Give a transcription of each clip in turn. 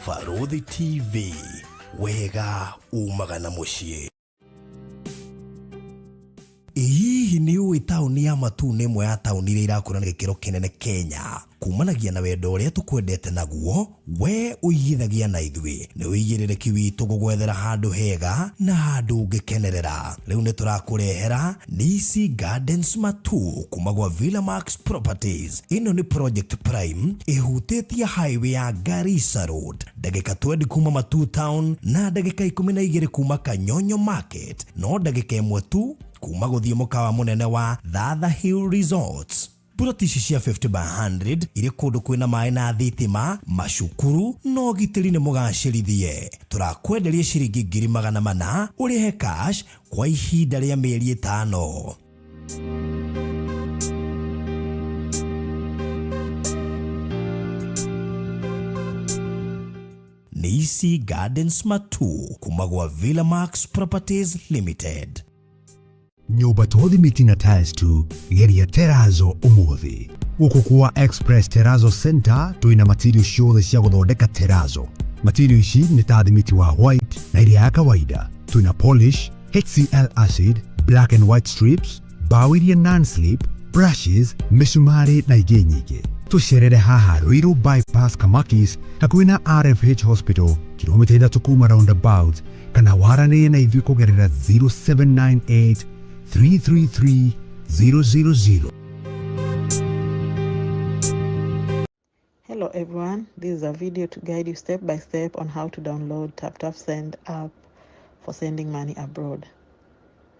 Barũthi TV, wega umaga na mũciĩ. Ĩ hihi nĩ ũĩ taũni ya Matuu nĩ ĩmwe ya taũni iria irakũra na gĩkĩro kĩnene Kenya? Kumanagia na wendo ũrĩa tũkwendete naguo, we ũigithagia na ithuĩ. Nĩ ũigĩrĩrĩki witũ gũgwethera handũ hega na handũ ũngĩkenerera. Rĩu nĩ tũrakũrehera Nisi Gardens Matuu kuma gwa Villa Max Properties. Ĩno nĩ project prime ĩhutĩtie highway ya Garissa Road, ndagĩka 20 kuma Matuu Town na ndagĩka 12 kuma Kanyonyo Market, no ndagĩka ĩmwe tu kuma gũthiĩ mũkawa mũnene wa Thatha Hill Resorts. Ploti ici cia 50 by 100 irĩ kũndũ kwĩna maĩ na thitima, macukuru na ũgitĩri nĩ mũgacĩrithie. Tũrakwenderia ciringi 400,000 ũrĩhe cash kwa ihinda rĩa mĩeri 5. Nisi Gardens Matuu kuma gwa Villa Max Properties Limited. Nyũmba to thimiti na tiles tu, geria terazo ũmũthĩ. Gũkũ kwa Express Terazo Center twĩna material ciothe cia gũthondeka terazo. Material ici nĩ ta thimiti wa white na ĩrĩa ya kawaida. Twĩna polish, HCl acid, black and white strips, mbaũ iria non-slip, brushes, mĩcumarĩ na ingĩ nyingĩ. Tũcerere haha Ruiru Bypass Kamakis hakuhĩ na RFH Hospital, kilomita 3 kuma roundabout, kana waranĩrie na ithuĩ kũgerera 0798 333 000. Hello everyone, this is a video to guide you step by step on how to download TapTapSend app for sending money abroad.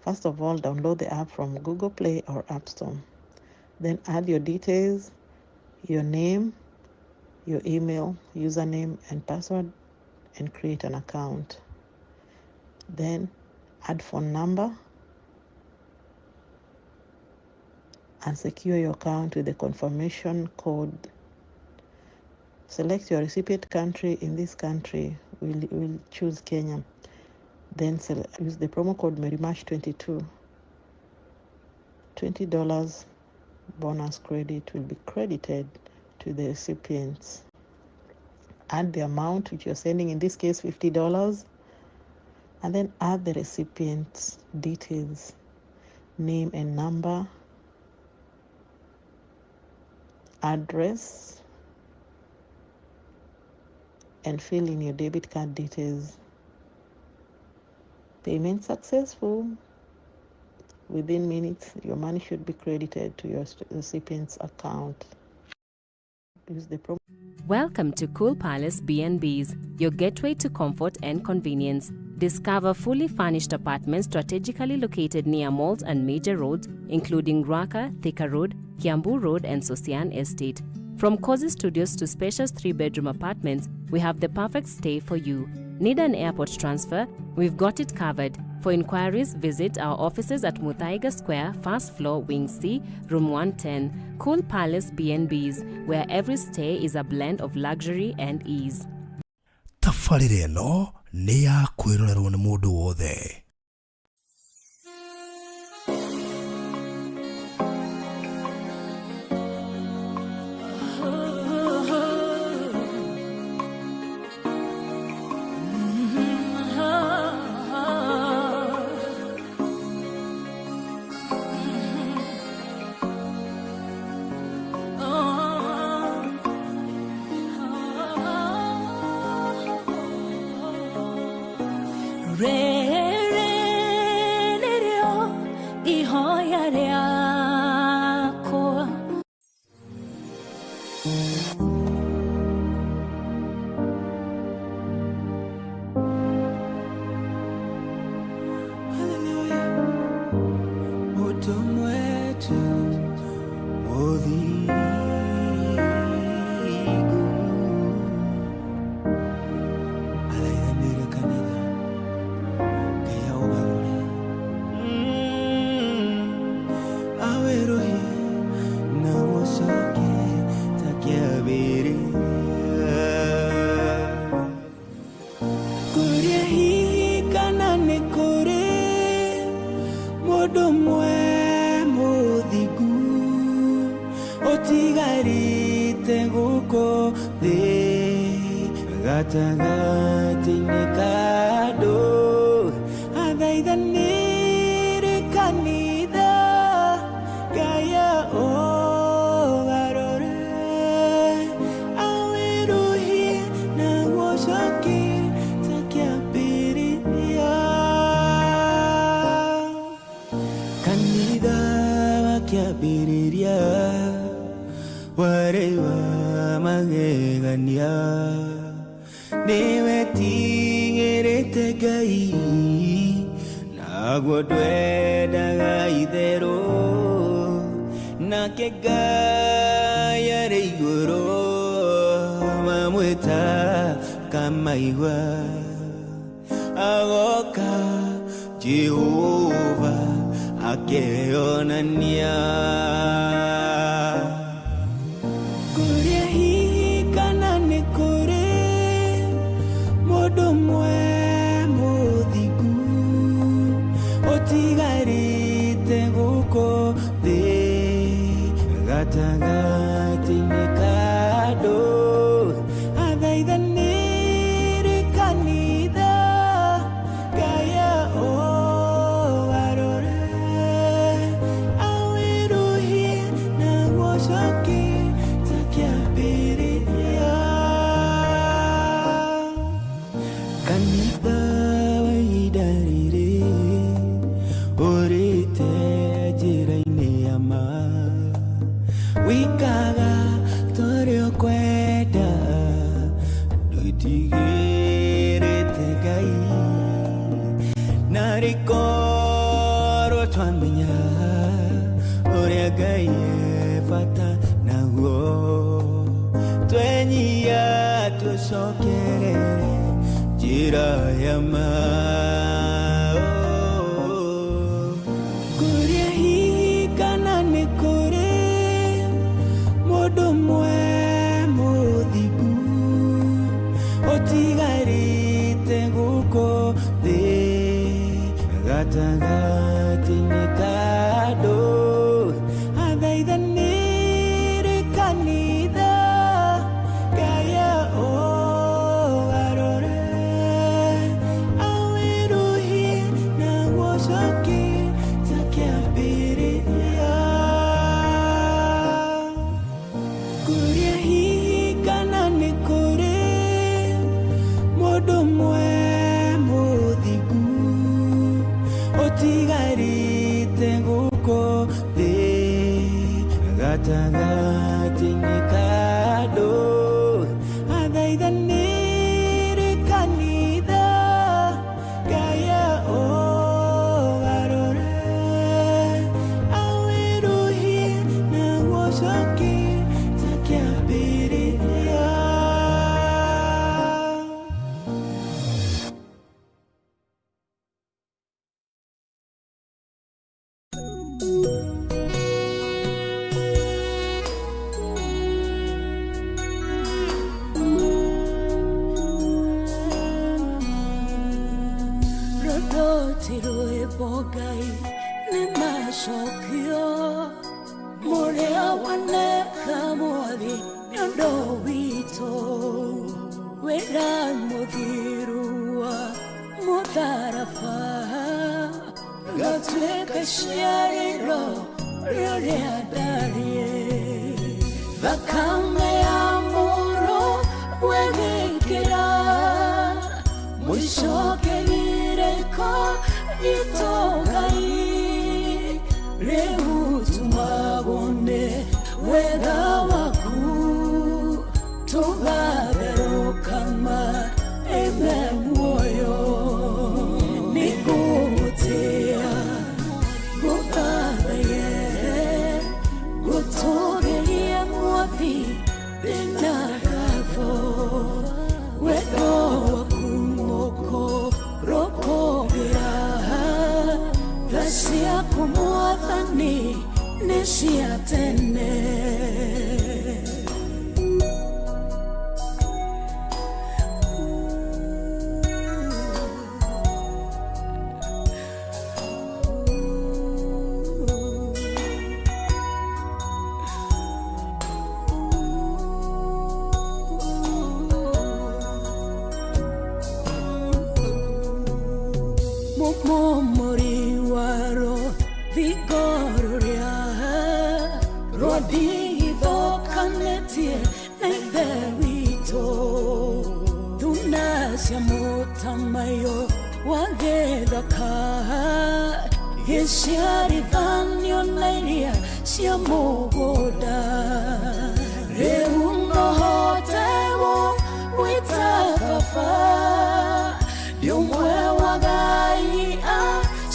First of all, download the app from Google Play or App Store. Then add your details, your name, your email, username and password, and create an account. Then add phone number and secure your account with the confirmation code. Select your recipient country. In this country, we'll choose Kenya. Then use the promo code MaryMash22. $20 bonus credit will be credited to the recipients. Add the amount which you're sending, in this case $50, and then add the recipient's details, name and number, address, and fill in your debit card details. Payment successful. Within minutes, your money should be credited to your recipient's account. Use the promo. Welcome to Cool Palace B&Bs, your gateway to comfort and convenience. Discover fully furnished apartments strategically located near malls and major roads, including Ruaka, Thika Road, Kiambu Road, and Sosian Estate. From cozy studios to spacious 3-bedroom apartments, we have the perfect stay for you. Need an airport transfer? We've got it covered. For inquiries, visit our offices at Muthaiga Square, first floor, Wing C, Room 110. Cool Palace B&Bs, where every stay is a blend of luxury and ease. Tabarĩra ĩno nĩ ya kwĩrorerwo nĩ mũndũ wothe. Gatagatĩ-inĩ ka andũ athaithanĩre kanitha Ngai ũgarũre awĩruhie naguo ũcoke ta kĩambĩrĩria. Kanitha wa kĩambĩrĩria warĩ wa magegania, nĩwe tigĩrĩte Ngai naguo ndwendaga itherũ, nake Ngai arĩ igũrũ mamwĩta kamaigua agoka Jehova akeyonania. Kũrĩa hihi kana nĩ kũrĩ mũndũ ũmwe mũthingu ũtigarĩte gũkũ thĩ gatagatĩ-inĩ ka andũ athaithanĩre kanitha Ngai ũgarũre awĩruhie naguo ũcoke ta kĩambĩrĩria. Kanitha wa ihinda rĩrĩ ũrĩte njĩra-inĩ ya ma, wĩkaga torĩa ũkwenda ndwĩtigĩrĩte Ngai, narĩ korwo twamenya ũrĩa Ngai e bata naguo twenyia tũcokerere njĩra ya ma. Kũrĩa hihi kana nĩ kũrĩ mũndũ ũmwe mũthingu ũtigarĩte gũkũ thĩ gatagatĩ-inĩ ka andũ athaithanĩre kanitha Ngai ũgarũre awĩruhie naguo ũcoke ta kĩambĩrĩria. Kũrĩa hihi kana nĩ kũrĩ mũndũ ũmwe mũthingu ũtigarĩte gũkũ thĩ gatagatĩ-inĩ ka andũ athaithanĩre kanitha Ngai ũgarũre awĩruhie naguo ũcoke ta kĩambĩrĩria. Rũthoti rwĩmbo Ngai nĩ macokio mũrĩa waneka mwathi nĩ ũndũ witũ wĩra mũthiru wa mũtharaba ngatuĩka ciarĩro rĩrĩa ndariĩ thakame ya mũrũ wegĩkĩra mũcokerire gitũ Ngai rĩu tumagwo nĩ wega waku tũgatherũkama ime muoyo nĩngũgũtĩa ngũthathaye ngũtũgĩrie mwathi ndĩna ngatho wendo waku mũkũrũkũgĩra tha ciaku mwathani nĩ cia tene. Rũrĩa rwandigithũkanĩtie na Ithe witũ, thuna cia mũtamaiyũ wa gĩthaka gĩciarithanio na iria cia mũgũnda. Rĩu nohote gũgwĩta baba, ndĩ ũmwe wa Ngai a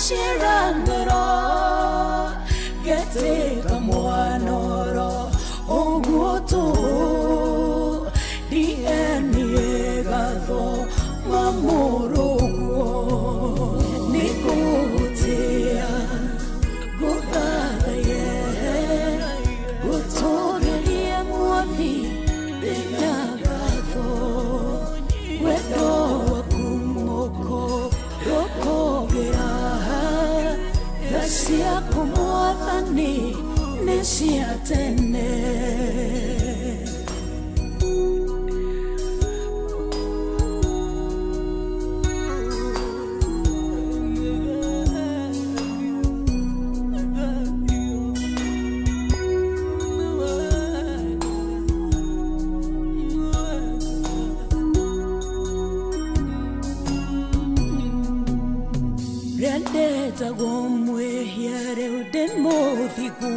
ciĩranĩro, ngetĩka mwanoro ũguo tũhũ, DNA gatho mamũrũguo. Nĩngũgũtĩĩa, ngũthathaiye, ngũtũũgĩrie Mwathi, ndĩna ngatho. Wendo waku mũkũrũkũgĩra, tha ciaku Mwathani nĩ cia tene. Rĩandetagwo mwĩhia rĩu ndĩ mũthingu,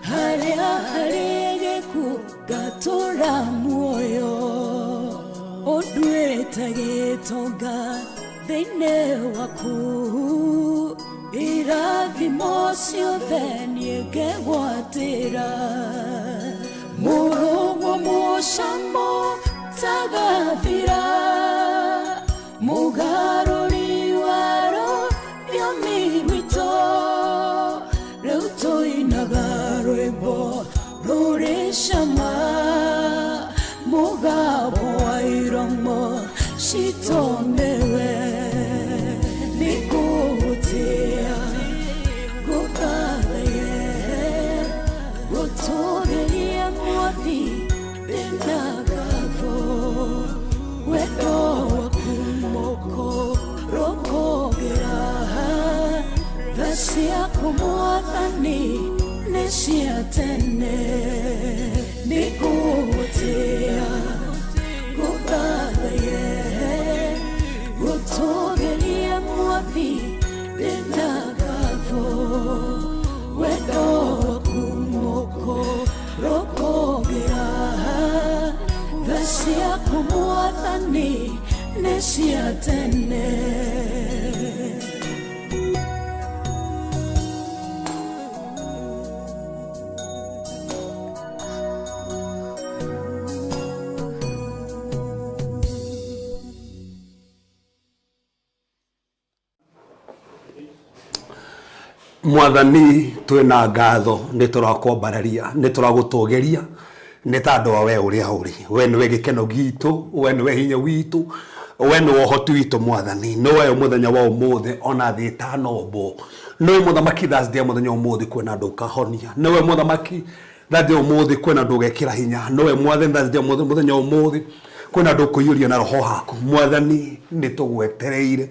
harĩa harĩ gĩkuũ ngatũũra muoyo. Ũnduĩte gĩtonga thĩinĩ waku, irathimo ciothe niĩ ngegwatĩra. Mũrũguo mũcamo tagathira, mũgarũri wa rũthiomi rwitũ, rĩu tũinaga rwĩmbo rũrĩ cama, mũgambo wa iromo citũ nĩwe. Nĩngũgũtĩĩa, ngũthathaiye, ngũtũũgĩrie Mwathi, ndĩna ngatho. Wendo waku mũkũrũkũgĩra, tha ciaku Mwathani nĩ cia tene. Nĩngũgũtĩĩa, ngũthathaiye, ngũtũũgĩrie Mwathi, ndĩna ngatho. Wendo waku mũkũrũkũgĩra, tha ciaku Mwathani nĩ cia tene. Mwathani twĩna ngatho nĩ tũrakwambararia nĩ tũragũtũgĩria nĩ tandũ wa we ũrĩa ũrĩ we nĩwe gĩkeno gitũ we nĩwe hinya witũ we nĩwe ũhoti witũ mwathani nĩwe mũthenya wa ũmũthĩ ona thĩ ĩtanombwo nĩwe mũthamaki Thursday ya mũthenya wa ũmũthĩ kwĩna andũ ũkahonia nĩwe mũthamaki Thursday ya ũmũthĩ kwĩna andũ ũgekĩra hinya nĩwe mwathani Thursday ya mũthenya wa ũmũthĩ kwĩna andũ ũkũiyũria na roho waku mwathani nĩ tũgwetereire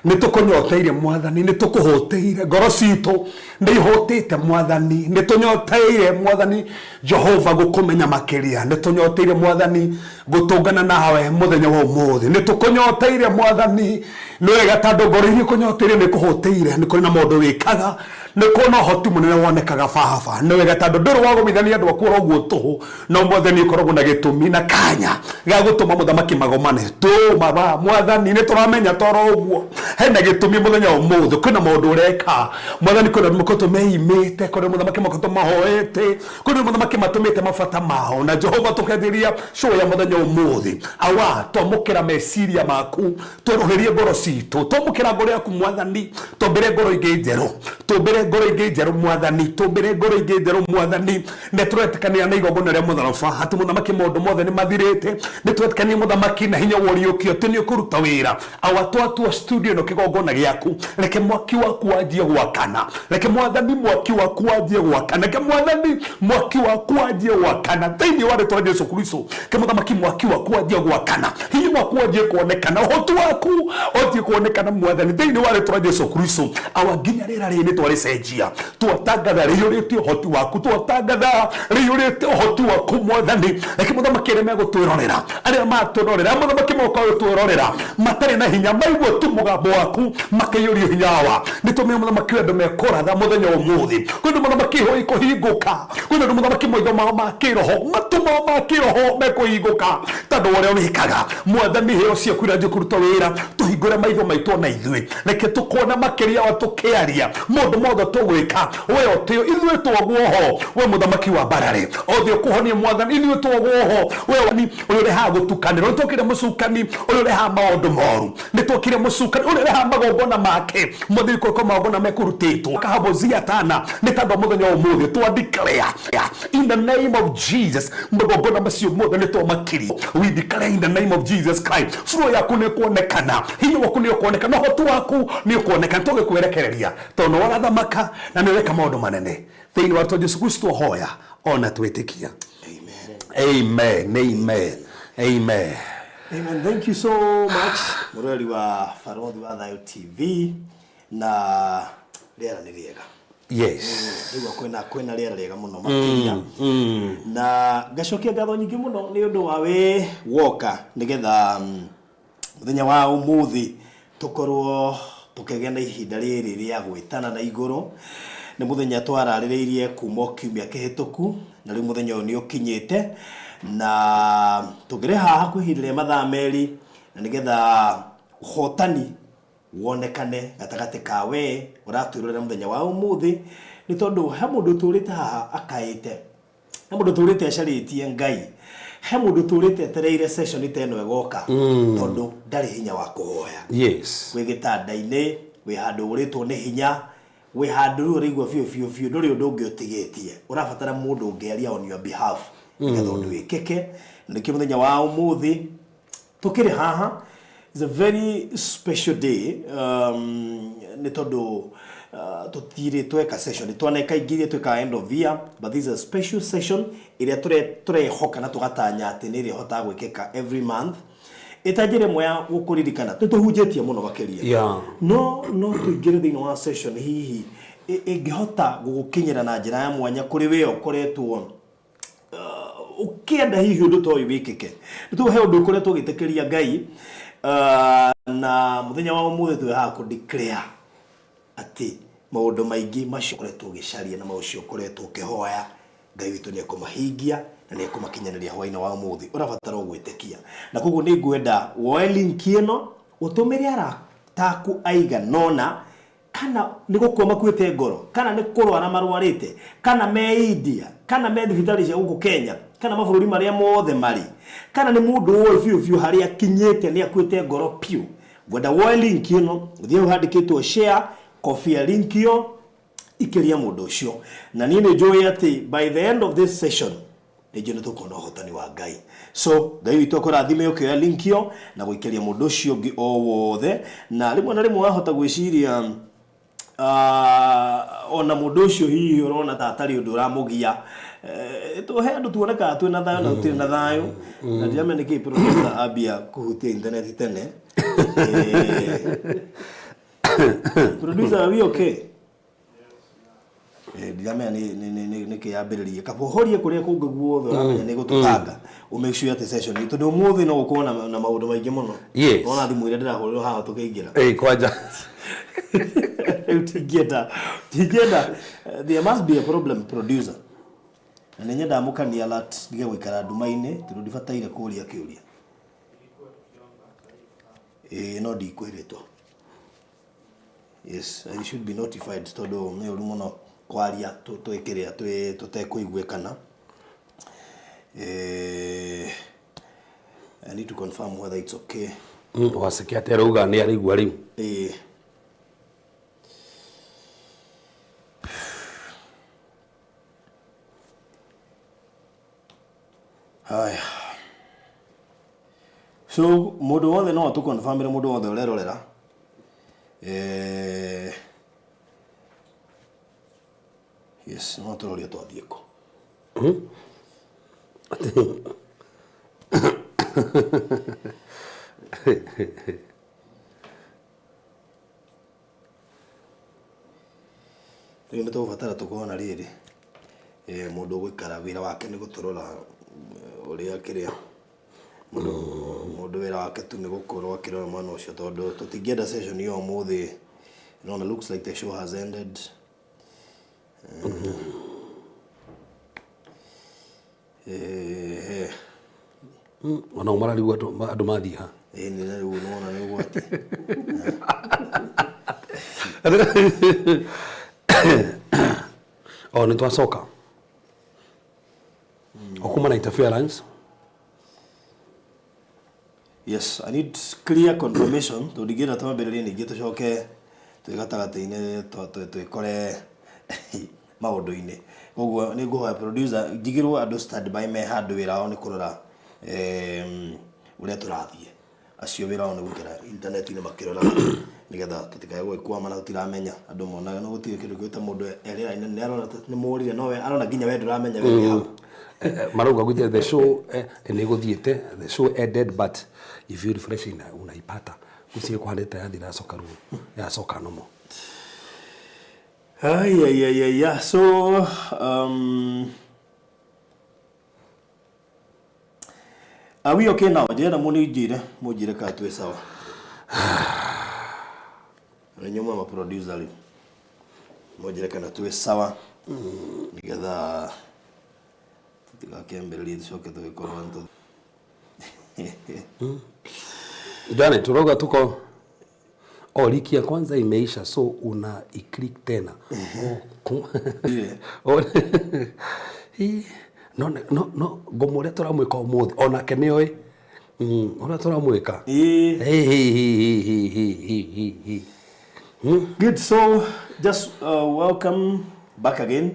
nĩ tũkũnyoteire mwathani nĩ tũkũhũtĩire ngoro citũ nĩ ihũtĩte mwathani nĩ tũnyoteire mwathani Jehova gũkũmenya makĩria nĩ tũnyoteire mwathani gũtũngana nawe mũthenya wa ũmũthĩ nĩ tũkũnyoteire mwathani nĩ wega tondũ ngoro iria ikũnyoteire nĩ ikũhũtĩire nĩ kũrĩ na maũndũ wĩkaga nĩ kũrĩ na ũhoti mũnene wonekaga baba nĩ wega tondũ ndũrĩ wagomithania andũ aku oro ũguo tũhũ no mwathani ũkoragwo na gĩtũmi na kanya ga gũtũma mũthamaki magomane tũ baba mwathani nĩ tũramenya toro ũguo hena gĩtũmi mũthenya wa ũmũthĩ kwĩna maũndũ ũreka mwathani kwĩna andũ makoretwo meimĩte kwĩna mũthamaki makoretwo mahoete kwĩna mũthamaki matũmĩte mabata mao na Jehova tũkethĩria show ya mũthenya ũmũthĩ awa twamũkĩra meciria maku twerũhĩrie ngoro citũ twamũkĩra ngoro yaku mwathani tũmbĩre ngoro ingĩ njerũ tũmbĩre ngoro ingĩ njerũ mwathani tũmbĩre ngoro ingĩ njerũ mwathani nĩ tũretĩkanĩra na igongona rĩa mũtharaba atĩ mũthamaki maũndũ mothe nĩ mathirĩte nĩ tũretĩkanĩra mũthamaki na hinya wa ũriũkio atĩ nĩ ũkũruta wĩra awa twatua studio ĩno kĩgongona gĩaku reke mwaki waku wanjie gwakana reke mwathani mwaki waku wanjie gwakana reke mwathani mwaki waku wanjie gwakana thĩinĩ wa rĩtwa Jesu Kristo ke mũthamaki mwaki waku wanjie gwakana hinya waku wanjie kuonekana ũhoti waku wanjie kuonekana mwathani thĩinĩ wa rĩtwa Jesu Kristo awa nginya rĩera rĩrĩ nĩ twarĩcenjia. rĩgĩcenjia. Twatangatha rĩiyũrĩte ũhoti waku, twatangatha rĩiyũrĩte ũhoti waku Mwathani. Reke mũthamaki arĩa megũtwĩrorera, arĩa matwĩrorera, mũthamaki moka gũtwĩrorera matarĩ na hinya, maigua tu mũgambo waku makĩiyũrio hinya wa. Nĩ tũmenya mũthamaki wĩ andũ mekũratha mũthenya ũmũthĩ. Kwĩ andũ mũthamaki ihũĩ ikũhingũka, kwĩ andũ mũthamaki maitho mao ma kĩroho, matũ mao ma kĩroho mekũhingũka tondũ wa ũrĩa wĩkaga. Mwathani, heo ciaku iranjia kũruta wĩra, tũhingũre maitho maitũ ona ithuĩ. Reke tũkuone makĩria wa tũkĩaria maũndũ mothe tũgwĩka, we ũtĩo, ithuĩ twagwo ho, we mũthamaki wa mbararĩ othe ũkũhonie Mwathani, ithuĩ twagwo ho, we ũrĩa ũrehaga gũtukanĩrwo. Nĩtwokire mũcukani ũrĩa ũrehaga maũndũ moru, nĩtwokire mũcukani ũrĩa ũrehaga magongona make, Mwathani, kũrĩ magongona mekũrutĩtwo kahabozia tana, nĩ tondũ wa mũthenya wa ũmũthĩ twa declare in the name of Jesus, magongona macio mothe nĩ twamakirie. We declare in the name of Jesus Christ, flow yaku nĩ ĩkuonekana, hinya waku nĩ ũkuonekana, ũhoti waku nĩ ũkuonekana. Tũgĩkwerekereria tondũ nĩ warathamaka na nĩ ũreka maũndũ manene thĩinĩ wa rĩtwa Jesu Kristo hoya ona twĩtĩkia. Amen, amen, amen. Amen. Thank you so much mũroreri wa Barothi wa Thayũ TV na rĩera nĩ rĩega. Ndĩgua kwĩna kwĩna rĩera rĩega mũno makĩria na ngacokia ngatho nyingĩ mũno nĩ ũndũ wa wĩ woka nĩgetha mũthenya wa ũmũthĩ tũkorwo tũkĩgĩa na ihinda rĩrĩ rĩa gwĩtana na igũrũ. Nĩ mũthenya twararĩrĩirie kuma o kiumia kĩhĩtũku na rĩu mũthenya ũyũ nĩ ũkinyĩte na tũngĩrĩ haha kwa ihinda rĩa mathaa merĩ na nĩgetha ũhotani wonekane gatagatĩ ka we ũratwĩrorera mũthenya wa ũmũthĩ, nĩ tondũ he mũndũ ũtũrĩte haha akaĩte, he mũndũ ũtũrĩte acarĩtie Ngai, he mũndũ ũtũrĩte etereire session ta ĩno ĩgoka, tondũ ndarĩ hinya wa kũhoya. Wĩ gĩtanda-inĩ, wĩ handũ ũrĩtwo nĩ hinya, wĩ handũ rĩu ũraigua biũ biũ biũ ndũrĩ ũndũ ũngĩ ũtigĩtie, ũrabatara mũndũ ũngĩaria on your behalf nĩgetha ũndũ wĩkĩke. Na nĩkĩo mũthenya wa ũmũthĩ tũkĩrĩ haha. It's a very special day nĩ tondũ tũtirĩ tweka session twaneka ingĩ iria twĩkaga end of year, but this is a special session ĩrĩa tũrehoka na tũgatanya atĩ nĩ ĩrĩhotaga gwĩkĩka every month ĩta njĩra ĩmwe ya gũkũririkana nĩ tũhunjĩtie mũno makĩria. No no tũingĩre thĩinĩ wa session hihi ĩngĩhota gũgũkinyĩra na njĩra ya mwanya kũrĩ we ũkoretwo ũkĩenda hihi ũndũ ta ũyũ wĩkĩke. Nĩ tũĩ he ũndũ ũkoretwo ũgĩtĩkĩria Ngai na mũthenya wa ũmũthĩ twĩ haha kũ declare atĩ maũndũ maingĩ macio ũkoretwo ũgĩcaria na maũcio ũkoretwo ũkĩhoya Ngai witũ nĩ ekũmahingia na nĩ ekũmakinyanĩria hwaĩ-inĩ wa ũmũthĩ. Ũrabatara o gwĩtĩkia. Na koguo nĩ ngwenda woe link ĩno ũtũmĩre arata aku aigana ũna, kana nĩ gũkua makuĩte ngoro, kana nĩ kũrwara marwarĩte, kana me India, kana me thibitarĩ cia gũkũ Kenya, kana mabũrũri marĩa mothe marĩ, kana nĩ mũndũ ũĩ biũ biũ harĩa akinyĩte nĩ akuĩte ngoro biũ. Ngwenda woe link ĩno, ũthiĩ hau handĩkĩtwo share, kobia link ĩyo, ikĩria mũndũ ũcio. Na niĩ nĩ njũĩ atĩ by the end of this session, nĩ njũĩ nĩ tũkuona ũhotani wa Ngai. So, Ngai witũ akũrathime ũkĩoya link ĩyo na gũikĩria mũndũ ũcio ũngĩ o wothe. Na rĩmwe na rĩmwe wahota gwĩciria ona mũndũ ũcio hihi ũrona ta atarĩ ũndũ ũramũgia. He andũ tuonekaga twĩ na thayũ na tũtirĩ na thayũ. Na ndiramenya nĩkĩ producer ambia kũhutia internet tene. Producer, are we okay? Ndiramenya nĩ kĩ yambĩrĩrie. Kaba ũhorie kũrĩa kũngĩ guothe ũramenya nĩ gũtũtanga. Ũ make sure atĩ session tondũ ũmũthĩ no gũkorwo na maũndũ maingĩ mũno. Wona thimũ ĩrĩa ndĩrahũrĩrwo haha tũkĩingĩra. Ĩĩ kwanja. Rĩu tingĩenda tingĩenda there must be a problem, producer. Na nĩ nyendaga mũkani alert ndige gũikara nduma-inĩ tondũ ndibataire kũria kĩũria. Ĩĩ no ndikwĩrĩtwo. Yes, I should be notified tondũ nĩ ũru mũno kwaria twĩkĩrĩa twĩ tũtekũiguĩkana. I need to confirm whether it's okay. Waceke atĩ arauga nĩ araigua rĩu. Ĩĩ. Haya. So mũndũ wothe no atũ confirm mũndũ wothe ũrerorera. Yes, no tũroria twathiĩ kũ. Rĩu nĩ tũgũbatara tũkorwo na rĩrĩ mũndũ ũgũikara wĩra wake nĩ gũtũrora ũrĩa kĩrĩa mũndũ mũndũ wĩra wake tu nĩ gũkorwo akĩrora mwena ũcio tondũ tũtingĩenda session ya ũmũthĩ. No looks like the show has ended. Eh, Ona mararigwo andũ mathiĩ ha. Ĩĩ, nĩ rĩu nĩwona nĩ ũgwati. O nĩ twacoka o kuma na interference. Yes, I need clear confirmation tondũ ndingĩenda twambĩrĩrie ningĩ tũcoke twĩ gatagatĩ-inĩ twĩkore maũndũ-inĩ. Koguo nĩ ngũhoya producer njigĩrwo andũ stand by me handũ wĩra wao nĩ kũrora ũrĩa tũrathiĩ. Acio wĩra wao nĩ gũikara intaneti-inĩ makĩrora nĩgetha tũtikae gũgĩkwama na tũtiramenya andũ monaga no gũtirĩ kĩndũ kĩũĩ ta mũndũ e rĩera-inĩ nĩ arona ta nĩ mũrire no we arona nginya we ndũramenya we wĩ hau. Marauga gwithe the show nĩ gũthiĩte, the show ended, but if you refresh unaipata gũtirĩ kũhanĩte yathira yacoka rĩu yacoka nomo. Ai, ai, ai, ai, yeah. So, are we okay now? Ndĩrenda mũnjĩre, mũnjĩre kana twĩ sawa. Nĩ inyuĩ ma producer rĩu. Mũnjĩre kana twĩ sawa. Nĩgetha tũtigakĩambĩrĩrie tũcoke tũgĩkorwo nĩ Janet, turauga tuko oh, liki ya kwanza imeisha so una iclick tena oh, oh, ĩ, no no no ngomo ũrĩa tũramwĩka ũmũthĩ onake nĩoĩ ũrĩa tũramwĩka. Ĩĩ. Hĩ, hĩ, hĩ, hĩ, hĩ, hĩ, hĩ, hĩ, hĩ. Good, so just welcome back again.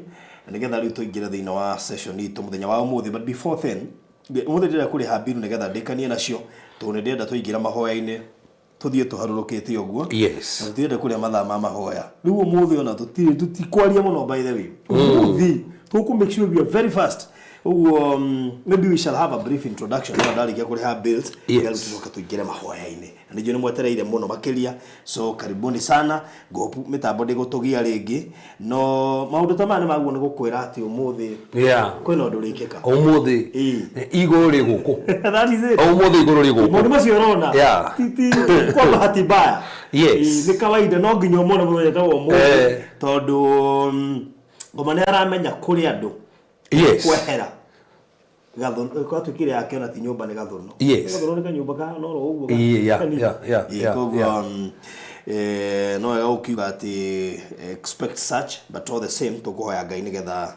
Nĩgetha rĩu tũingĩre thĩinĩ wa session itũ mũthenya wa ũmũthĩ, but before then ũmũthĩ ndĩrenda kũrĩha mbiru nĩgetha ndĩkanie nacio tondũ nĩ ndĩrenda tũingĩra mahoya-inĩ tũthiĩ tũharũrũkĩte ũguo. Na tũtirenda kũrĩa mathaa ma mahoya rĩu ũmũthĩ ona tũtirĩ tũtikwaria mũno, by the way ũmũthĩ tũkũ make sure we are very fast ũguo. Maybe we shall have a brief introduction ona ndarĩkia kũrĩha bills. Rĩu tũcoke tũingĩre mahoya-inĩ na nĩnjũĩ nĩ mwetereire mũno makĩria, so karibuni sana. Ngopu mĩtambo ndĩgũtũgia rĩngĩ no maũndũ ta maya nĩ maguo nĩ gũkwĩra atĩ ũmũthĩ kwĩna ũndũ ũrĩkĩka. Ũmũthĩ igũrũ rĩ gũkũ. That is it. Ũmũthĩ igũrũ rĩ gũkũ. Maũndũ macio ũrona ti kwa bahati mbaya. Ĩ, nĩ kawaida no nginya ũmone mũthenya ta wa ũmũthĩ tondũ ngoma nĩ aramenya kũrĩ andũ kwehera gathũnũ gwatuĩkire yake ona ti nyũmba nĩ gathũnũ. Gathũnũ nĩ kanyũmba kahana oro ũguo kanini. Ĩ, koguo no wega gũkiuga atĩ expect such, but all the same tũkũhoya Ngai nĩgetha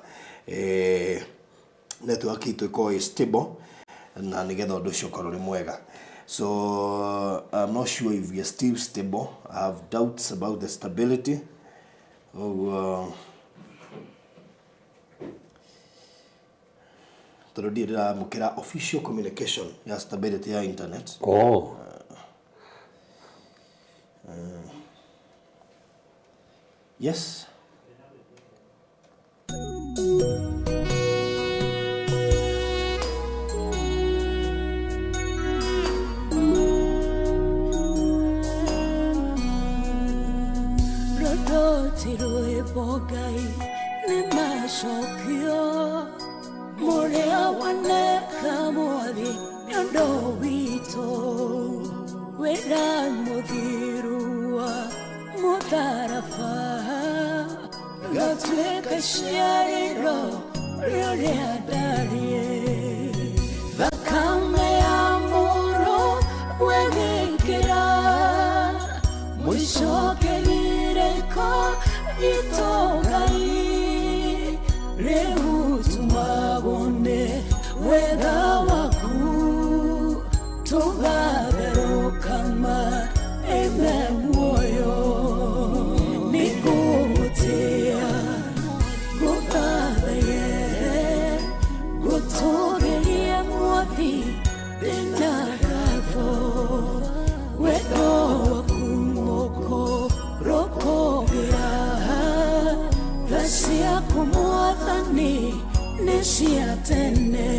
network itũ ĩkorwo ĩ stable na nĩgetha ũndũ ũcio ũkorwo ũrĩ mwega. So I'm not sure if we are still stable. I have doubts about the stability. Ũguo tondũ ndirĩ ndĩramũkĩra official communication ya stability ya internet. Yes. Rũrũti rwĩmbo Ngai nĩ macokio mũrĩa waneka mwathi nĩ ũndũ witũ wĩra mũthiru wa mũtharaba gatuĩka ciarĩro rĩrĩa ndariĩ thakame ya mũrũ wegĩkĩra mũicokerireko itũ Ngai rĩu tumagwo nĩ wega waku tũgatherũkama ime muoyo nĩngũgũtĩa ngũthathaye ngũtũgĩrie mwathi ndĩna ngatho wendo waku mũkũrũkũgĩra tha ciaku mwathani nĩ cia tene.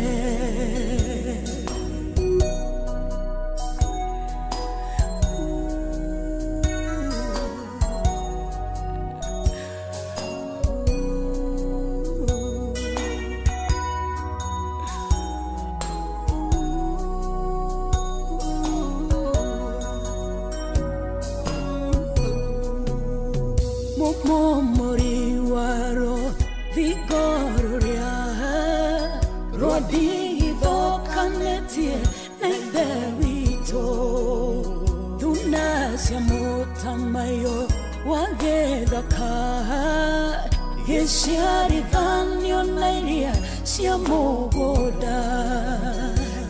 Rũthingo rũrĩa rwandigithũkanĩtie na Ithe witũ, thuna cia mũtamaiyũ wa gĩthaka gĩciarithanio na iria cia mũgũnda.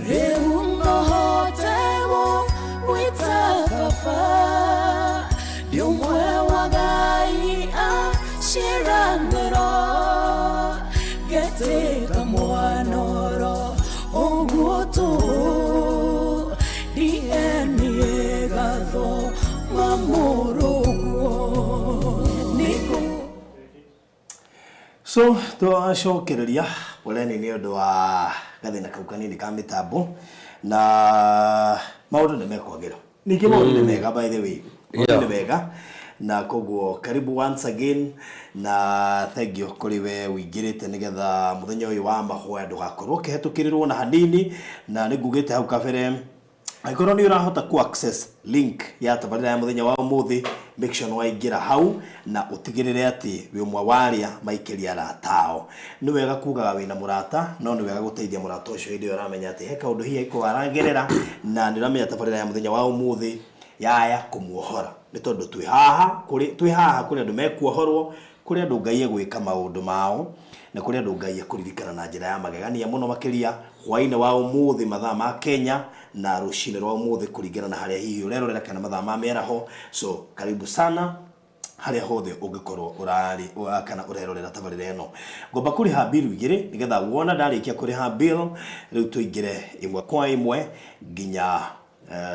Rĩu nohote gwĩta baba, ndĩ ũmwe wa Ngai a ciĩranĩro, ngetĩka mwanoro ũguo tũhũ, DNA gathoma mũrũguo nĩkũ. So twacokereria poleni nĩ ũndũ wa gathĩna kau kanini ka mĩtambo, na maũndũ nĩ mekwagĩra ningĩ, maũndũ nĩ mega, by the way, maũndũ nĩ mega. Na koguo karibu once again, na thank you kũrĩ we ũingĩrĩte nĩgetha mũthenya ũyũ wa mahoya ndũgakorwo ũkĩhetũkĩrĩrwo na hanini. Na nĩ ngugĩte hau kabere, angĩkorwo nĩ ũrahota ku access link ya tabarĩra ya mũthenya wa ũmũthĩ, make sure nĩ waingĩra hau na ũtigĩrĩre atĩ wĩ ũmwe wa arĩa maikĩria arata ao. Nĩ wega kugaga wĩna mũrata, no nĩ wega gũteithia mũrata ũcio hĩndĩ ĩyo ũramenya atĩ he kaũndũ hihi angĩkorwo aragerera, na nĩ ũramenya tabarĩra ya mũthenya wa ũmũthĩ yaya kũmuohora, nĩ tondũ twĩ haha kũrĩ twĩ haha kũrĩ andũ mekuohorwo, kũrĩ andũ Ngai egwĩka maũndũ mao, na kũrĩ andũ Ngai ekũririkana na njĩra ya magegania mũno makĩria hwaĩ-inĩ wa ũmũthĩ mathaa ma Kenya, na rũcinĩ rwa ũmũthĩ kũringana na harĩa hihi ũrerorera kana mathaa ma mĩaraho. So karibu sana harĩa hothe ũngĩkorwo ũrarĩ kana ũrerorera tabarĩra ĩno. Ngomba kũrĩha bill igĩrĩ, nĩgetha wona ndarĩkia kũrĩha bill rĩu tũingĩre ĩmwe kwa ĩmwe nginya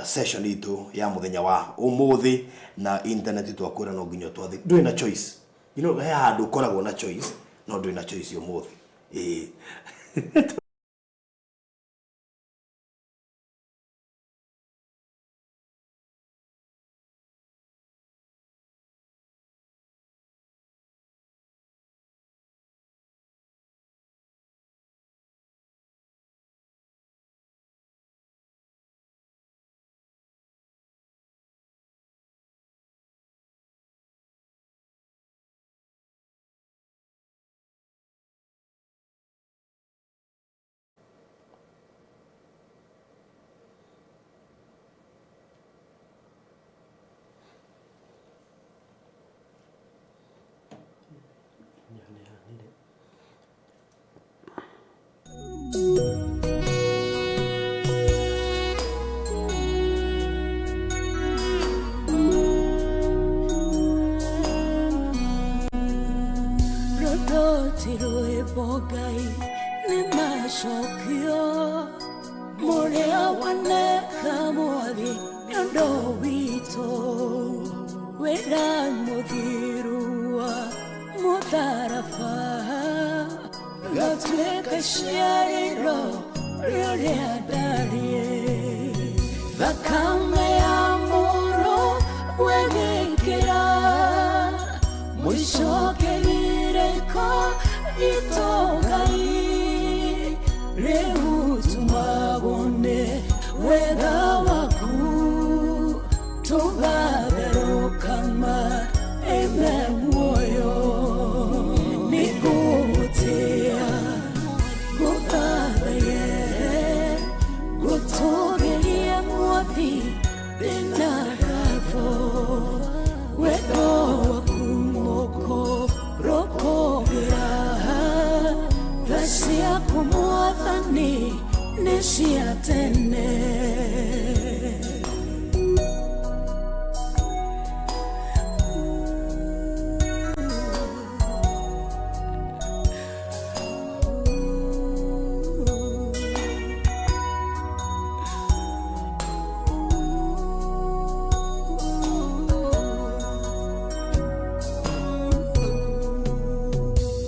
session itũ ya mũthenya wa ũmũthĩ. Na internet twakwĩra no nginya twathi, ndũrĩ na choice. He handũ ũkoragwo na choice, no ndũrĩ na choice ũmũthĩ, ĩĩ. Rũrũ rwĩmbo Ngai nĩ macokio mũrĩa waneka mwathi nĩ ũndũ witũ, wĩra mũthiru wa mũtharaba gatuĩka ciarĩro rĩrĩa ndariĩ, thakame ya mũrũ wegĩkĩra mũico kĩgirĩko gitũ. Ngai rĩu tumagwo nĩ wega waku, tũgatherũkama ĩme muoyo, nĩ ngũgũtĩĩa, ngũthathaye, ngũtũgĩrie mwathi, ndĩna ngatho wendo waku mũkũrũkũgĩra. Tha ciaku mwathani nĩ cia tene.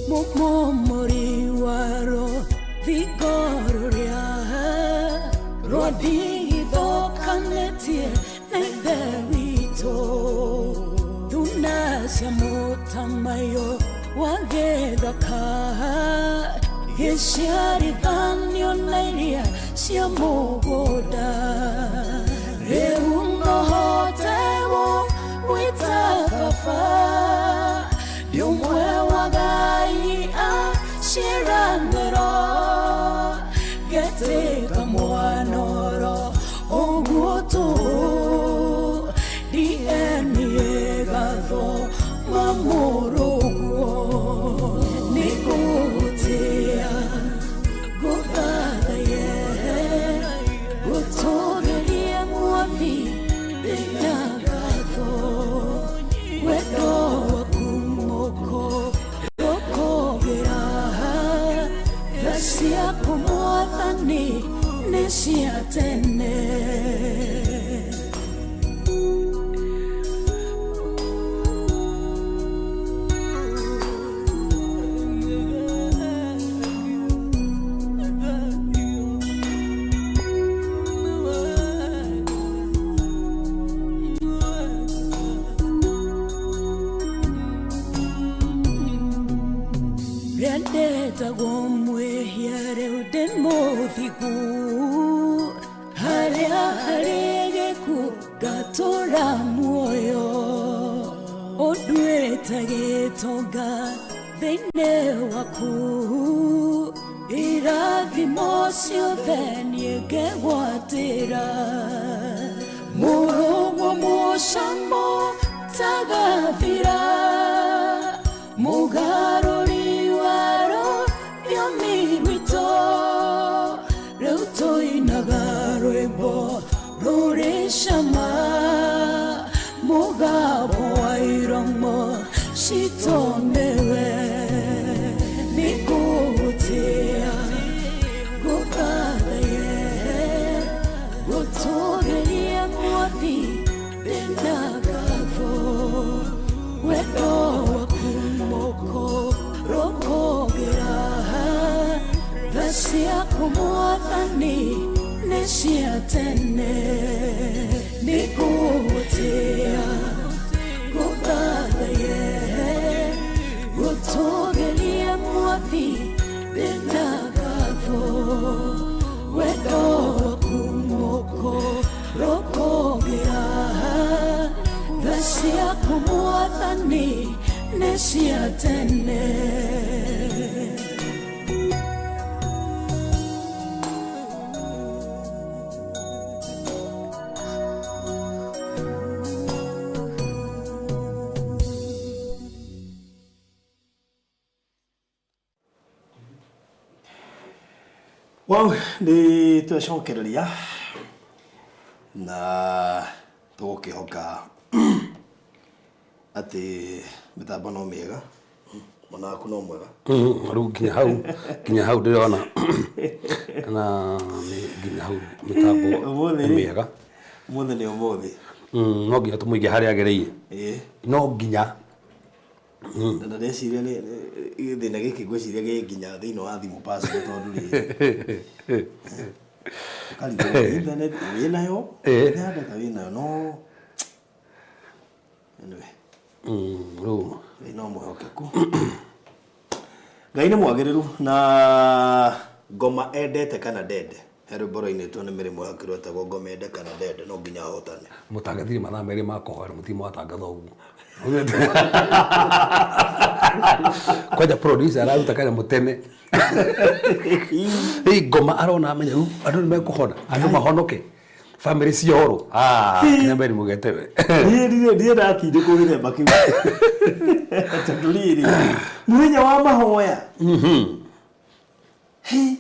Mũmomori waro thingo rũrĩa rwandigithũkanĩtie na Ithe witũ, thuna cia mũtamaiyũ wa gĩthaka gĩciarithanio na iria cia mũgũnda. Rĩu nohote gwĩta baba, ndĩ ũmwe wa Ngai a ciaku mwathani nĩ cia tene. Rĩandetagwo mwĩhia rĩu ndĩ mũthingu, harĩa harĩ gĩkuũ ngatũũra muoyo. Ũnduĩte gĩtonga thĩinĩ waku, irathimo ciothe niĩ ngegwatĩra. Mũrũguo mũcamo tagathira, mũgarũri wa rũthiomi rwitũ, rĩu tũinaga rwĩmbo rũrĩ cama, mũgambo wa iromo citũ nĩwe. Nĩngũgũtĩĩa, ngũthathaye, ngũtũũgĩrie Mwathi ndĩna ngatho, wendo waku moko rũkũngĩra, tha ciaku Mwathani nĩ cia tene. Nĩngũgũtĩĩa, ngũthathaye, ngũtũũgĩrie Mwathi ndĩna ngatho, wendo waku moko rũkũngĩra, tha ciaku Mwathani nĩ cia tene. Wow, nĩ twecokereria na tũgũkĩhoka atĩ mĩtambo no mĩega, mwena waku no mwega. Rĩu nginya hau ndĩrona na nĩ nginya hau mĩtambo Ũmũthĩ nĩ mĩega. Ũmũthĩ nĩ ũmũthĩ. No nginya tũmũige harĩa agereire. No nginya. Na ndeciria nĩ gĩthĩna gĩkĩ, ngwĩciria gĩ nginya thĩinĩ wa thimũ personal, tondũ rĩrĩ ũkarigwo internet wĩnayo, ya data wĩnayo, no anyway. Rĩu Ngai no mwĩhokeku, Ngai nĩ mwagĩrĩru na ngoma endete kana ndende. He rwĩmbo rwainĩtwo nĩ mĩrĩmo yake rwetagwo "Ngoma ende kana ndende", no nginya ahotane. Mũtangathire mathaa 2 ma kũhoera, mũtirĩ mwatangatha ũguo. Kwanja producer araruta kanyamũ tene. Ĩ ngoma arona amenya rĩu andũ nĩ mekũhona, andũ mahonoke, family ciohorwo. Ah, nginya mbere mũgete we. Niĩ ndirĩ ndatindĩkwo gĩthemba kĩu, tondũ rĩrĩ mũthenya wa mahoya. Hĩ,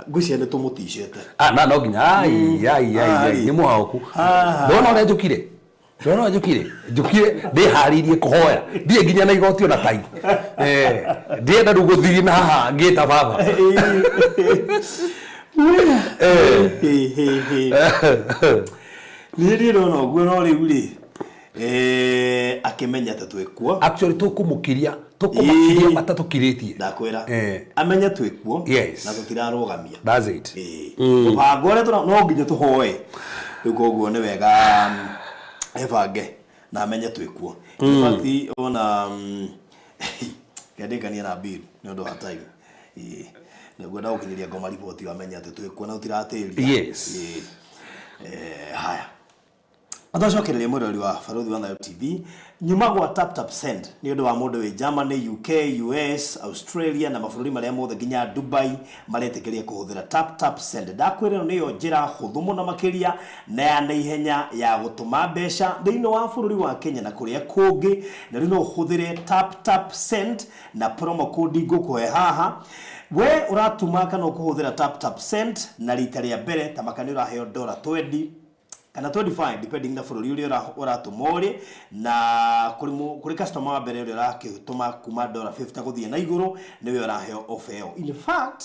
ngwĩciria nĩ tũmũticĩte. Ah, na no nginya ai ai ai ai nĩ mũhaoku. Ndona ũrĩa njũkire, ndona ũrĩa njũkire, njũkire ndĩharĩirie kũhoya, ndirĩ nginya na igoti ona tai. Eh, ndienda rĩu gũthiĩ na haha ngĩta baba. Hĩ, hĩ, hĩ. Niĩ ndĩrona ũguo, no rĩu rĩ akĩmenya atĩ twĩkuo. Actually tũkũmũkiria, tũkũmakiria matatũkirĩtie. Ndakwĩra. Amenye twĩkuo na tũtirarũgamia. That's it. Mũbango ũrĩa no nginya tũhoe rĩu, koguo nĩ wega ebange na amenye twĩkuo. In fact, ona kendĩkania na bill nĩ ũndũ wa time. Ĩĩ. Nĩguo gũkinyĩria ngoma riboti amenye atĩ twĩkuo na tũtiratĩria. Ĩĩ. Haya, atwacokereria mwĩrori wa Barũthi wa Thayo TV, nyuma gwa Tap Tap Send nĩ ũndũ wa mũndũ wĩ Germany, UK, US, Australia na mabũrũri marĩa mothe nginya Dubai maretĩkĩria kũhũthĩra Tap Tap Send. Ndakwĩra ĩno nĩyo njĩra hũthũ mũno makĩria na ya naihenya ya gũtũma mbeca thĩinĩ wa bũrũri wa Kenya na kũrĩa kũngĩ. Na rĩu no ũhũthĩre Tap Tap Send na promo code ngũkũhe haha. We ũratũma kana ũkũhũthĩra Tap Tap Send na rita rĩa mbere, tamaka nĩ ũraheo dollar 20 kana 25, depending na bũrũri ũrĩa ũratũma ũrĩ. Na kũrĩ kũrĩ customer wa mbere ũrĩa ũrakĩtũma kuma dollar 50 gũthiĩ na igũrũ, nĩwe ũraheo offer ĩyo. In fact,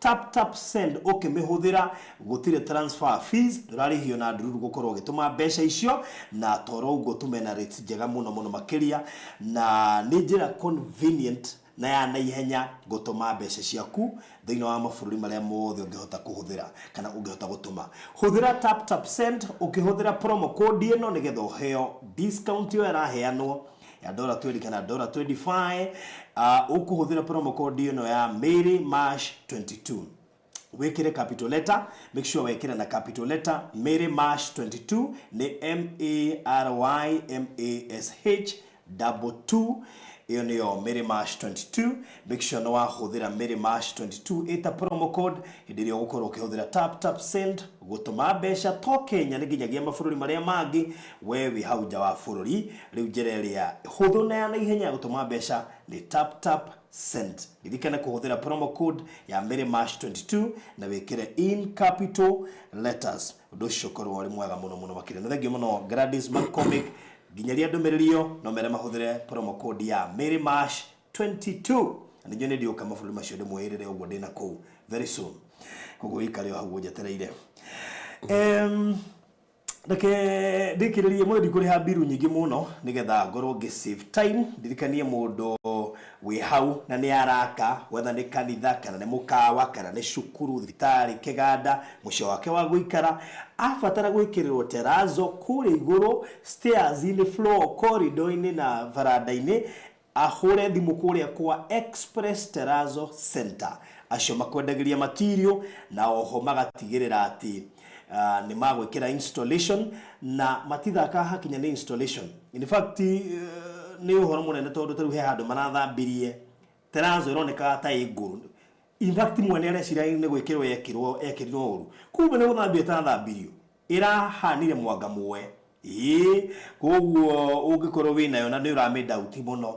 Tap Tap Send ũkĩmĩhũthĩra gũtirĩ transfer fees, ndũrarĩhio na ndururu gũkorwo ũgĩtũma mbeca icio, na toro ũguo tũme na rates njega mũno mũno makĩria, na nĩ njĩra convenient na ya naihenya gũtũma mbeca ciaku thĩinĩ wa mabũrũri marĩa mothe ũngĩhota kũhũthĩra kana ũngĩhota gũtũma. Hũthĩra Tap Tap Send ũkĩhũthĩra promo code ĩno nĩgetha ũheo discount ĩyo ĩraheanwo ya dora 20 kana dora 25. Ũkũhũthĩra promo code ĩno ya Mary Mash 22, wĩkĩre capital letter, make sure wekĩra na capital letter Mary Mash 22, nĩ M A R Y M A S H 22. Ĩyo nĩyo Mary Mash 22. Make sure nĩ wahũthĩra Mary Mash 22 ĩta promo code hĩndĩ ĩrĩa ũgũkorwo ũkĩhũthĩra Tap Tap Send gũtũma mbeca, to Kenya, nĩ nginyagia mabũrũri marĩa mangĩ we wĩ hau nja wa bũrũri. Rĩu njĩra ĩrĩa hũthũ na ya naihenya ya gũtũma mbeca nĩ Tap Tap Send. Ririkana kũhũthĩra promo code ya Mary Mash 22 na wĩkĩre in capital letters. Ũndũ ũcio ũkorwo ũrĩ mwega mũno mũno makĩria. Na thengiũ mũno Gladys McCormick, nginyaria ndũmĩrĩri ĩyo no mere mahũthĩre promo code ya Mary Mash 22, na ningĩ nĩ ndiũka mabũrũri macio ndĩmwĩrĩre ũguo ndĩna kũu very soon, koguo wĩikare o hau ũnjetereire. Reke ndĩkĩrĩrie mũthĩ, ndikũrĩha mbiru nyingĩ mũno nĩgetha ngorwo ngĩ save time. Ndirikanie mũndũ wĩ hau na nĩ araka, whether nĩ kanitha kana nĩ mũkawa kana nĩ cukuru, thibitarĩ, kĩganda, mũciĩ wake wa gũikara, abatara gwĩkĩrĩrwo terazo kũrĩa igũrũ stairs-inĩ, floor, corridor-inĩ na baranda-inĩ, ahũre thimũ kũrĩa kwa Express Terrazzo Center. Acio makwendagĩria material na oho magatigĩrĩra atĩ nĩ magwĩkĩra installation, na matithakaga hakinya nĩ installation. In fact, nĩ ũhoro mũnene tondũ ta rĩu he handũ marathambirie terrazzo ĩronekaga ta ĩ ngũrũ. In fact, mwene areciria nĩ gwĩkĩrwo yekĩrwo, ekĩrirwo ũru, kumbe nĩ gũthambio ĩtathambirio, ĩrahanire mwanga muoe. Ĩĩ, koguo ũngĩkorwo wĩnayo na nĩ ũramĩndauti mũno,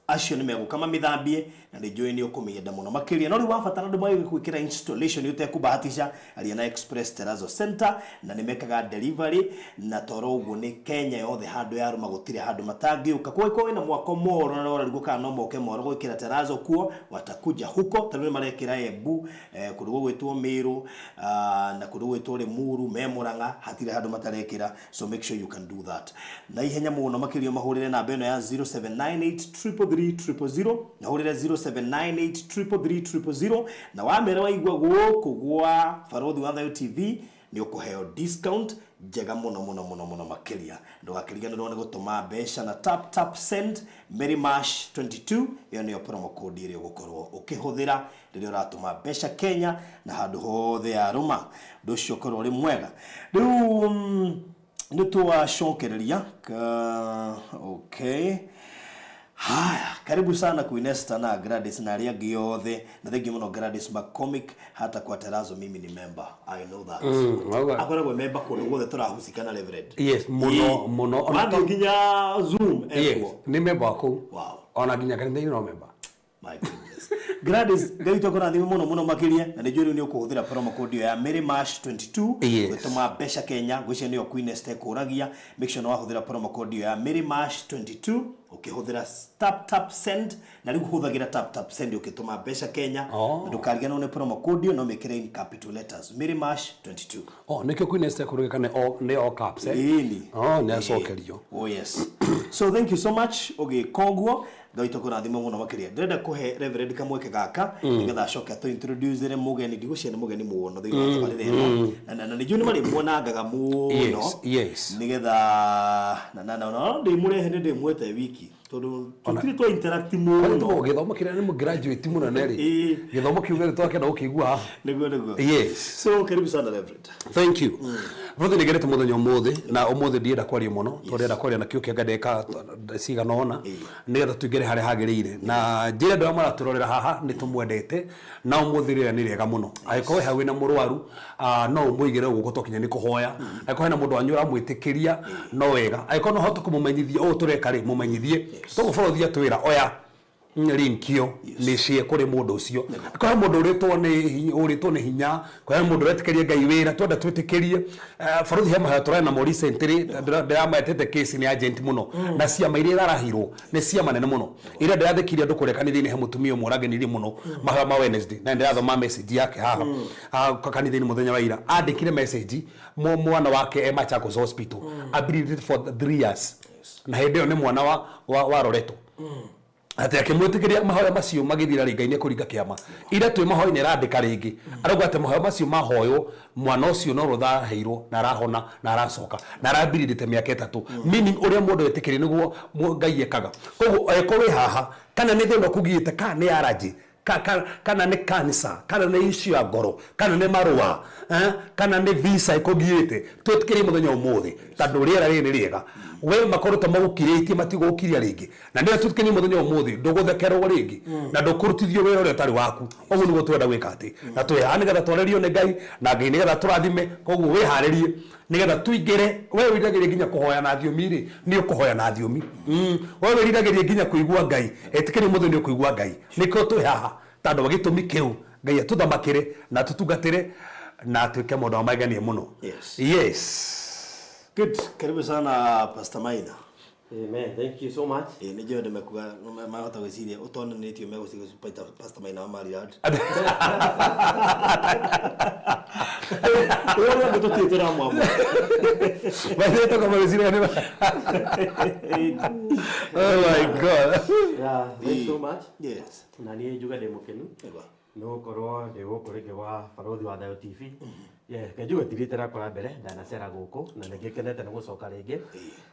acio nĩ megũka mamĩthambie na nĩ njũĩ nĩ ũkũmĩenda mũno makĩria. No rĩu wabatara andũ magĩũka gwĩkĩra installation ũtekũbahatisha, aria na Express Terrazzo Center, na nĩ mekaga delivery, na toro ũguo nĩ Kenya yothe, handũ yarũma gũtirĩ handũ matangĩũka. Kũngĩkorwo wĩna mwako moro na ũrarigwo kana no moke moro gwĩkĩra terrazzo kuo, watakuja huko. Ta rĩu nĩ marekĩra Embu, kũndũ gũgwĩtwo Meru, na kũndũ gũgwĩtwo Limuru, me Murang'a, hatirĩ handũ matarekĩra. So make sure you can do that na ihenya mũno makĩria. Mahũrĩre namba ĩno ya 0798 333 000, na hũrĩre 0798 333 000, na wamera waigua gũkũ gwa Barothi wa Thayo TV, nĩ ũkũheo discount njega mũno mũno mũno mũno makĩria. Ndũgakĩriganĩrwo nĩ gũtũma mbeca na Tap Tap Send. Mary Mash 22, ĩyo nĩyo promo code ĩrĩa ũgũkorwo ũkĩhũthĩra rĩrĩa ũratũma mbeca Kenya na handũ hothe yarũma. Ũndũ ũcio ũkorwo ũrĩ mwega. Rĩu nĩ twacokereria. Okay, haya, karibu sana Queen Esther na Gladys na arĩa angĩ othe, na thengiũ mũno Gladys McCormick. Hata kwa Terazo mimi ni member, I know that. Wauga. Akoragwo member kũndũ guothe tũrahucika na Reverend. Yes, mũno, mũno. Ona Wathiĩ nginya Zoom Yes, ekuo. Nĩ member wa kũu. Ona nginya kanitha-inĩ no member. My goodness. Gladys, Ngai witũ akũrathime mũno mũno makĩria, na nĩ njũĩ rĩu nĩ ũkũhũthĩra promo code ĩyo ya Mary Mash 22 Yes. gũtũma mbeca Kenya. Ngwĩciria nĩyo Queen Esther ĩkũragia. Make sure nĩ wahũthĩra promo code ĩyo ya Mary Mash 22 ũkĩhũthĩra Tap Tap Send, na rĩu hũthagĩra Tap Tap Send ũkĩtũma mbeca Kenya. Na ndũkariganĩrwo nĩ promo code ĩyo, no mĩkĩre in capital letters, Mary Mash 22. Oh, nĩkĩo Queen Esther kũrugĩka nĩ all caps, eh? Ĩni. Oh, nĩ acokerio. Oh yes. So thank you so much. Ũgĩka ũguo, Ngai witũ akũrathime mũno makĩria. Ndĩrenda kũhe Reverend kamweke gaka nĩgetha acoke atũ introduce mũgeni. Ndigũcia nĩ mũgeni mũno thĩinĩ wa tabarĩra ĩno. Na nĩ njũĩ nĩ marĩmuonangaga mũno. Nĩgetha na ndĩmũrehe, nĩ ndĩmwete wiki tondũ tũtirĩ twa interact Kwani mũno. Gĩthomo kĩrĩa nĩ mũgraduate mũnene rĩ. Gĩthomo kĩu gĩothe twakenda gũkĩigua haha. Nĩguo. So karibu sana, Reverend. Thank you. Brother, nĩngenete mũthenya ũmũthĩ, na ũmũthĩ ndienda kwaria mũno tondũ ndĩrenda kwaria na kĩo kĩa ndagĩka cigana ũna nĩgetha tũingĩre harĩa hagĩrĩire, na njĩre andũ arĩa maratũrorera haha nĩ tũmwendete, na ũmũthĩ rĩera nĩ rĩega mũno. Angĩkorwo wĩ hau wĩna mũrwaru, no ũmũigĩre guoko twakinya nĩ kũhoya. Angĩkorwo hena mũndũ wanyu ũramwĩtĩkĩria, no wega. Angĩkorwo no ũhote kũmũmenyithia ũũ tũreka rĩ, mũmenyithie. Toguo borothi atwĩra oya. Link ĩyo nĩ cie kũrĩ mũndũ ũcio. Kwĩ mũndũ ũrĩtwo nĩ ũrĩtwo nĩ hinya, kwĩ mũndũ ũretĩkĩria Ngai wĩra, twenda twĩtĩkĩrie. Barũthi he mahoya tũrarĩ namo recently, ndĩrametĩte case nĩ urgent mũno, na ciama iria irarahirwo nĩ ciama nene mũno. Ira ndĩrathĩkirie andũ kũrĩa kanitha-inĩ he mũtumia ũmwe ũrangenirie mũno mahoya ma Wednesday, na nĩndĩrathoma message yake haha kanitha-inĩ mũthenya wa ira. Andĩkire message mwana wake e Machakos Hospital, ableeded for 3 years, na hĩndĩ ĩyo nĩ mwana wa Loreto. Atĩ akĩmwĩtĩkĩria mahoya macio magĩthira rĩ, Ngai nĩ ekũringa kĩama. Ira twĩ mahoya-inĩ arandĩka rĩngĩ, arauga atĩ mahoya macio mahoywo mwana ũcio no rũtha aheirwo na arahona na aracoka na arambirindĩte mĩaka 3, meaning ũrĩa mũndũ etĩkĩrie nĩguo Ngai ekaga. Koguo angĩkorwo wĩ haha kana nĩ thĩna ũkũgiĩte, kana nĩ allergy, kana nĩ cancer, kana nĩ issue ya ngoro, kana nĩ marũa, kana nĩ visa ĩkũgiĩte, twĩtĩkĩrie mũthenya ũmũthĩ tondũ rĩera rĩrĩ nĩ rĩega. We makorwo ta magũkirĩtie matigũgũkiria rĩngĩ, na nĩyo twĩtĩkĩrie mũthenya ũmũthĩ ndũgũthekerwo rĩngĩ na ndũkũrutithio wĩra ũrĩa ũtarĩ waku. Ũguo nĩguo tũrenda gwĩka atĩ na twĩ haha nĩgetha twarĩrio nĩ Ngai na Ngai nĩgetha tũrathime. Koguo wĩharĩrie nĩgetha tũingĩre. We wĩriragĩria nginya kũhoya na thiomi rĩ, nĩ ũkũhoya na thiomi. We wĩriragĩria nginya kũigua Ngai, ĩtĩkĩria ũmũthĩ nĩ ũkũigua Ngai. Nĩkĩo twĩ haha tondũ wa gĩtũmi kĩu, Ngai atũthamakĩre na atũtungatĩre na atuĩke mũndũ wa magegania mũno. Yes. Yes. Good. Karibu sana, Pastor Maina. Amen. Thank you so much. Ĩ nĩ njũĩ andũ mekuga mahota gwĩciria ũtonanĩtio megũciria Pastor Maina wa Maryland. Ũrĩa andũ tũtirĩ tũramwamũra. Maithe tũkamagĩciria nĩ. Oh my God. Yeah, thanks so much. Yes. Na niĩ njuge ndĩ mũkenu nĩ gũkorwo ndĩ gũkũ rĩngĩ gwa Barũthi wa Thayũ TV. Yeah, reke njuge ti rita rĩakwa rĩa mbere ndanacera gũkũ na nĩ ngĩkenete nĩ gũcoka rĩngĩ.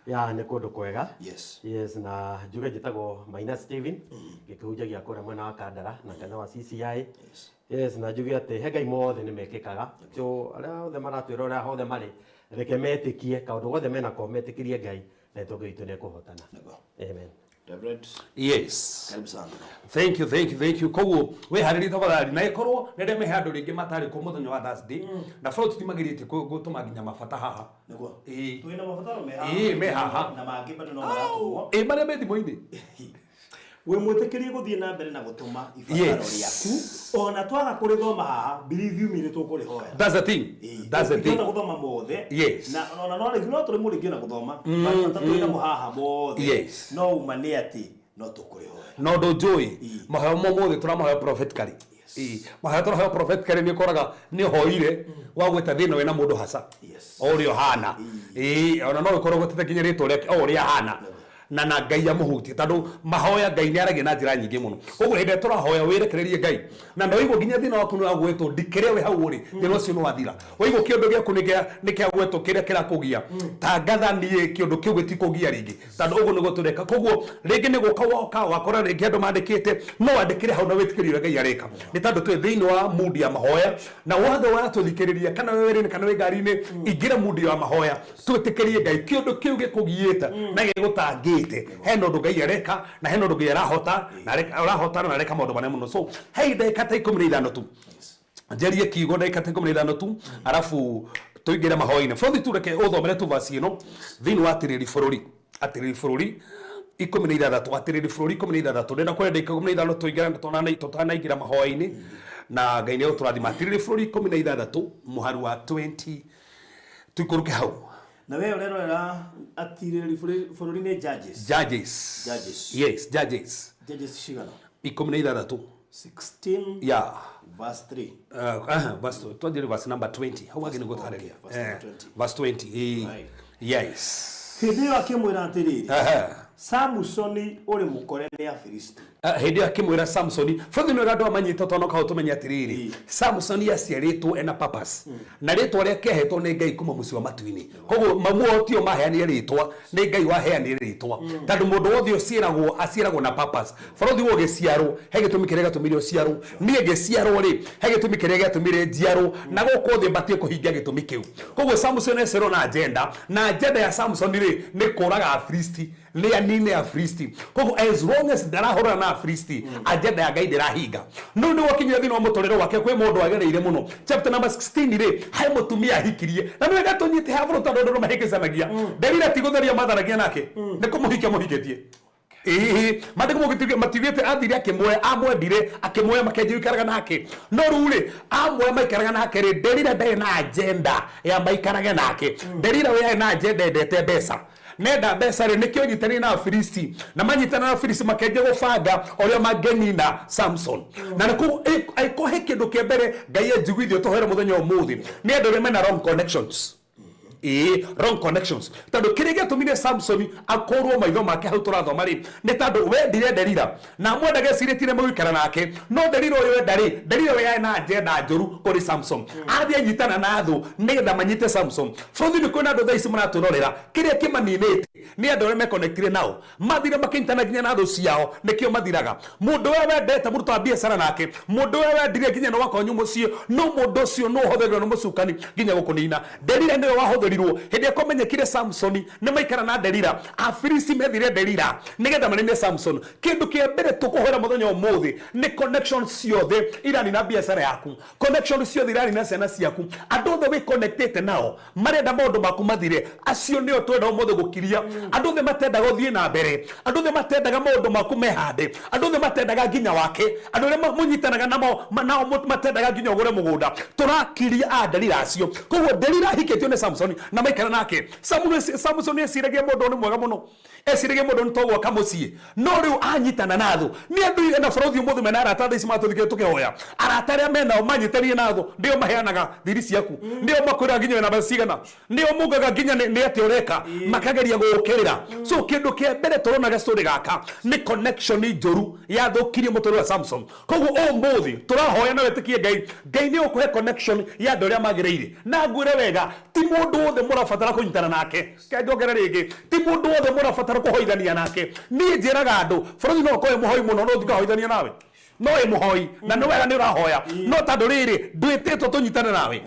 Yeah, nĩ kũndũ kwega. Yes. Yes, na njuge njĩtagwo Maina Steven, ngĩkĩhunjagia kũrĩa mwena wa Kandara na kanitha wa CCI. Yes. Yes, na njuge atĩ he Ngai mothe nĩ mekĩkaga. So arĩa othe maratwĩrorera hothe marĩ, reke metĩkie kaũndũ gothe menako metĩkĩrie Ngai na ĩtongo itũ nĩ ĩkũhotana. Nĩguo. Amen. Reverend, Yes. karibu sana. Thank you, thank you, thank you. Koguo wĩharĩrie tafadhali na ĩkorwo nĩ ndĩmehe andũ rĩngĩ matarĩ kuo mũthenya wa Thursday, na bro tũtimagĩrĩtie gũtũma nginya mabata haha. Nĩguo. Ĩĩ. Twĩna mabataro me haha. Ĩĩ, me haha. Na mangĩ bado no maratũmwo. Ĩĩ, marĩa me thimũ-inĩ. Wĩ mwĩtĩkĩrie gũthiĩ na mbere na gũtũma ibataro Yes. rĩaku ona twaga kũrĩthoma haha, believe you me, nĩ tũkũrĩhoya. That's the thing. Ĩĩ. That's the thing. Tũtingĩhota gũthoma mothe. Yes. Na ona no rĩngĩ no tũrĩmwo rĩngĩ na gũthoma, but bata twĩ namo haha mothe. Yes. No uma nĩ atĩ no tũkũrĩhoya. Na ũndũ njũĩ, Ĩĩ. mahoya ma ũmũthĩ tũramahoya prophetically. Ĩĩ. Mahoya tũrahoya prophetically nĩ ũkoraga nĩ ũhoire wagweta thĩna wĩna mũndũ haca. Yes. O ũrĩa ũhana. Ĩĩ, ona no ũkorwo ũgwetete nginya rĩtwa rĩake o ũrĩa ahana. Na Ngai amũhutie tondũ mahoya Ngai nĩ aragia na njĩra nyingĩ mũno. Koguo hĩndĩ ĩrĩa tũrahoya wĩrekererie Ngai na no ũigua nginya thĩna waku nĩ wagwetwo ndikĩrĩa wĩ hau ũrĩ, thĩna ũcio nĩ wathira. Waigua kĩũndũ gĩaku nĩ kĩagwetwo kĩrĩa kĩrakũgia, tangatha niĩ kĩũndũ kĩu gĩtikũgia rĩngĩ tondũ ũguo nĩguo tũreka. Koguo rĩngĩ nĩ gũka woka wakora rĩngĩ andũ mandĩkĩte, no wandĩkĩre hau na wĩtĩkĩrie ũrĩa Ngai areka nĩ tondũ twĩ thĩinĩ wa mood ya mahoya, na wothe ũratũthikĩrĩria kana wĩ wĩra-inĩ kana wĩ ngari-inĩ, ingĩra mood ya mahoya twĩtĩkĩrie Ngai kĩũndũ kĩu gĩkũgiĩte na gĩgũtangĩte. Hena ũndũ Ngai areka na hena ũndũ Ngai arahota na arahota na areka maũndũ manene mũno. So he ndagĩka ta 15 tu njarie kiugo, ndagĩka ta 15 tu, arabu tũingĩre mahoya-inĩ. Bũrũri tu reke ũthomere tu verse ĩno thĩinĩ wa Atĩrĩri Bũrũri, Atĩrĩri Bũrũri 16, Atĩrĩri Bũrũri 16. Ndĩrenda kwenda ndagĩka 15 tũingĩre tũtanaingĩra mahoya-inĩ na Ngai nĩ egũtũrathima. Atĩrĩri Bũrũri 16 mũhari wa 20, tuikũrũke hau. Na we ũrerorera Atirĩrĩri Bũrũri nĩ Judges. Judges. Judges. Yes, Judges. Judges cigana? 16. 16 Yeah. verse 3. Verse, twanjĩre verse number 20 hau hangĩ nĩguo twarĩria. Okay, verse number 20. Verse 20, ĩĩ. Right. Yes. Hĩndĩ ĩyo akĩmwĩra atĩrĩrĩ, Aha. Samusoni, ũrĩ mũkore nĩ Afilisti. Hĩndĩ ĩyo akĩmwĩra Samsoni, bũthi nĩ ũrĩa andũ amanyĩte tondũ no kaũ tũmenye atĩrĩrĩ, Samsoni aciarĩtwo ena purpose na rĩtwa rĩake ahetwo nĩ Ngai kuma mũciĩ wa matu-inĩ. Koguo mamu tio maheanire rĩtwa, nĩ Ngai waheanire rĩtwa tondũ mũndũ wothe ũciaragwo aciaragwo na purpose. Bũrũri ũyũ ũgĩciarwo he gĩtũmi kĩrĩa gĩatũmire ũciarwo, niĩ ngĩciarwo rĩ he gĩtũmi kĩrĩa gĩatũmire njiarwo, na gũkũ thĩ mbatiĩ kũhingia gĩtũmi kĩu. Koguo Samson aciarwo na agenda, na agenda ya Samson rĩ nĩ kũraga Afilisti, nĩ anine Afilisti. Koguo as long as ndarahũrana na Afilisti, agenda ya Ngai ndĩrahinga. No nĩ gwakinyire thĩinĩ wa mũtũrĩre wake kwĩ mũndũ agereire mũno. Chapter number 16 rĩ, he mũtumia ahikirie na nĩ wega tũnyite haha bũrũ tondũ andũ nĩ mahĩngĩcanagia. Delila ti gũtheria matharagia nake, nĩ kũmũhikia mũhikĩtie. Ĩĩ, maandĩko matigĩte athire akĩmuoya, amwendire akĩmuoya, makĩanjia gũikaraga nake. No rĩu rĩ, amuoya maikaraga nake rĩ, Delila ndarĩ na agenda ya maikarage nake. Delila we arĩ na agenda endete mbeca. Nenda mbeca rĩ, nĩkĩo anyitanĩire na Afilisti, na manyitana na Afilisti makĩanjia gũbanga ũrĩa mangĩnina Samson. Na nĩ koguo angĩkorwo he kĩndũ kĩa mbere Ngai anjiguithia tũhoere mũthenya ũmũthĩ, nĩ andũ arĩa mena wrong connections. Ĩĩ, wrong connections. Tondũ kĩrĩa gĩatũmire Samson akũrwo maitho make hau tũrathoma rĩ, nĩ tondũ wendire Delila na amwendaga ecirĩtie nĩ mũgũikara nake, no Delila ũyũ enda rĩ, Delila we arĩ na agenda njũru kũrĩ Samson. Athiĩ anyitana na thũ nĩgetha manyite Samson. Bũrũri nĩ kwĩna andũ thaa ici maratwĩrorera, kĩrĩa kĩmaninĩte nĩ andũ arĩa mekonectire nao. Mathire makĩnyitana nginya na thũ ciao, nĩkĩo mathiraga. Mũndũ ũrĩa wendete mũrutaga biacara nake, mũndũ ũrĩa wendire nginya nĩ wakwanyu mũciĩ, no mũndũ ũcio nĩ ũhũthĩrirwo nĩ mũcukani nginya gũkũnina. Delila nĩwe wahũthĩrirwo hĩndĩ ĩrĩa kwamenyekire Samsoni nĩ maikara na Delila. Afilisti methire Delila nĩgetha manine Samson. Kĩndũ kĩa mbere tũkũhoera mũthenya ũmũthĩ nĩ connection ciothe iranina biacara yaku, connection ciothe iranina ciana ciaku, andũ othe wĩ connectĩte nao marenda maũndũ maku mathire, acio nĩo twenda ũmũthĩ gũkiria. Andũ othe matendaga ũthiĩ na mbere, andũ othe matendaga maũndũ maku mehande, andũ othe matendaga nginya wake, andũ arĩa mũnyitanaga namo nao matendaga nginya ũgũre mũgũnda, tũrakiria a Delila acio. Koguo Delila ahikĩtio nĩ Samsoni na maikara nake. Samsoni eciragia mũndũ nĩ mwega mũno, eciragia mũndũ nĩ togwaka mũciĩ, no rĩu anyitana na thũ. Nĩ andũ ena bũrũthi ũmũthĩ mena arata thaa ici matũthikĩrĩria tũkĩhoya, arata arĩa menao manyitanire na thũ nĩo maheanaga thiri ciaku, nĩo makwĩraga nginya wĩna mbeca cigana, nĩo mugaga nginya nĩ atĩa ũreka, makageria gũgũkĩrĩra. So kĩndũ kĩa mbere tũrona gastory gaka nĩ connection njũru yathũkirie mũtũrĩre wa Samson. Koguo ũmũthĩ tũrahoya na wĩtĩkie Ngai, Ngai nĩ ũkũhe connection ya andũ arĩa magĩrĩire. Na ngwĩre wega, ti mũndũ wothe mũrabatara kũnyitana nake. Reke njongere rĩngĩ, ti mũndũ wothe mũrabatara kũhoithania nake. Niĩ njĩraga andũ, bũrũri no ũkorwo wĩ mũhoi mũno no ndikahoithania nawe. No wĩ mũhoi na nĩ wega nĩ ũrahoya, no tondũ rĩrĩ, ndwĩtĩtwo tũnyitane nawe.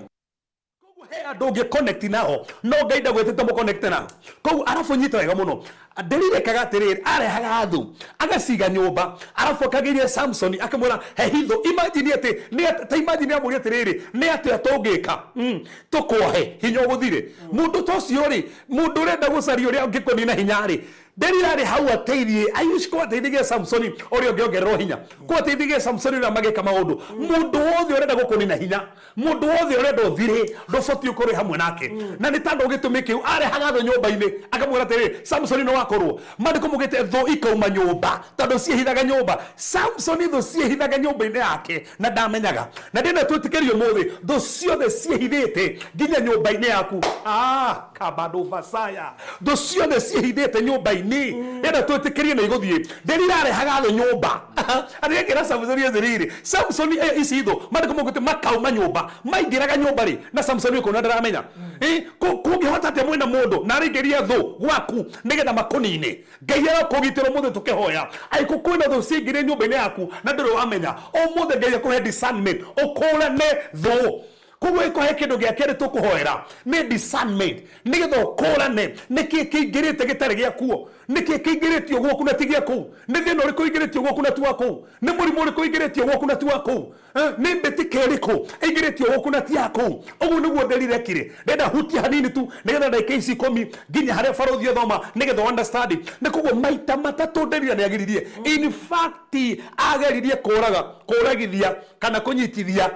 Koguo he andũ ũngĩ connect nao, no Ngai ndagwĩtĩte mũ connect nao. Koguo arabu nyita wega mũno, Delila ekaga atĩrĩrĩ, arehaga thũ agaciga nyũmba, arabu akageria Samsoni akamwĩra he hitho. Imagine atĩ nĩ ta imagine amũria atĩrĩrĩ, nĩ atĩa tũngĩka tũkwohe hinya ũgũthire. Mũndũ ta ũcio rĩ, mũndũ ũrenda gũcaria ũrĩa ũngĩkũnina hinya rĩ, Delila arĩ hau ateithie, I wish ko ateithagia Samsoni ũrĩa ũngĩongererwo hinya, ko ateithagia Samsoni ũrĩa magĩka maũndũ. Mũndũ wothe ũrenda gũkũnina hinya, Mũndũ wothe ũrenda ũthire ndũbatiĩ ũkorwo wĩ hamwe nake. Na nĩ tondũ gĩtũmi kĩu arehaga thũ nyũmba-inĩ akamwĩra atĩrĩrĩ, Samsoni nĩ wakorwo. Maandĩko maugĩte thũ ikauma nyũmba tondũ ciehithaga nyũmba. Samsoni thũ ciehithaga nyũmba-inĩ yake na ndamenyaga. Na ndĩrenda twĩtĩkĩrie ũmũthĩ thũ ciothe ciĩhithĩte nginya nyũmba-inĩ yaku. Ah, kabadovasaya. Thũ ciothe ciĩhithĩte nyũmba-inĩ. Ndĩrenda twĩtĩkĩrie nĩ igũthiĩ. Delila arehaga thũ nyũmba. Agĩkĩra Samsoni atĩrĩrĩ, Samsoni, ici thũ, maandĩko maugĩte makauma nyũmba, maingĩraga nyũmba rĩ, na Samsoni ũkona ndaramenya. Kũngĩhota atĩa mwĩna mũndũ na araingĩria thũ gwaku nĩgetha makũnine? Ngai arokũgitĩra ũmũthĩ tũkĩhoya. Angĩkorwo kwĩna thũ ciaingĩrire nyũmba-inĩ yaku na ndũrĩ wamenya, ũmũthĩ Ngai akũhe discernment, ũkũrane thũ. Koguo ĩkũhe kĩndũ gĩa kerĩ tũkũhoera nĩ discernment, nĩgetha ũkũrane nĩkĩ kĩingĩrĩte gĩtarĩ gĩakuo, nĩkĩ kĩingĩrĩtio gwaku na ti gĩa kũu, nĩ thĩna ũrĩkũ ũingĩrĩtio gwaku na ti wa kũu, nĩ mũrimũ ũrĩkũ ũingĩrĩtio gwaku na ti wa kũu, nĩ mbĩtĩka ĩrĩkũ ĩingĩrĩtio gwaku na ti ya kũu. Ũguo nĩguo Delila ekire. Ndĩrenda hutie hanini tu nĩgetha ndagĩka ici ikũmi nginya harĩa barũthi athoma nĩgetha understand. Nĩ koguo maita matatũ Delila nĩ ageririe, in fact ageririe kũraga, kũragithia kana kũnyitithia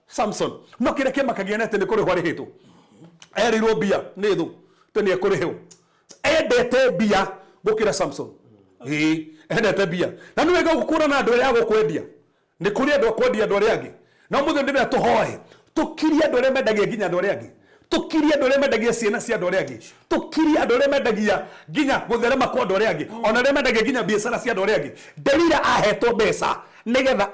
Samson. No kĩrĩa kĩmakagia nĩ atĩ nĩ kũrĩhwo arĩhĩtwo. Erĩirwo mbia nĩ thũ atĩ nĩ ekũrĩhwo. Endete mbia gũkĩra Samson. Ĩĩ, endete mbia. Na nĩ wega gũkũrana andũ arĩa agũkwendia. Nĩ kũrĩ andũ a kwendia andũ arĩa angĩ. Na ũmũthĩ ndĩrenda tũhoe, tũkirie andũ arĩa mendagia nginya andũ arĩa angĩ. Tũkirie andũ arĩa mendagia ciana cia andũ arĩa angĩ. Tũkirie andũ arĩa mendagia nginya gũtherema kwa andũ arĩa angĩ. Ona arĩa mendagia nginya biacara cia andũ arĩa angĩ. Delila ahetwo mbeca nĩgetha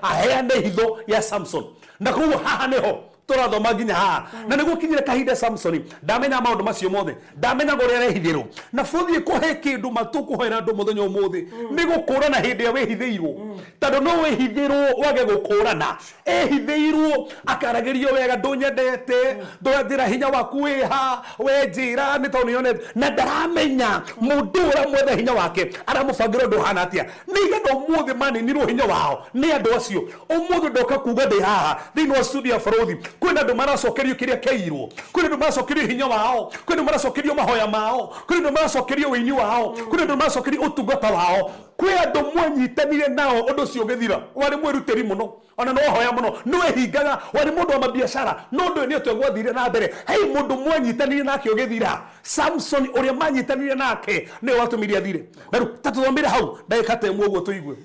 aheane hitho ya Samson. Na koguo haha nĩho tũrathoma nginya haha. Na nĩguo kinyire kahinda Samsoni ndamenyaga maũndũ macio mothe, ndamenyaga ũrĩa arehithĩrwo. Na bũthiĩ kũhe kĩndũ matũkũhoera andũ mũthenya ũmũthĩ nĩ gũkũrana hĩndĩ ĩrĩa wĩhithĩirwo. Tondũ no wĩhithĩrwo wage gũkũrana. Ehithĩirwo akaragĩrio wega, ndũnyendete, ndũranjĩra hinya waku wĩha, we njĩra nĩ tondũ nĩnyonete. Na ndaramenya mũndũ ũyũ ũramwetha hinya wake aramũbangĩra ũndũ ũhana atĩa. Nĩgetha ũmũthĩ maninirwo hinya wao nĩ andũ acio. Ũmũthĩ ndoka kuga ndĩ haha thĩinĩ wa studio ya Barũthi, Kwĩna andũ maracokerio kĩrĩa kĩairwo, kwĩna andũ maracokerio hinya wao, kwĩna andũ maracokerio mahoya mao, kwĩna andũ maracokerio wĩini wao, kwĩna andũ maracokerio ũtungata wao. Kwĩ andũ mwanyitanire nao ũndũ ũcio ũgĩthira. Warĩ mwĩrutĩri mũno, ona nĩ wahoya mũno, nĩ wehingaga, warĩ mũndũ wa mabiacara, no ũndũ ũyũ nĩ ũtĩa gwathire na mbere. He mũndũ mwanyitanire nake ũgĩthira. Samson ũrĩa manyitanire nake nĩwe watũmire athire. Na rĩu ta tũthomere hau ndagĩka ta ĩmwe ũguo tũigue.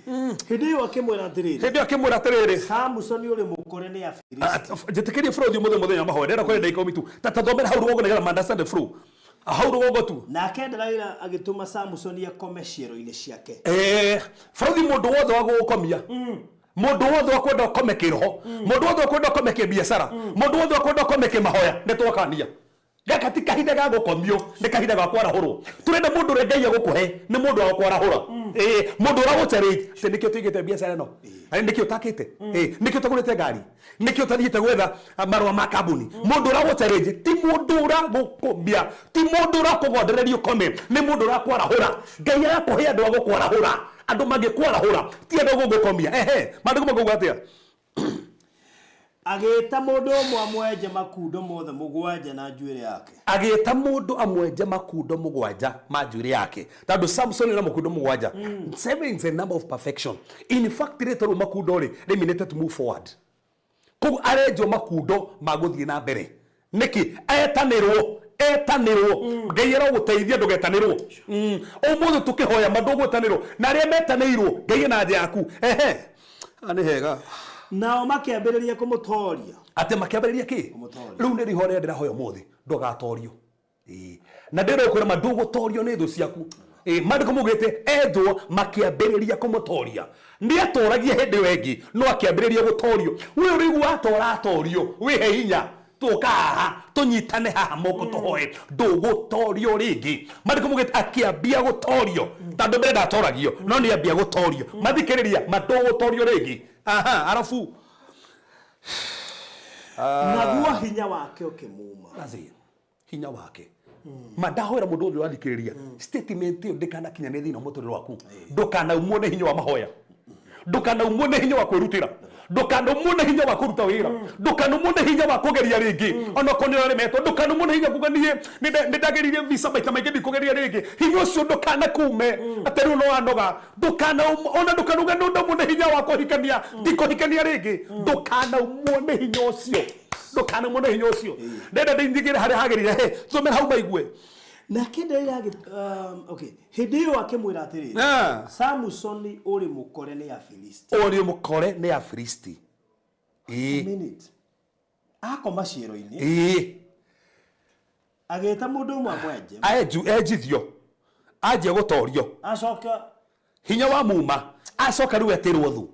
Hĩndĩ ĩyo akĩmwĩra atĩrĩrĩ, Hĩndĩ ĩyo akĩmwĩra atĩrĩrĩ, Samusoni ũrĩ mũkore nĩ Afilisti. Njĩtĩkĩrie bro thiĩ mũthenya mũthenya wa mahoya, ndĩrenda kwaria ndagĩka ikũmi tu. Ta tathomere hau rũgongo nĩgetha ma understand the flow. Hau rũgongo tu. Nake Delaila agĩtũma Samusoni akome ciero-inĩ ciake. Bũrũri mũndũ wothe wa gũgũkomia, mũndũ wothe wa kwenda ũkome kĩroho, mũndũ wothe wa kwenda ũkome kĩbiacara, mũndũ wothe wa kwenda ũkome kĩmahoya, nĩ twakania. Gaka ti kahinda ga gũkomio, nĩ kahinda ga kwarahũrwo. Tũrenda mũndũ ũrĩa Ngai egũkũhe nĩ mũndũ wa gũkwarahũra. Mũndũ ũrĩa ũgũchallenge atĩ nĩkĩo tũigĩte biacara ĩno, nĩkĩo ũtakĩte, nĩkĩo ũtagũrĩte ngari, nĩkĩo ũtathiĩte gwetha marũa ma kambuni. Mũndũ ũrĩa ũgũchallenge ti mũndũ ũragũkomia, ti mũndũ ũrakũgondereria ũkome, nĩ mũndũ ũrakwarahũra. Ngai arakũhe andũ a gũkwarahũra, andũ mangĩkwarahũra, ti andũ a gũgũkomia. Ehe, maandĩko makauga atĩa? Agĩĩta mũndũ ũmwe amwenje makundo mothe mũgwanja na njuĩrĩ yake. Agĩĩta mũndũ amwenje makundo mũgwanja ma njuĩrĩ yake, tondũ Samson na makundo mũgwanja. Seven is a number of perfection. In fact, rĩtwa rĩu makundo rĩ, rĩminĩte to move forward. Koguo arenjwo makundo ma gũthiĩ na mbere. Nĩkĩ? Etanĩrwo, etanĩrwo. Ngai arogũteithia ndũgetanĩrwo. Ũmũthĩ tũkĩhoya ma ndũgwĩtanĩrwo. Na arĩa metanĩirwo, Ngai ena anja yaku. Ehe. Haha nĩ hega. Nao makĩambĩrĩria kũmũtooria. Atĩ makĩambĩrĩria kĩ? Kũmũtooria. Rĩu nĩ riho rĩrĩa ndĩrahoya ũmũthĩ, ndũgatorio. Ĩĩ. Na ndĩrenda gũkwĩra ma ndũgũtorio nĩ thũ ciaku. Ĩĩ, maandĩko maugĩte ethwo makĩambĩrĩria kũmũtoria. Nĩ atoragia hĩndĩ ĩyo ĩngĩ, no akĩambĩrĩria gũtorio. We ũraigua atora atorio, wĩhe hinya. Tũka haha, tũnyitane haha moko tũhoe, ndũgũtorio rĩngĩ. Maandĩko maugĩte akĩambia gũtorio. Tondũ mbere ndatoragio, no nĩ ambia gũtorio. Mathikĩrĩria, ma ndũgũtorio rĩngĩ. Aha, arabu. Naguo hinya wake ũkĩmuuma. That's it. Hinya wake. Ma ndahoera mũndũ wothe ũrathikĩrĩria, statement ĩyo ndĩkanakinyane thĩinĩ wa mũtũrĩre waku. Ndũkanaumwo nĩ hinya wa mahoya, ndũkanaumwo nĩ hinya wa kwĩrutĩra, ndũkanaumwo nĩ hinya wa kũruta wĩra, ndũkanaumwo nĩ hinya wa kũgeria rĩngĩ onokorwo nĩ ũraremetwo, ndũkanaumwo nĩ hinya kuga niĩ nĩ ndageririe visa maita maingĩ ndikũgeria rĩngĩ. Hinya ũcio ndũkanakume atĩ rĩu no wanoga. Ndũkanaumwo, ona ndũkanauge nĩ ndaumwo nĩ hinya wa kũhikania, ndikũhikania rĩngĩ. Ndũkanaumwo nĩ hinya ũcio, ndũkanaumwo nĩ hinya ũcio. Ndenda ndĩnyigĩre harĩa hagĩrĩire, he tũmĩre hau maigue. Nake Delila okay. Hĩndĩ ĩyo akĩmwĩra atĩrĩrĩ, Samusoni ũrĩ mũkore nĩ Afilisti. Ũrĩ mũkore nĩ Afilisti. A minute. Akoma ciero-inĩ. Agĩĩta mũndũ ũmwe amwenje. Enjithio. Anjia gũtorio. Acoka. Hinya wa muma. Acoka rĩu etĩrwo thũ.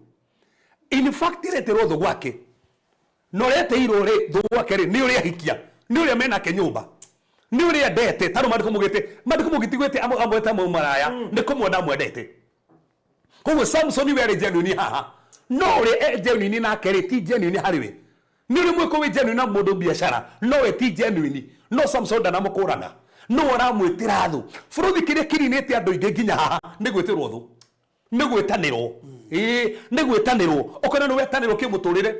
In fact retĩrwo thũ gwake. Na ũrĩa etĩirwo rĩ thũ gwake rĩ nĩ ũrĩa ahikia. Nĩ ũrĩa menake nyũmba. Nĩ ũrĩa endete. Tondũ maandĩko maugĩte, maandĩko maugĩte amwete mũmaraya. Nĩ kũmwenda amwendete. Koguo Samson we arĩ genuine haha. No ũrĩa e genuine nake rĩ ti genuine harĩ we. Nĩ ũrĩ mwĩko wĩ genuine na mũndũ biacara, no we ti genuine. No Samson ndanamũkũrana. No aramwĩtĩra thũ. Bũrũri kĩrĩa kĩninĩte andũ aingĩ nginya haha nĩ gwĩtĩrwo thũ. Nĩ gwĩtanĩrwo. Ĩĩ, nĩ gwĩtanĩrwo. Ũkona nĩ wetanĩrwo kĩmũtũrĩre.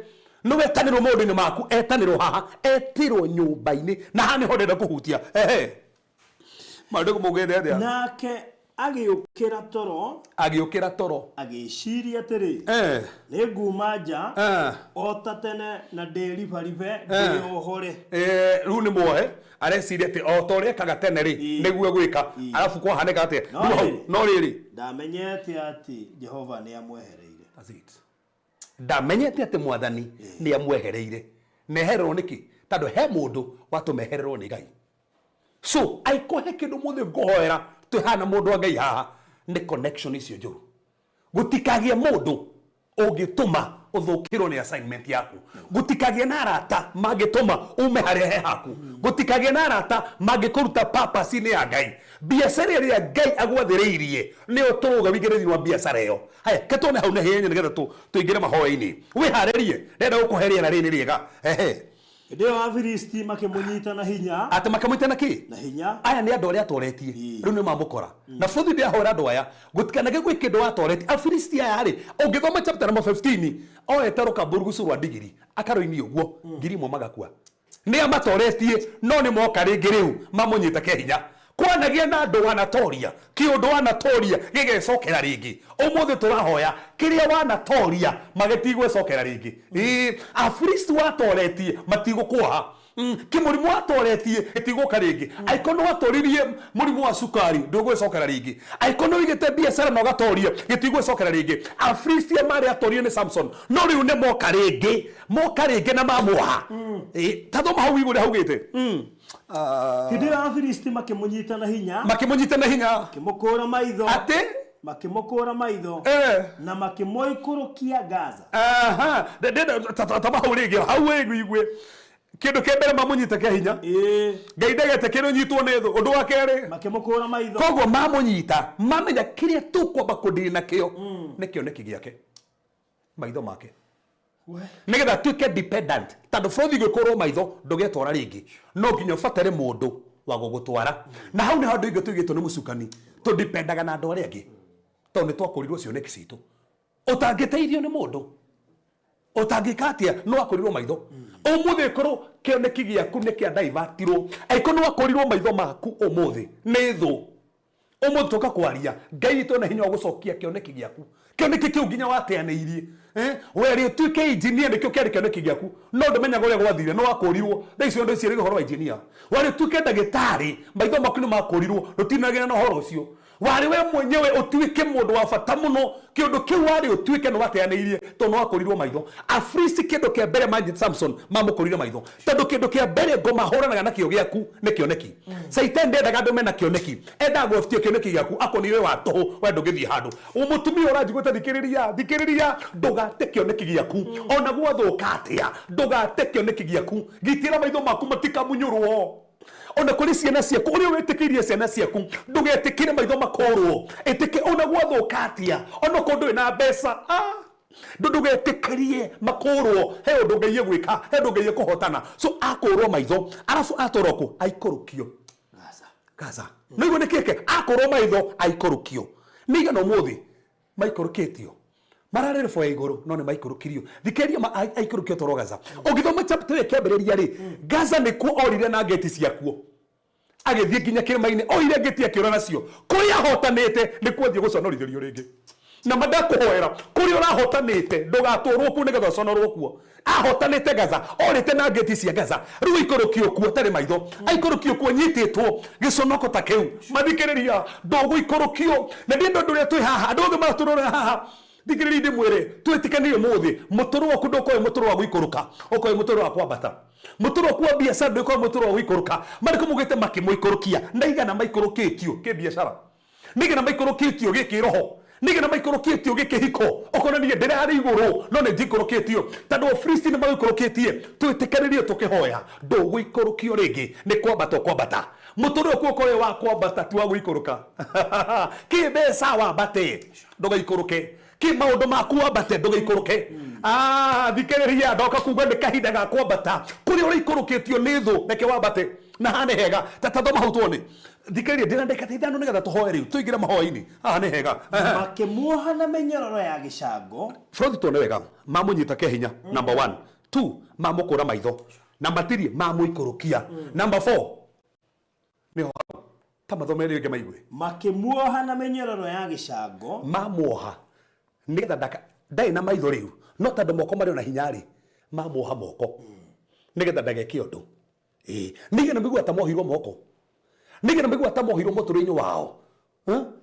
Nĩ wetanĩrwo maũndũ-inĩ maku, etanĩrwo haha, etĩrwo nyũmba-inĩ. Na haha nĩho ndĩrenda kũhutia. Ehe. Maandĩko maugĩte atĩa? Nake agĩũkĩra toro. Agĩũkĩra toro. Agĩĩciria atĩrĩ, Nĩ nguuma nja o ta tene na ndĩĩribaribe ndĩĩohore. Rĩu nĩ muohe, areciria atĩ o ta ũrĩa ekaga tene rĩ, nĩguo egwĩka. Arabu kwahanĩka atĩa? No Rĩu hau, rĩrĩ, no rĩrĩ. Ndamenyete atĩ Jehova nĩamwehereire. That's it. Ndamenyete atĩ Mwathani nĩamwehereire. Na ehererwo nĩkĩ? Tondũ he mũndũ watũma ehererwo nĩ Ngai. So angĩkorwo he kĩndũ mũthĩ ngũhoera twĩ haha na mũndũ wa Ngai haha, nĩ connection icio njũru. Gũtikagĩe mũndũ ũngĩtũma ũthũkĩrwo nĩ assignment yaku. Gũtikagĩe na arata mangĩtũma ume harĩa he haku. Gũtikagĩe na arata mangĩkũruta purpose-inĩ ya Ngai. Biacara ĩrĩa Ngai agwathĩrĩirie nĩyo tũrũga wĩingĩre thĩinĩ wa biacara ĩyo. Haya, ke tuone hau na ihenya nĩgetha tũingĩre mahoya-inĩ. Wĩharĩrie, ndĩrenda gũkũhe rĩera rĩrĩ rĩega. Ehe. Hĩndĩ ĩyo Afilisti makĩmũnyita na hinya. Atĩ makĩmũnyita na kĩ? Na hinya. Aya nĩ andũ arĩa atoretie. Rĩu nĩ mamũkora. Na bũthi ndĩahũra andũ aya. Gũtikanage gwĩ kĩndũ watoretie. Afilisti aya rĩ, ũngĩthoma chapter number 15, oete rũkamburugucu rwa ndigiri, akaroinia ũguo, 1000 magakua. Nĩ amatoretie, no nĩ moka rĩngĩ rĩu mamũnyite kĩa hinya. Kwanagĩa na andũ wanatoria, kĩũndũ wanatoria gĩgecokera rĩngĩ. Ũmũthĩ tũrahoya kĩrĩa wanatoria magĩtigwĩcokera rĩngĩ. Ĩĩ, Afilisti watoretie matigũkuoha. Kĩmũrimũ watoretie gĩtigũka rĩngĩ. Angĩkorwo nĩ watoririe mũrimũ wa cukari ndũgwĩcokera rĩngĩ. Angĩkorwo nĩ ũigĩte biacara na ũgatoria gĩtigwĩcokera rĩngĩ. Afilisti marĩ atorie nĩ Samson, no rĩu nĩ moka rĩngĩ, moka rĩngĩ na mamuoha. Ĩĩ, ta thoma hau igũrũ haugĩte. Hĩndĩ ĩyo Afilisti makĩmũnyita na hinya. Makĩmũnyita na hinya. Makĩmũkũũra maitho. Atĩ? Makĩmũkũũra maitho. Na makĩmũikũrũkia Gaza. Aha, tama hau rĩngĩ, hau ĩguigue. Kĩndũ kĩa mbere mamũnyita kĩa hinya. Ngai ndagetĩkĩre ũnyitwo nĩ thũ. Ũndũ wa kerĩ. Makĩmũkũũra maitho. Koguo mamũnyita, mamenya kĩrĩa tũkwamba kũndiri nakĩo nĩ kĩoneki gĩake. Maitho make. Nĩgetha atuĩke dependent. Tondũ bũrũri ũngĩkũrwo maitho ndũgetwara rĩngĩ. No nginya ũbatare mũndũ wa gũgũtwara. Na hau nĩho andũ aingĩ tũigĩtwo nĩ mũcukani. Tũdipendaga na andũ arĩa angĩ. Tondũ nĩ twakũrirwo cioneki citũ. Ũtangĩteithio nĩ mũndũ. Ũtangĩka atĩa no akũrirwo maitho. Ũmũthĩ korwo kĩoneki gĩaku nĩ kĩa daivatirwo. Angĩkorwo nĩ wakũrirwo maitho maku ũmũthĩ nĩ thũ. Ũmũthĩ tũka kwaria Ngai witũ ena hinya wa gũcokia kĩoneki gĩaku. Kĩoneki kĩu nginya wateanĩirie. Werĩ ũtuĩke engineer nĩkĩo kĩarĩ kĩoneki gĩaku. No ndũmenyaga ũrĩa gwathire, nĩ wakũrirwo. Thaa icio ndwĩciragia ũhoro wa engineer. Werĩ ũtuĩke ndagĩtarĩ, maitho maku nĩ makũrirwo, ndũtinagĩra na ũhoro ũcio. Warĩ we mwenyewe ũtuĩke mũndũ wa bata mũno. Kĩũndũ kĩu warĩ ũtuĩke nĩ wateanĩirie tondũ nĩ wakũrirwo maitho. Afilisti kĩndũ kĩa mbere manyita Samson mamũkũrire maitho. Tondũ kĩndũ kĩa mbere ngoma hũranaga nakĩo gĩaku nĩ kĩoneki. Caitani ndendaga andũ mena kĩoneki. Endaga gũebutia kĩoneki gĩaku akonie wĩ wa tũhũ we ndũngĩthiĩ handũ. Mũtumia ũranjigua ta thikĩrĩria, thikĩrĩria, ndũgate kĩoneki gĩaku. Ona gwathũka atĩa, ndũgate kĩoneki gĩaku. Gitĩra maitho maku matikamunyũrwo. Ona kũrĩ ciana ciaku, ũrĩa wĩtĩkĩirie ciana ciaku, ndũgetĩkĩre maitho makũrwo. Ĩtĩkĩ ona gwathũka atĩa, ona okorwo ndũrĩ na mbeca. Ndũgetĩkĩrie makũrwo. He ũndũ Ngai egwĩka, he ũndũ Ngai ekũhotana. So akũrwo maitho, arabu atwarwo kũ? Aikũrũkio Gaza. No igua nĩ kĩke? Akũrwo maitho aikũrũkio. Nĩ igana ũmũthĩ maikũrũkĩtio. Mararĩ rĩbo ya igũrũ no nĩ maikũrũkirio. Thikĩrĩria aikũrũkio twarwo Gaza. Ũngĩthoma chapter ĩyo kĩambĩrĩria rĩ, Gaza nĩkuo orire na ngĩti ciakuo. Agĩthiĩ nginya kĩrĩma-inĩ, oire ngĩti akĩũra nacio. Kũrĩa ahotanĩte nĩkuo athiĩ gũconorithĩrio rĩngĩ. Na ma ndakũhoera, kũrĩa ũrahotanĩte ndũgatwarwo kuo nĩgetha ũconorwo kuo. Ahotanĩte Gaza, orĩte na ngĩti cia Gaza. Rĩu aikũrũkio kuo atarĩ maitho. Aikũrũkio kuo anyitĩtwo gĩconoko ta kĩu. Mathikĩrĩria, ndũgũikũrũkio. Na ndienda ũndũ ũrĩa twĩ haha, andũ othe maratũrora haha. Thikĩrĩria ndĩmwĩre, twĩtĩkanĩrie ũmũthĩ, mũtũrũ waku ndũkorwo wĩ mũtũrũ wa gũikũrũka, ũkorwo wĩ mũtũrũ wa kwambata. Mũtũrũ waku wa biacara ndũkorwo wĩ mũtũrũ wa gũikũrũka. Marĩkũ mugĩte makĩmũikũrũkia, na igana maikũrũkĩtio kĩbiacara. Nĩ igana maikũrũkĩtio gĩkĩroho. Nĩ igana maikũrũkĩtio gĩkĩhiko. Ũkona niĩ ndĩrarĩ igũrũ, no nĩ njikũrũkĩtio. Tondũ Afilisti nĩ magũikũrũkĩtie, twĩtĩkanĩrie tũkĩhoya, ndũgũikũrũkio rĩngĩ, nĩ kwambata ũkwambata. Mũtũrũ waku ũkorwo wĩ wa kwambata, ti wa gũikũrũka. Kĩ mbeca wambate, ndũgaikũrũke. Kĩ maũndũ maku wambate, ndũgaikũrũke. Thikĩrĩria, ndoka kuga nĩ kahinda ga kwambata. Kũrĩa ũraikũrũkĩtio nĩ thũ, reke wambate. Na haha nĩ hega. Ta thoma hau tuone. Thikĩrĩria, ndĩna ndagĩka ta ithano nĩgetha tũhoe rĩu. Tũingĩre mahoya-inĩ. Haha nĩ hega. Makĩmuoha na mĩnyororo ya gĩcango. Bũrũri tuone wega. Mamũnyita kĩa hinya. Number 1. 2, mamũkũra maitho. Number 3, mamũikũrũkia. Number 4, nĩho hau. Ta mathome rĩngĩ maigue. Makĩmuoha na mĩnyororo ya gĩcango. Mamuoha nĩgetha ndaka ndarĩ na maitho rĩu, no tondũ moko marĩ ona hinya rĩ, mamuoha moko nĩgetha ndageke ũndũ. Ĩĩ, nĩigana maigua ta mohirwo moko, nĩigana maigua ta mohirwo mũtũrĩre-inĩ wao.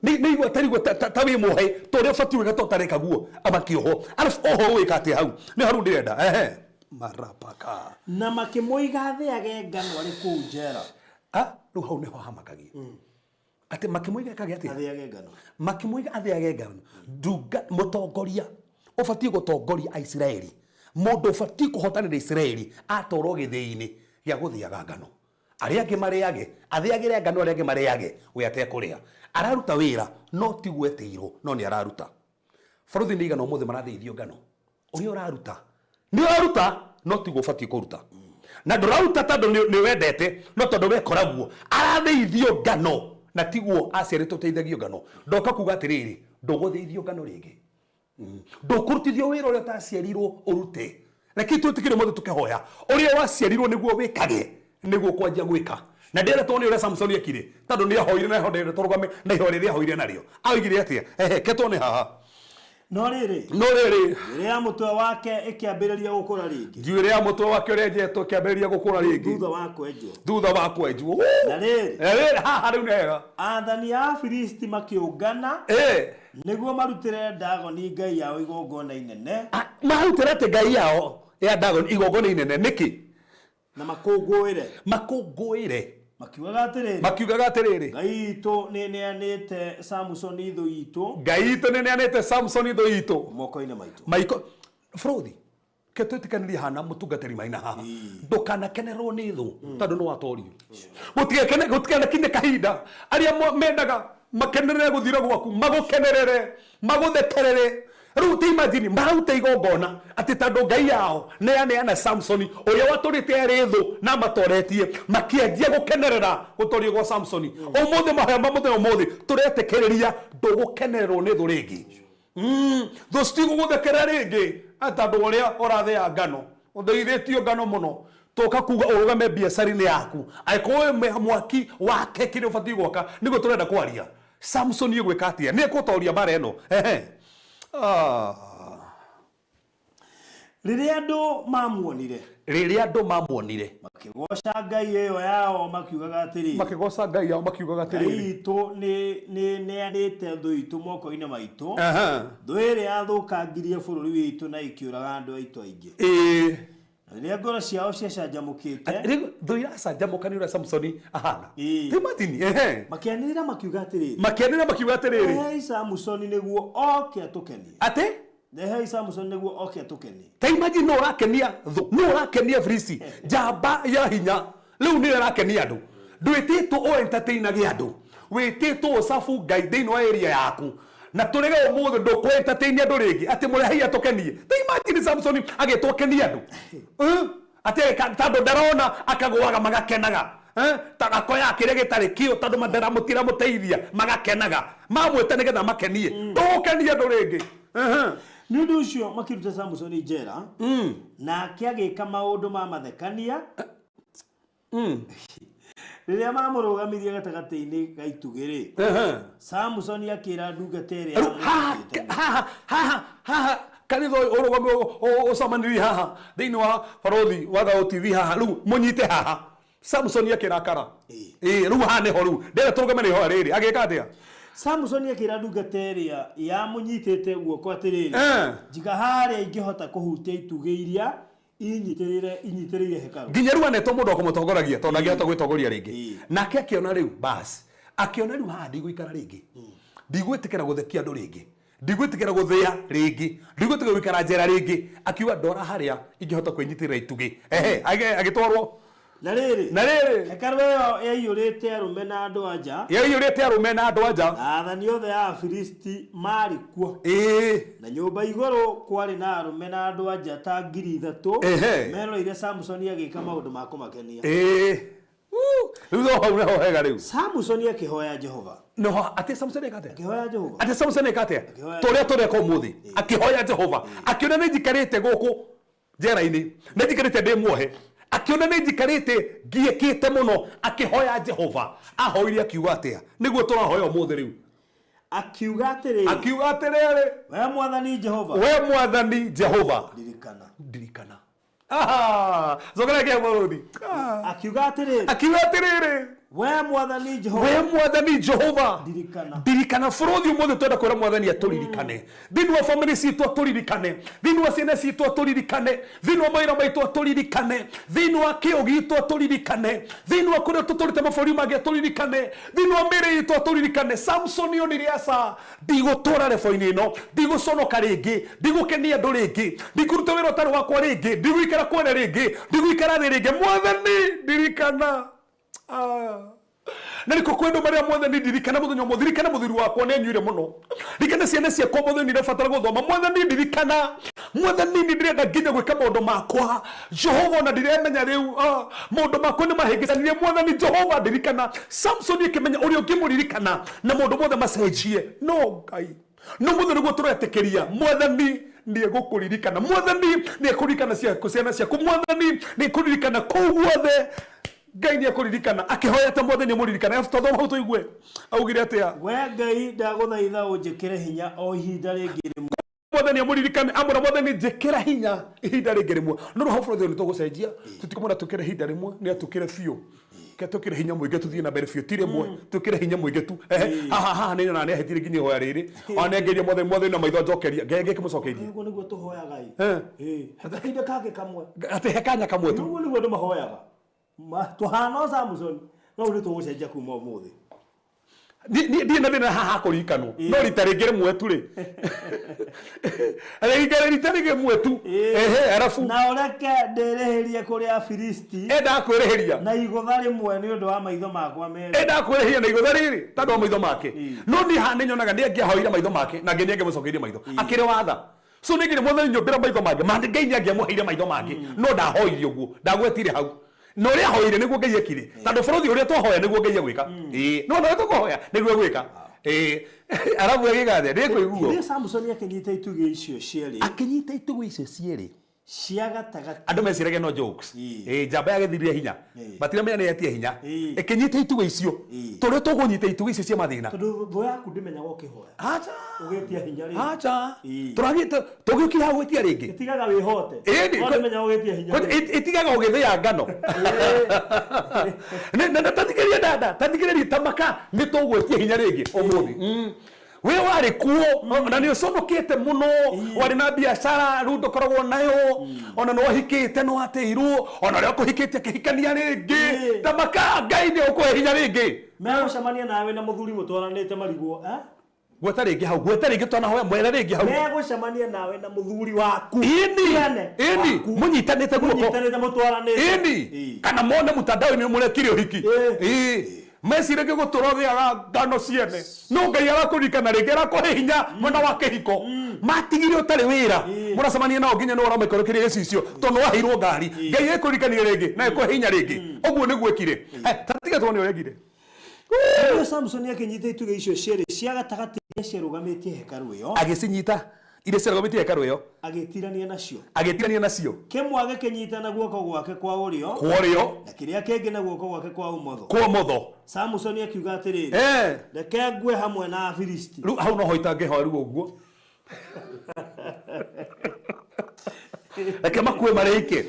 Nĩ igua ta rigua ta wĩ muohe ta ũrĩa ũbatiĩ gwĩka ta ũtareka guo, makĩohwo. Arabu oho ũgwĩka atĩa hau? Nĩ hau ndĩrenda. Ehe. Marapaka. Na makĩmũiga athĩage ngano arĩ kũu njera. Rĩu hau nĩho hamakagia. Atĩ makĩmũiga ekage atĩa? Athĩage ngano. Makĩmũiga athĩage ngano. Ndunga, mũtongoria ũbatiĩ gũtongoria Aisiraeli, mũndũ ũbatiĩ kũhotanĩra Isiraeli atwarwo gĩthĩi-inĩ gĩa gũthĩaga ngano. Arĩa angĩ marĩage, athĩagĩre ngano arĩa angĩ marĩage, we atekũrĩa. Araruta wĩra, no tiguo etĩirwo, no nĩ araruta. Bũrũri nĩ igana ũmũthĩ marathĩithio ngano. Ũrĩa ũraruta, nĩ ũraruta, no tiguo ũbatiĩ kũruta. Na ndũraruta tondũ nĩ wendete, no tondũ wekoraguo arathĩithio ngano na tiguo aciarĩtwo teithagio ngano. Ndoka kuga atĩrĩrĩ, ndũgũthĩithio ngano rĩngĩ, ndũkũrutithio wĩra ũrĩa ũtaciarirwo ũrute. Reke twĩtĩkĩre ũmũthĩ tũkĩhoya ũrĩa waciarirwo nĩguo wĩkage, nĩguo kwanjia gwĩka. Na ndĩretwo nĩ ũrĩa Samsoni ekire, tondũ nĩ ahoire na ihoya tũrũgame na ihoya rĩrĩa ahoire narĩo. Aoigire atĩa? Ehe, ketwo nĩ haha. No rĩrĩ, No rĩrĩ, njuĩrĩ ya mũtwe wake ĩkĩambĩrĩria gũkũra rĩngĩ. Njuĩrĩ ya mũtwe wake ũrĩa enjetwo ĩkĩambĩrĩria gũkũra rĩngĩ. Thutha wa kwenjwo. Thutha wa kwenjwo. Na rĩrĩ, Na rĩrĩ, haha rĩu nĩ hega. Aathani a Afilisti makĩũngana nĩguo marutĩre Dagoni ngai yao igongona inene. Marutĩre atĩ ngai yao ya Dagoni igongona inene nĩkĩ? Na makũngũĩre. Makũngũĩre. Makiugaga atĩrĩrĩ. Makiugaga atĩrĩrĩ. Ngai itũ nĩĩneanĩte Samusoni thũ itũ. Ngai itũ nĩĩneanĩte Samusoni thũ itũ. Moko-inĩ maitũ. Maiko. Bũrũthi. Ke twĩtĩkanĩrie hana mũtungatĩri maina haha. Ndũkanakenerwo nĩ thũ tondũ nĩ watorio. Gũtigakene gũtikanakinye kahinda arĩa mendaga makenerere gũthira gwaku, magũkenerere, magũthekerere. Rĩu ti imagine mararuta igongona atĩ tondũ ngai yao nĩ yaneana Samsoni ũrĩa watũrĩte arĩ thũ na amatoretie, makĩanjia gũkenerera gũtorio gwa Samsoni. Ũmũthĩ mahoya ma mũthenya ũmũthĩ tũretĩkĩrĩria ndũgũkenererwo nĩ thũ rĩngĩ. Thũ citigũgũthekerera rĩngĩ tondũ ũrĩa ũrathĩa ngano, ũthĩithĩtio ngano mũno. Toka kuga ũrũgame biacara-inĩ yaku, angĩkorwo wĩ mwaki wake kĩrĩa ũbatiĩ gwaka nĩguo tũrenda kwaria. Samsoni egwĩka atĩa? Nĩ ekũtoria mbara ĩno? Ehe. Ah. Rĩrĩa andũ mamuonire. Rĩrĩa andũ mamuonire. Makĩgooca ngai ĩyo yao makiugaga atĩrĩ. Makĩgooca ngai yao makiugaga atĩrĩrĩ. Ngai itũ nĩ nĩneanĩte thũ itũ moko-inĩ maitũ. Thũ ĩrĩa yathũkangirie bũrũri witũ na ĩkĩũraga andũ aitũ aingĩ. Ĩĩ. Na rĩrĩa ngoro ciao ciacanjamũkĩte. Rĩu thũ iracanjamũka nĩ ũrĩa Samsoni ahana. Ĩĩ. Imagine, ehe. Makĩanĩrĩra makiuga atĩrĩrĩ. Makĩanĩrĩra makiuga atĩrĩrĩ. Rehei Samusoni nĩguo oke atũkenie. Atĩ? Rehei Samusoni nĩguo oke atũkenie. Ta imagine nũ ũrakenia thũ, nũ ũrakenia Filisti, njamba ya hinya. Rĩu nĩyo ĩrakenia andũ. Ndwĩtĩtwo ũ entertainage andũ. Wĩtĩtwo ũcabu Ngai thĩinĩ wa area yaku. Na tũrege ũmũthĩ ndũkũ entertain andũ rĩngĩ atĩ mũrehei atũkenie. Ta imagine Samson agĩtwo akenie andũ. Eh? Atĩ tondũ ndarona akagũaga magakenaga. Eh? Ta akoya kĩrĩa gĩtarĩ kĩo tondũ matiramũteithia magakenaga. Mamwĩta nĩgetha makenie. Ndũgũkenia andũ rĩngĩ. Nĩ ũndũ ũcio makĩruta Samusoni njera, nake agĩka maũndũ ma mathekania Rĩrĩa maamũrũgamirie gatagatĩ-inĩ ga itugĩ-rĩ, Samusoni akĩĩra ndungata ĩrĩa Rĩu haha yamũnyitĩte haha haha haha kanitha ũyũ ũrũgame ũcemanirie haha thĩinĩ wa barothi wa Thayũ TV haha rĩu mũnyite haha. Samusoni akĩrakara. Ĩĩ rĩu haha nĩho rĩu ndĩrenda tũrũgame na ihoya rĩrĩ. Agĩka atĩa? Samusoni akĩĩra ndungata ĩrĩa yamũnyitĩte guoko atĩrĩrĩ, Njiga harĩa ingĩhota kũhutia itugĩ iria inyitĩrĩire inyitĩrĩire hekarũ. Nginya rĩu anetwo mũndũ wa kũmũtongoragia tondũ ndangĩhota gwĩtongoria rĩngĩ. Nake akĩona rĩu bas, akĩona rĩu haha ndigũikara rĩngĩ, ndigwĩtĩkĩra gũthekia andũ rĩngĩ, ndigwĩtĩkĩra gũthĩa rĩngĩ, ndigwĩtĩkĩra gũikara njera rĩngĩ. Akiuga ndora harĩa ingĩhota kwĩnyitĩrĩra itugĩ. Ehe, agĩtwarwo. Na rĩrĩ, Na rĩrĩ, hekarũ ĩyo yaiyũrĩte arũme na andũ-a-nja, yaiyũrĩte arũme na andũ-a-nja. Na aathani othe a Afilisti maarĩ kuo. Na nyũmba igũrũ kwarĩ na arũme na andũ-a-nja ta 3,000 meroreire Samusoni agĩka maũndũ ma kũmakenia. Rĩu no hau nĩho hega rĩu. Samusoni akĩhoya Jehova. Nĩho atĩ Samusoni eka atĩa? Akĩhoya Jehova. Atĩ Samusoni eka atĩa? Tũrĩa tũreka ũmũthĩ. Akĩhoya Jehova. Akĩona nĩ njikarĩte gũkũ njera-inĩ, nĩ njikarĩte ndĩ muohe. Akĩona nĩ njikarĩte ngiĩkĩte mũno, akĩhoya Jehova. Ahoire akiuga atĩa? Nĩguo tũrahoya ũmũthĩ rĩu. Akiuga atĩrĩrĩ. Akiuga atĩrĩrĩ. Wee Mwathani Jehova. Wee Mwathani Jehova. Ndirikana. Ndirikana. Aha! Cokera kĩa mũrũthi. Akiuga atĩrĩrĩ. Akiuga atĩrĩrĩ. Wee Mwathani Jehova. Wee Mwathani Jehova. Ndirikana. Ndirikana bũrũthi ũmũthĩ twenda kwĩra Mwathani atũririkane. Thĩinĩ wa famĩlĩ citũ atũririkane. Thĩinĩ wa ciana citũ atũririkane. Thĩinĩ wa mawĩra maitũ atũririkane. Thĩinĩ wa kĩo gitũ atũririkane. Thĩinĩ wa kũrĩa tũtũrĩte mabũrũri mangĩ atũririkane. Thĩinĩ wa mĩĩrĩ itũ atũririkane. Samsoni onire aca ndigũtũra rebo-inĩ ĩno, ndigũconoka rĩngĩ, ndigũkenia andũ rĩngĩ, ndikũruta wĩra ũtarĩ wakwa rĩngĩ, ndigũikara kwene rĩngĩ, ndigũikara thĩ rĩngĩ. Mwathani ndirikana. Ah. Na nĩkĩo kwĩ andũ marĩa Mwathani ndirikana mũthenya ũmwe, ririkana mũthuri wakwa nĩ anyuire mũno, ririkana ciana ciakwa Mwathani irabatara gũthoma, Mwathani ndirikana, Mwathani nĩ ndĩrenda nginya gwĩka maũndũ makwa, Jehova ona ndiremenya rĩu, ah, maũndũ makwa nĩ mahĩngĩcanire, Mwathani Jehova ndirikana. Samsoni akĩmenya ũrĩa ũngĩmũririkana na maũndũ mothe macenjie no Ngai. No mũthĩ nĩguo tũretĩkĩria Mwathani nĩ egũkũririkana, Mwathani nĩ ekũririkana ciana ciaku, Mwathani nĩ ekũririkana kũu guothe Ngai nĩ ekũririkana. Akĩhoya ta Mwathani amũririkane. Arabu twathoma hau tũigue augire atĩa. We Ngai ndagũthaitha ũnjĩkĩre hinya o ihinda rĩngĩ rĩmwe. Mwathani amũririkane, amwĩra Mwathani njĩkĩra hinya ihinda rĩngĩ rĩmwe. No rĩu hau bũrũri nĩ tũgũcenjia, tũtikũmwĩra tũkĩre ihinda rĩmwe, nĩ atũkĩre biũ. Ke tũkĩre hinya mũingĩ tũthiĩ na mbere biũ, ti rĩmwe, tũkĩre hinya mũingĩ tu. Ehe, haha haha nĩ nyonaga nĩ ahĩtire nginya ihoya rĩrĩ. Ona nĩ angeria Mwathani, Mwathani na maitho njokeria. Ngai angĩkĩmũcokeirie. Ũguo nĩguo tũhoyaga ĩ. Eh. Ĩ, he kahinda kangĩ kamwe. Atĩ he kanya kamwe tu. Ũguo nĩguo andũ mahoyaga. Ma- Tũhana o Samson, no rĩu nĩ tũgũcenjia kuma ũmũthĩ. Ndirĩ na thĩna haha kũririkanwo no rita rĩngĩ rĩmwe tu rĩ rĩngĩ rita rĩngĩ rĩmwe tu ehe arabu Na ũreke ndĩrĩhĩrie kũrĩ Afilisti endaga kwĩrĩhĩria na igũtha rĩmwe nĩ ũndũ wa maitho makwa merĩ. endaga kwĩrĩhĩria na igũtha rĩrĩ tondũ wa maitho make no niĩ haha nĩ nyonaga nĩ angĩahoire maitho make na Ngai nĩ angĩamũcokeirie maitho akĩrĩ watha so nĩ nginya Mwathani nyũmbĩra maitho mangĩ ma Ngai nĩ angĩamũheire maitho mangĩ no ndahoire ũguo ndagwetire hau na ũrĩa ahoire nĩguo Ngai ekire tondũ bũrũri ũrĩa twahoya nĩguo Ngai egwĩka ĩĩ no ũrĩa tũkũhoya nĩguo egwĩka ĩĩ arabu agĩka atĩa ndĩkũiguo Hĩndĩ ĩyo Samsoni akĩnyita itugĩ icio cierĩ akĩnyita itugĩ icio cierĩ cia gatagatĩ andũ meciragia no jokes Ĩĩ. ĩĩ njamba yagĩthirire hinya Ĩĩ. matiramenya nĩ yetie hinya Ĩĩ. ĩkĩnyita itugĩ icio Ĩĩ. tũrĩa tũkũnyita itugĩ icio cia mathĩna tondũ thũ yaku ndĩmenyaga ũkĩhoya acha ũgĩtia hinya rĩngĩ acha Ĩĩ. tũragĩte tũgĩũkire hau gwĩtia rĩngĩ ĩtigaga wĩhote Ĩni, no ndĩmenyaga ũgĩtia hinya Kwanja, rĩngĩ. ĩtigaga ũgĩthĩa ngano Na tathikĩrĩria dada tathikĩrĩria tamaka nĩ tũgwĩtia hinya rĩngĩ ũmũthĩ we warĩ kuo na nĩ ũconokete mũno warĩ na biacara rĩu ndũkoragwo nayo ona nĩ wahikĩte nĩ wateirwo ona ũrĩa ũkũhikĩte akĩhikania rĩngĩ tamaka Ngai nĩ ũkũhe hinya rĩngĩ Megũcemania nawe na mũthuri mũtwaranĩte marigwo eh? Gweta rĩngĩ hau, gweta rĩngĩ twanahoya mwere rĩngĩ hau. Megũcemania nawe na mũthuri waku. Ĩni, Tigane, ĩni, waku. mũnyitanĩte guoko. Mũnyitanĩte mũtwaranĩte. Ĩni, Ĩĩ. kana mone mtandao-inĩ mũrekire ũhiki. Ĩĩ. Ĩĩ. Meciragia gũtũra ũthĩaga ngano ciene. No Ngai arakũririkana rĩngĩ, arakũhe hinya mwena wa kĩhiko. Matigire ũtarĩ wĩra. Mũracemania nao nginya nĩwe ũramaikũrũkĩria gĩcicio tondũ nĩwaheirwo ngari. Ngai ekũririkanie rĩngĩ na ekũhe hinya rĩngĩ. Ũguo nĩguo ekire. Eh, ta tiga tuone ũrĩa ekire. Rĩu Samsoni akĩnyita itugĩ icio cierĩ cia gatagatĩ iria ciarũgamĩtie hekarũ ĩyo, Agĩcinyita iria ciarũgamĩtie hekarũ ĩyo, agĩĩtiirania nacio. Agĩĩtiirania nacio. Kĩmwe agĩkĩnyita na guoko gwake kwa ũrĩo, Kwa ũrĩo. na kĩrĩa kĩngĩ na guoko gwake kwa ũmotho. Kwa ũmotho. Samusoni akiuga atĩrĩrĩ, Reke ngue hamwe na Afilisti. Rĩu hau noho itangĩhoya rĩu ũguo. Reke makue marĩke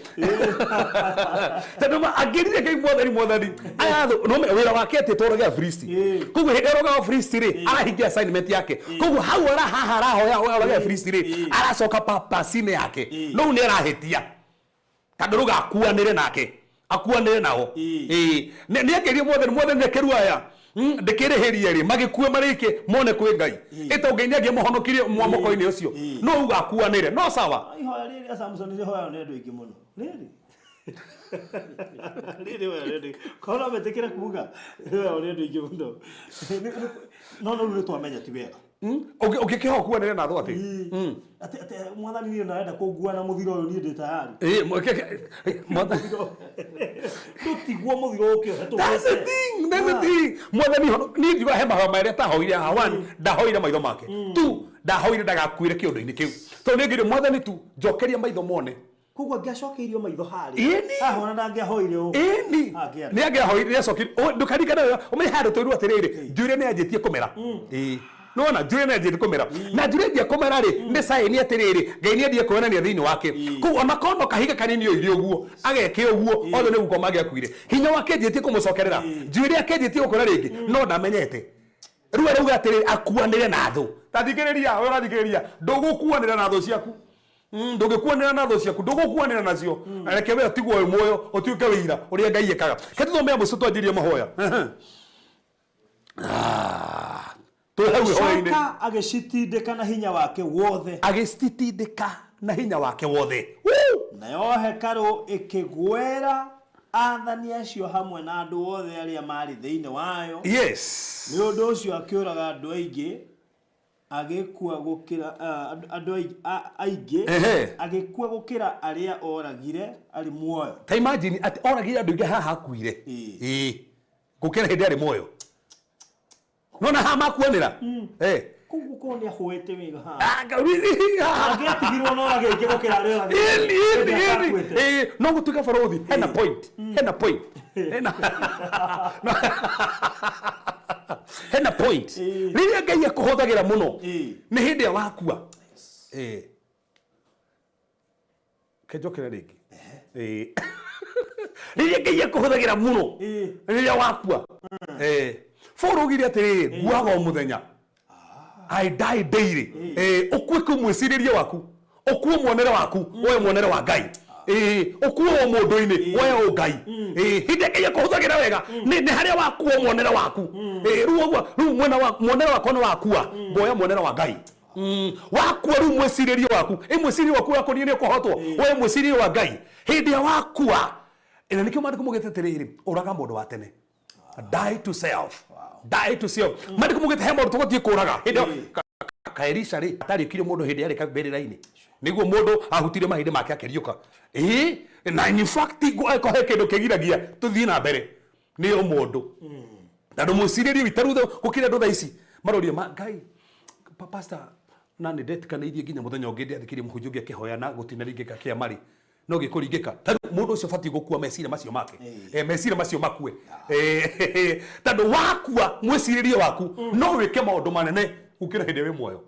tondũ angĩrire Ngai mwathani mwathani aya thũ no wĩra wake atĩ tũrage Afilisti koguo hĩndĩ ĩrĩa Afilisti rĩ arahingia assignment yake koguo hau arahaha arahoya orage Afilisti rĩ aracoka purpose-inĩ yake no nĩ arahĩtia tondũ rĩu akuanĩre nake akuanĩre nao ĩĩ nĩ angerie mwathani mwathani reke rĩu aya ndĩkĩrĩhĩrie rĩ magĩkue marĩke mone kwĩ Ngai ĩto Ngai nĩ angĩamũhonokirie mwamũko-inĩ ũcio no uga akuanĩre no sawa Ihoya rĩrĩ rĩa Samson rĩhoyagwo nĩ andũ aingĩ mũno. Rĩrĩ. Rĩrĩ rĩhoyagwo nĩ andũ aingĩ. Korwo no metĩkĩre kuga rĩhoyagwo nĩ andũ aingĩ mũno. No no rĩu nĩ twamenya ti wega. Ũngĩkĩhoa ũkuanĩre na thũ atĩ Atĩ atĩ mwathani niĩ narenda kũngua na mũthiro ũyũ niĩ ndĩ tayari. Ĩĩ, mwathani Ndũtigwo mũthiro ũkĩohe That's the thing, that's the thing. Mwathani hono niĩ ngiuga he mahoya marĩa tahoire haha one ndahoire maitho make tu ndahoire ndagakuire kĩũndũ-inĩ kĩu tondũ nĩ ngĩire mwathani tu njokeria maitho mone. Koguo angĩacokeirio maitho harĩa. Ĩni. Haha ona ndangĩahoire ũũ. Ĩni. Angĩenda. Nĩ angĩahoire nĩ acokire. Ndũkaririkane wega ũmenye handũ twĩrwo atĩrĩrĩ njuĩrĩ nĩ yanjĩtie kũmera. Ĩĩ. Nĩwona njuĩrĩ nĩ yanjĩtie kũmera. Na njuĩrĩ yanjia kũmera rĩ nĩ sign atĩrĩrĩ Ngai nĩ endie kwĩyonania thĩinĩ wake. Koguo ona korwo no kahiga kanini oire ũguo ageke ũguo othe nĩ gũkua mangĩakuire. Hinya wake anjĩtie kũmũcokerera. Njuĩrĩ yake anjĩtie gũkũra rĩngĩ no ndamenyete. Rĩu arauga atĩrĩrĩ akuanĩre na thũ. Ta thikĩrĩria we ũrathikĩrĩria ndũgũkuanĩra na thũ ciaku. Ndũngĩkuanĩra na thũ ciaku ndũgũkuanĩra nacio reke we ũtigwo wĩ muoyo ũtuĩke wĩira ũrĩa Ngai ekaga. Reke tũthome ya mũico twanjĩrie mahoya. Ah, twĩ hau ihoya-inĩ. Agĩcoka agĩcitindĩka na hinya wake wothe. Agĩcitindĩka na hinya wake wothe. Woo! Nayo hekarũ ĩkĩgwĩra Aathani acio hamwe na andũ othe arĩa maarĩ thĩinĩ wayo. Yes. Nĩ ũndũ ũcio akĩũraga andũ aingĩ agĩkua gũkĩra andũ aingĩ agĩkua gũkĩra arĩa oragire arĩ muoyo. Ta imagine atĩ oragire andũ aingĩ haha akuire. Ĩĩ. Gũkĩra hĩndĩ arĩ muoyo. Nona haha makuanĩra. Eh. Kũu gũkorwo nĩ ahũĩte wega haha. Ah, haha. Angĩatigirwo na orage aingĩ gũkĩra arĩa oragire. Ĩni, ĩni, Hĩndĩ ĩni. atakuĩte. Ĩĩ, no gũtuĩka barũthi hena point hena point hena hena point rĩrĩa Ngai akũhũthagĩra mũno nĩ hĩndĩ ĩrĩa wakua. Ĩĩ. Kenjokere rĩngĩ. Ĩĩ. Rĩrĩa Ngai akũhũthagĩra mũno rĩrĩa wakua. Ĩĩ. Paul augire atĩrĩrĩ, nguaga o mũthenya. I die daily. Eh, ũkue kũ mwĩcirĩrie waku ũkue muonere waku woe muonere wa Ngai. Eh, ũkue o mũndũ-inĩ woe o Ngai. Eh, hĩndĩ ĩrĩa Ngai akũhũthagĩra wega nĩ harĩa wakua muonere waku. Eh, rĩu ũguo rĩu mwena wa muonere wakwa nĩ wakua ngoya muonere wa Ngai. Wakua rĩu mwĩcirĩrie waku ĩ mwĩcirĩrie waku wakoniĩ nĩ ũkũhotwo woe mwĩcirĩrie wa Ngai hĩndĩ ĩrĩa wakua. Na nĩkĩo maandĩko maugĩte atĩrĩrĩ, ũraga mũndũ wa tene, die to self, die to self. Maandĩko maugĩte he maũndũ tũgũthiĩ kũraga hĩndĩ ĩyo. Ka Elisha rĩ atariũkirie mũndũ hĩndĩ yarĩ kambĩrĩra-inĩ nĩguo mũndũ ahutirie mahĩndĩ make akĩriũka. Ĩĩ, na in fact angĩkorwo he kĩndũ kĩgiragia tũthiĩ na mbere nĩ ũmũndũ tondũ mwĩcirĩrie witũ rĩu gũkĩrĩ andũ thaa ici maroria ma Ngai pastor na nĩ ndetikanĩirie nginya mũthenya ũngĩ ndĩathikĩrĩrie mũhunjia ũngĩ akĩhoya na gũtinaringĩka kĩama rĩ no gĩkũringĩka. Ta rĩu mũndũ ũcio ũbatiĩ gũkua meciria macio make, meciria macio makue, tondũ wakua mwĩcirĩrie waku no wĩke maũndũ manene gũkĩra hĩndĩ ĩrĩa wĩ muoyo.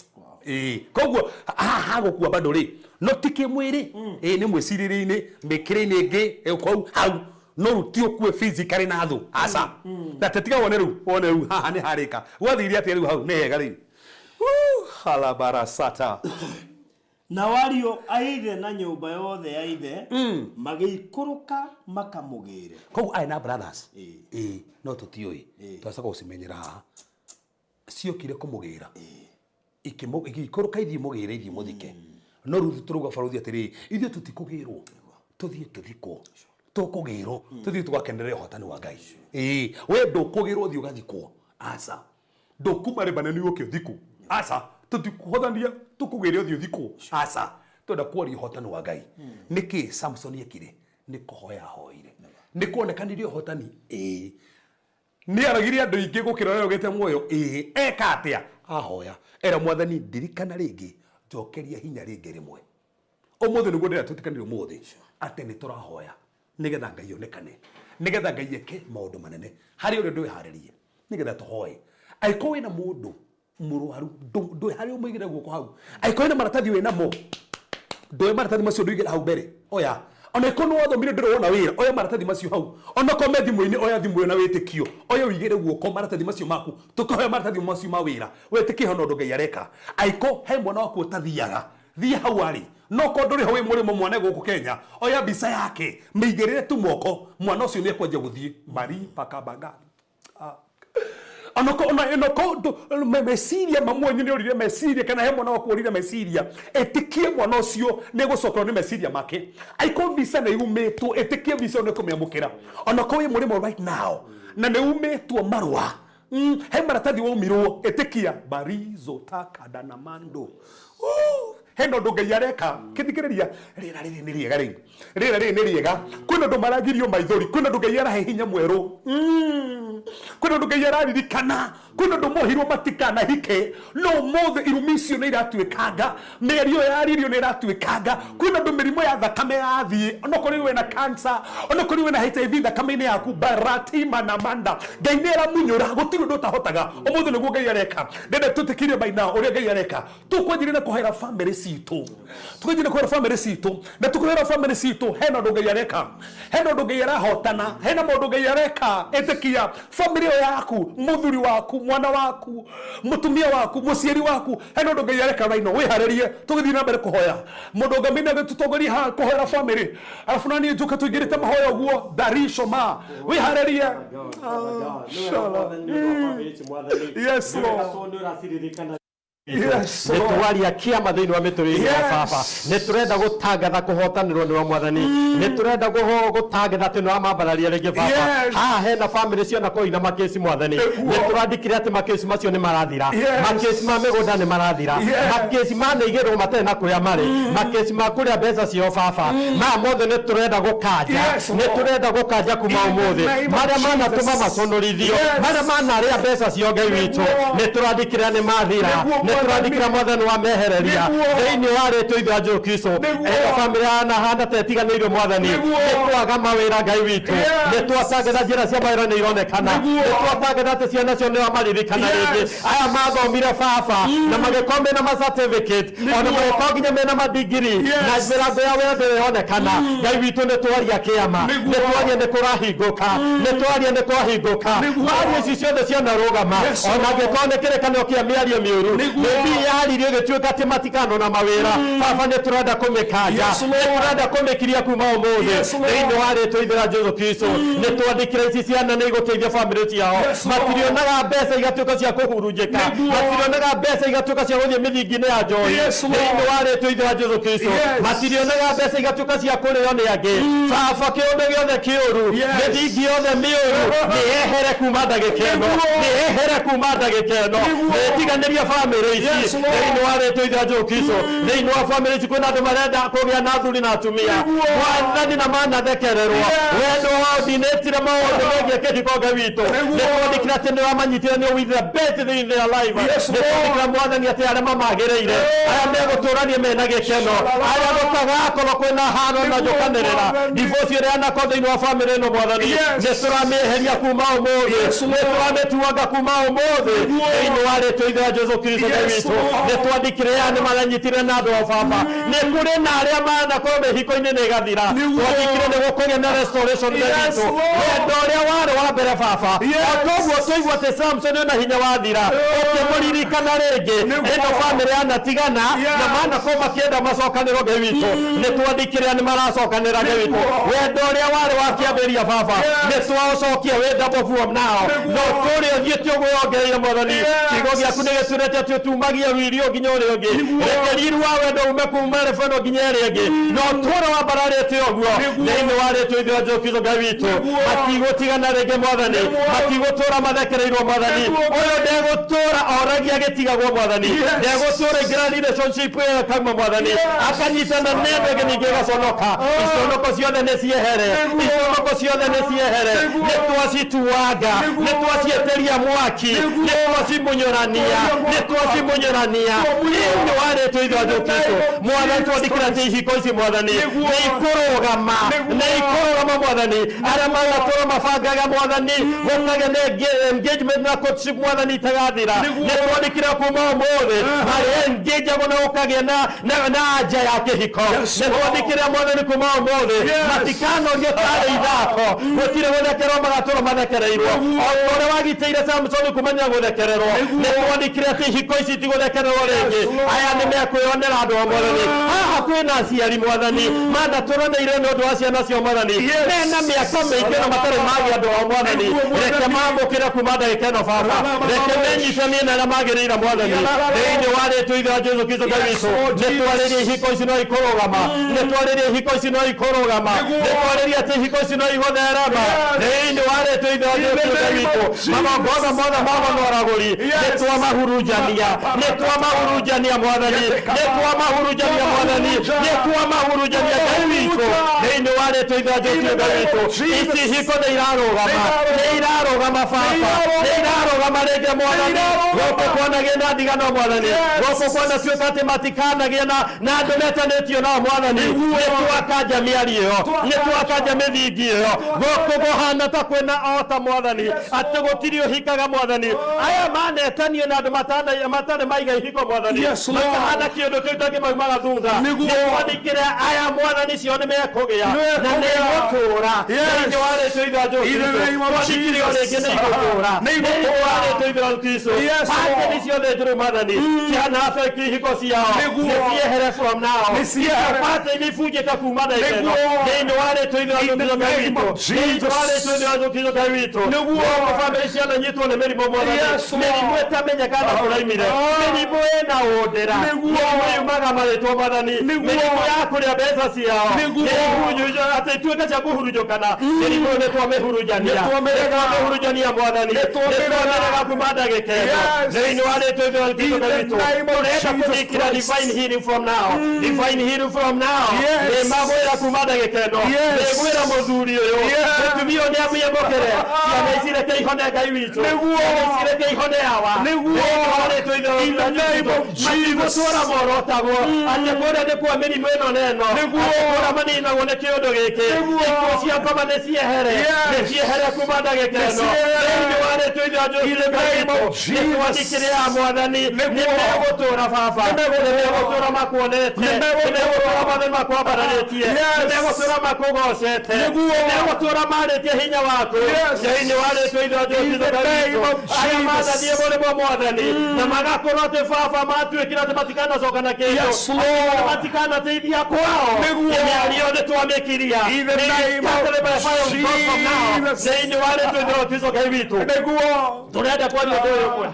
Ĩĩ, koguo haha hagũkua bado rĩ no ti kĩmwĩrĩ, ĩĩ nĩ mwĩcirĩrie-inĩ, mĩkĩre-inĩ ĩngĩ, kũu hau no rĩu ti ũkue physically na thũ, aca. Na tiga wone rĩu, wone rĩu haha nĩ harĩka gwathire atĩa rĩu hau nĩ hega rĩu. Halabarasata. Nao ariũ a ithe na nyũmba yothe ya ithe magĩikũrũka makamũgĩre. Koguo arĩ na brothers. Ĩĩ, no tũtiũĩ. Twacoka gũcimenyera haha. Ciokire kũmũgĩra. Igĩikũrũka ithiĩ mũgĩre ithiĩ mũthike. No rĩu tũrauga barũthi atĩrĩrĩ, ithuĩ tũtikũgĩrwo, tũthiĩ tũthikwo. Tũkũgĩrwo, tũthiĩ tũgakenerere ũhotani wa Ngai. Ĩĩ, we ndũkũgĩrwo ũthiĩ ũgathikwo. Aca. Ndũkuma Lebanoni ũke ũthikwo. Aca. Tũtikũhothania tũkũgĩre ũthiĩ ũthikwo. Aca. Twenda kwaria ũhotani wa Ngai. Nĩkĩ Samson ekire? Nĩ kũhoya ahoire. Nĩ kuonekanire ũhotani? Ĩĩ. Nĩ aragire andũ aingĩ gũkĩra ũrĩa augĩte muoyo? Ĩĩ. Eka atĩa? Ahoya. Era Mwathani ndirikana rĩngĩ, njokeria hinya rĩngĩ rĩmwe. Ũmũthĩ nĩguo ndĩrenda twĩtĩkanĩre ũmũthĩ atĩ nĩ tũrahoya nĩgetha Ngai onekane, nĩgetha Ngai eke maũndũ manene harĩ ũrĩa ndwĩharĩrie, nĩgetha tũhoe. Angĩkorwo wĩna mũndũ mũrwaru, ndũĩ harĩa ũmũigĩre guoko hau. Angĩkorwo wĩna maratathi wĩnamo, ndoe maratathi macio ndũigĩre hau mbere, oya. Ona angĩkorwo nĩ wathomire ndũrĩ wona wĩra, oya maratathi macio hau. Ona akorwo me thimũ-inĩ, oya thimũ ĩyo na wĩtĩkio, oya ũigĩre guoko maratathi macio maku. Tũkĩhoya maratathi macio ma wĩra, wĩtĩkie hena ũndũ Ngai areka. Angĩkorwo he mwana waku ũtathiaga, thiĩ hau arĩ. No korwo ndũrĩ ho wĩ mũrĩmo mwana gũkũ Kenya, oya mbica yake, mĩigĩrĩre tu moko, mwana ũcio nĩ ekwanjia gũthiĩ. Marie Pakabaga. Ona meciria mamu wanyu nĩ orire meciria kana he mwana waku orire meciria, ĩtĩkie mwana ũcio nĩ egũcokerwo nĩ meciria make. Angĩkorwo visa nĩ yumĩtwo, ĩtĩkie visa ĩyo nĩ ũkũmĩamũkĩra. Ona korwo wĩ mũrĩmo right now na nĩ umĩtwo marũa, he maratathi waumirwo, ĩtĩkia barizo takada na mando. Hena ũndũ Ngai areka. Kĩthikĩrĩria, rĩera rĩrĩ nĩ rĩega rĩu. Rĩera rĩrĩ nĩ rĩega. Kwĩna ũndũ maragirio maithori. Kwĩna ũndũ Ngai arahe hinya mwerũ. Kwĩna ũndũ Ngai araririkana. Kwĩna ũndũ mohirwo matikanahike. No ũmũthĩ irumi icio nĩ iratuĩkanga. Mĩario yaririo nĩ ĩratuĩkanga. Kwĩna ũndũ mĩrimũ ya thakame yathiĩ. Onokorwo wĩna cancer, onokorwo wĩna HIV thakame-inĩ yaku, baratima na manda. Ngai nĩ aramunyũra. Gũtirĩ ũndũ ũtahotaga. Ũmũthĩ nĩguo Ngai areka. Ndĩrenda twĩtĩkĩrie by now ũrĩa Ngai areka. Tũkwanjĩrĩria na kũhoera famĩlĩ citũ. Tũkwanjĩrĩria na kũhoera famĩlĩ citũ. Na tũkĩhoera famĩlĩ citũ, hena ũndũ Ngai areka. Hena ũndũ Ngai arahotana. Hena maũndũ Ngai areka. Ĩtĩkia famĩlĩ ĩyo yaku, mũthuri waku, mwana waku, mũtumia waku, mũciari waku, hena ũndũ Ngai areka right now. Wĩharĩrie tũgĩthiĩ na mbere kũhoya. Mũndũ ũngamĩire agĩtũtongoria haha kũhoera famĩlĩ. Arabu na niĩ njũke tũingĩrĩte mahoya ũguo. Darisho ma. Wĩharĩrie. Yes, Lord. Yes, Nĩ Lord. twaria kĩama thĩinĩ wa mĩtũrĩre ya baba. Nĩ tũrenda gũtangatha kũhotanĩrwo nĩwe Mwathani. Nĩ tũrenda gũtangatha atĩ nĩ wamambararia rĩngĩ baba. Haha hena bamĩrĩ cianakorwo ina makĩci Mwathani. Nĩ tũrandĩkire atĩ makĩci macio nĩ marathira. Makĩci ma mĩgũnda nĩ marathira. Makĩci manaigĩrwo matarĩ na kũrĩa marĩ. Makĩci ma kũrĩa mbeca ciao baba. Maya mothe nĩ tũrenda gũkanja. Yes, Nĩ Lord. tũrenda gũkanja kuma In the ũmũthĩ. name of Marĩa manatũma Jesus. maconorithio. Marĩa manarĩa mbeca ciao Ngai witũ. Nĩ tũrandĩkĩra nĩ mathira. Nĩguo, Nĩ tũrandĩkĩra Mwathani wa mehereria. Thĩinĩ wa rĩtwa ithe wa Jesũ Kristo. Ĩno bamĩrĩ yanahana ta ĩtiganĩirio Mwathani. Nĩ twaga mawĩra Ngai witũ. Nĩ twatangatha njĩra cia mawĩra nĩ ironekana. Nĩ twatangatha atĩ ciana cio nĩ wamaririkana rĩngĩ. Aya mathomire baba na magĩkorwo mena ma certificate ona magĩkorwo nginya mena ma degree na mĩrango ya wĩra ndĩrĩ yonekana. Ngai witũ nĩ twaria kĩama. Nĩ twaria nĩ kũrahingũka. Nĩ twaria nĩ kwahingũka. Mwaria ici ciothe cianarũgama. Ona angĩkorwo nĩ kĩrĩkanĩro kĩa mĩario mĩũru. Maybe yaririo ĩgĩtuĩka atĩ matikanona mawĩra. Baba nĩ tũrenda kũmĩkanja. Nĩ tũrenda kũmĩkiria kuma ũmũthĩ. Thĩinĩ wa rĩtwa ithe rĩa Jesũ Kristo. Nĩ twandĩkĩra ici ciana nĩ igũteithia bamĩrĩ ciao. Matirionaga mbeca igatuĩka cia kũhurunjĩka. Matirionaga mbeca igatuĩka cia gũthiĩ mĩthingi-inĩ ya njohi. Thĩinĩ wa rĩtwa ithe wa Jesũ Kristo. Matirionaga mbeca igatuĩka cia kũrĩo nĩ angĩ. Baba kĩũndũ gĩothe kĩũru, mĩthingi yothe mĩũru nĩ yehere kuma ndagĩka ĩno. Nĩ yehere kuma ndagĩka ĩno. Nĩ ĩtiganĩrie bamĩrĩ ici. Thĩinĩ wa rĩtwa ithe wa Jesũ Kristo. Thĩinĩ wa bamĩrĩ ici kwĩna andũ marenda kũgĩa na athuri na atumia. Mwathani na manathekererwo. Wendo wao ndinĩtire maũndũ megiĩ kĩhiko Ngai witũ. Nĩ twandĩkire atĩ nĩ wamanyitire with the best thing in their life. Nĩ twandĩkire Mwathani atĩ arĩa mamagĩrĩire, arĩa megũtũrania mena gĩkeno, arĩa gũtagakorwo kwĩna haro na njũkanĩrĩra. Divorce ĩrĩa yanakorwo thĩinĩ wa bamĩrĩ ĩno Mwathani, nĩ tũramĩeheria kuma ũmũthĩ. Nĩ tũramĩtuanga kuma ũmũthĩ. Thĩinĩ wa rĩtwa ithe wa Jesũ Kristo Ngai witũ. Nĩ twandĩkire aya nĩ maranyitire na andũ ao baba. Nĩ kũrĩ na arĩa manakorwo mĩhiko-inĩ nĩ ĩgathira. Twandĩkire nĩ gũkũgĩa na restoration Ngai witũ. Wendo ũrĩa warĩ wa mbere baba. O toguo twaigua atĩ Samson ena hinya wathira. Ũkĩmũririkana rĩngĩ. Ĩno bamĩrĩ yanatigana na manakorwo makĩenda macokanĩrwo Ngai witũ. Nĩ twandĩkire nĩ maracokanĩra Ngai witũ. Wendo ũrĩa warĩ wa kĩambĩrĩria baba. Nĩ twaũcokia wĩ double from now. No tũrĩ ũthiĩte ũguo wongereire Mwathani. Kiugo gĩaku nĩ gĩtwĩrĩte atĩ ũtumagia riri ũyũ nginya ũrĩa ũngĩ. Reke riri wa wendo ume kuma level ĩno nginya ĩrĩa ĩngĩ. No ũtũũre wambararĩte ũguo. Thĩinĩ wa rĩtwa ithe wa Jesũ Kristo Ngai witũ. Matigũtigana rĩngĩ Mwathani. Matigũtũũra mathekereirwo Mwathani. Ũyũ ndegũtũũra oragia agĩtigagwo Mwathani. Ndegũtũũra aingĩra relationship ĩyo ĩkauma Mwathani. Akanyitana na ĩno ĩngĩ ningĩ ĩgaconoka. Iconoko ciothe nĩ ciehere. Iconoko ciothe nĩ ciehere. Nĩ twacituanga. Nĩ twaciĩtĩria mwaki. Nĩ twacimunyũrania. Nĩ twacimunyũrania. Thĩinĩ wa rĩtwa ithe wa Jesũ Kristo. Mwathani twandĩkĩra atĩ ihiko ici Mwathani nĩ ikũrũgama. Nĩ ikũrũgama Mwathani. Arĩa manatũra mabangaga Mwathani gũkagĩa na engagement na courtship Mwathani itagathira. Nĩ twandĩkĩra kuma ũmũthĩ marĩ engageagwo na gũkagĩa na anja ya kĩhiko. Nĩ twandĩkĩra Mwathani kuma ũmũthĩ matikanorio tarĩ ithako. Gũtirĩ gũthekerwo magatũra mathekereirwo. O ta ũrĩa wagitĩire Samson kumania gũthekererwo. Nĩ twandĩkire atĩ ihiko ici itigũthekererwo rĩngĩ. Aya nĩ mekwĩyonera andũ a Mwathani. Haha kwĩna aciari Mwathani manatũranĩire nĩ ũndũ wa ciana ciao Mwathani. Mena mĩaka mĩingĩ na matarĩ magĩa andũ ao Mwathani. Reke mamũkĩre kuma ndagĩka ĩno baba. Reke menyitanie na arĩa magĩrĩire Mwathani. Thĩinĩ wa rĩtwa ithe wa Jesũ Kristo Ngai witũ. Nĩ twarĩrie ihiko ici no ikũrũgama. Nĩ twarĩrie ihiko ici no ikũrũgama. Nĩ twarĩrie atĩ ihiko ici no igũtherema. Thĩinĩ wa rĩtwa ithe wa Jesũ Kristo Ngai witũ. Magongona mothe ma aragũri. Nĩ twamahurunjania. Nĩ twamahurunjania Mwathani. Nĩ twamahurunjania Mwathani. Nĩ twamahurunjania Ngai witũ. Thĩinĩ wa rĩtwa ithe wa Jesũ Kristo Ngai witũ. Ici ihiko nĩ irarũgama. Nĩ irarũgama baba. Nĩ irarũgama rĩngĩ Mwathani. Gũkũ kwanagĩa na ndigano Mwathani. Gũkũ kwanatuĩka atĩ matikanagĩa na andũ metanĩtio nao Mwathani. Nĩ twakanja mĩario ĩyo. Nĩ twakanja mĩthingi ĩyo. Gũkũ kũhana ta kwĩna ota Mwathani. Atĩ gũtirĩ ũhikaga Mwathani. Aya manetanio na andũ matarĩ maiga ihiko Mwathani. Makahana kĩũndũ kĩu ta kĩmaumaga thutha. Nĩ twandĩkĩre aya Mwathani cio nĩ mekũgĩa. Na nĩ igũtũra. Yes. Thĩinĩ wa rĩtwa ithe wa Jesũ In the Kristo. name of Twandĩkire o Jesus. rĩngĩ nĩ igũtũra. Nĩ Thĩinĩ igũtũra. wa rĩtwa ithe wa Kristo. Yes, Lord. Pattern ciothe njũru mwathani ciana affect ihiko ciao Nĩguo. nĩ ciehere from now. Nĩ ciehere. Pattern ibunjĩka kuma ndagĩka ĩno. Nĩguo. Thĩinĩ wa rĩtwa ithe wa In Jesũ the Kristo Ngai name witũ. of Thĩinĩ wa Jesus. rĩtwa ithe wa Jesũ Kristo Ngai witũ. Nĩguo. Gũkũ bamĩrĩ ciana nyitwo nĩ mĩrimũ mwathani. Yes, Lord. Mĩrimũ ĩtamenyekaga kũraimire. Ah. Mĩrimũ ĩna ũndĩra. Nĩguo. Mĩrimũ yumaga marĩtwa mwathani. Nĩguo. Mĩrimũ ya kũrĩa mbeca ciao. Nĩguo. Nĩ atĩ ituĩke cia kũhurunjũkana. Mĩrimũ ĩyo nĩtwamĩhurunjania. Nĩtwamĩrega. Nĩtwamĩhurunjania mwathani. Nĩtwamĩrega. Nĩtwamĩrega kuma ndagĩka ĩno. Yes. Thĩinĩ wa rĩtwa ithe wa Kristo In the Ngai witũ. name of Tũrenda Jesus kũthikĩra Christ. divine healing from now. Divine healing from now. Yes. Nĩmagwĩra kuma ndagĩka ĩno. Yes. Nĩngwĩra mũthuri ũyũ. Yes. Mũtumia ũyũ nĩamwĩamũkĩre. Ciana ici reke ihone Ngai witũ. Nĩguo. Ciana ici reke ihone awa. Nĩguo. Thĩinĩ wa rĩtwa ithe wa In the name of Jesus. Matigũtũra morotagwo atĩ kũrĩa nĩ kwa mĩrimũ ĩno na ĩno. Nĩguo. Atĩ kũrĩa maninagwo nĩ kĩũndũ gĩkĩ. Nĩguo. Ikuũ cia ngoma nĩ ciehere. Yes. Nĩ ciehere kuma ndagĩka ĩno. ciehere. Thĩinĩ wa rĩtwa ithe wa Jesũ In the Kristo name of witũ. Jesus. Nĩtwandĩkĩre mwathani. Nĩguo. Nĩmegũtũra baba. Nĩmegũtũra makuonete. Nĩmegũtũũra. Nĩmegũtũra mwathani makwambararĩtie. Yes. Nĩmegũtũũra makũgocete. Nĩguo. Nĩmegũtũũra marĩtie hinya waku. Yes. Thĩinĩ wa rĩtwa ithe wa Jesũ In the Kristo name witũ. of Arĩa Jesus. mathathiĩ mũrĩmo mwathani na magakorwo atĩ baba matuĩkire atĩ matikanacoka na kĩndũ. Yes, Lord. Matikanateithia kwao. Nĩguo. Mĩario nĩtwamĩkiria. In the Nĩ name of scattered by the fire of God from now. Jesus. Thĩinĩ wa rĩtwa ithe wa Kristo Ngai witũ Nĩguo. turenda kwaria ũndũ ũyũ ũmwe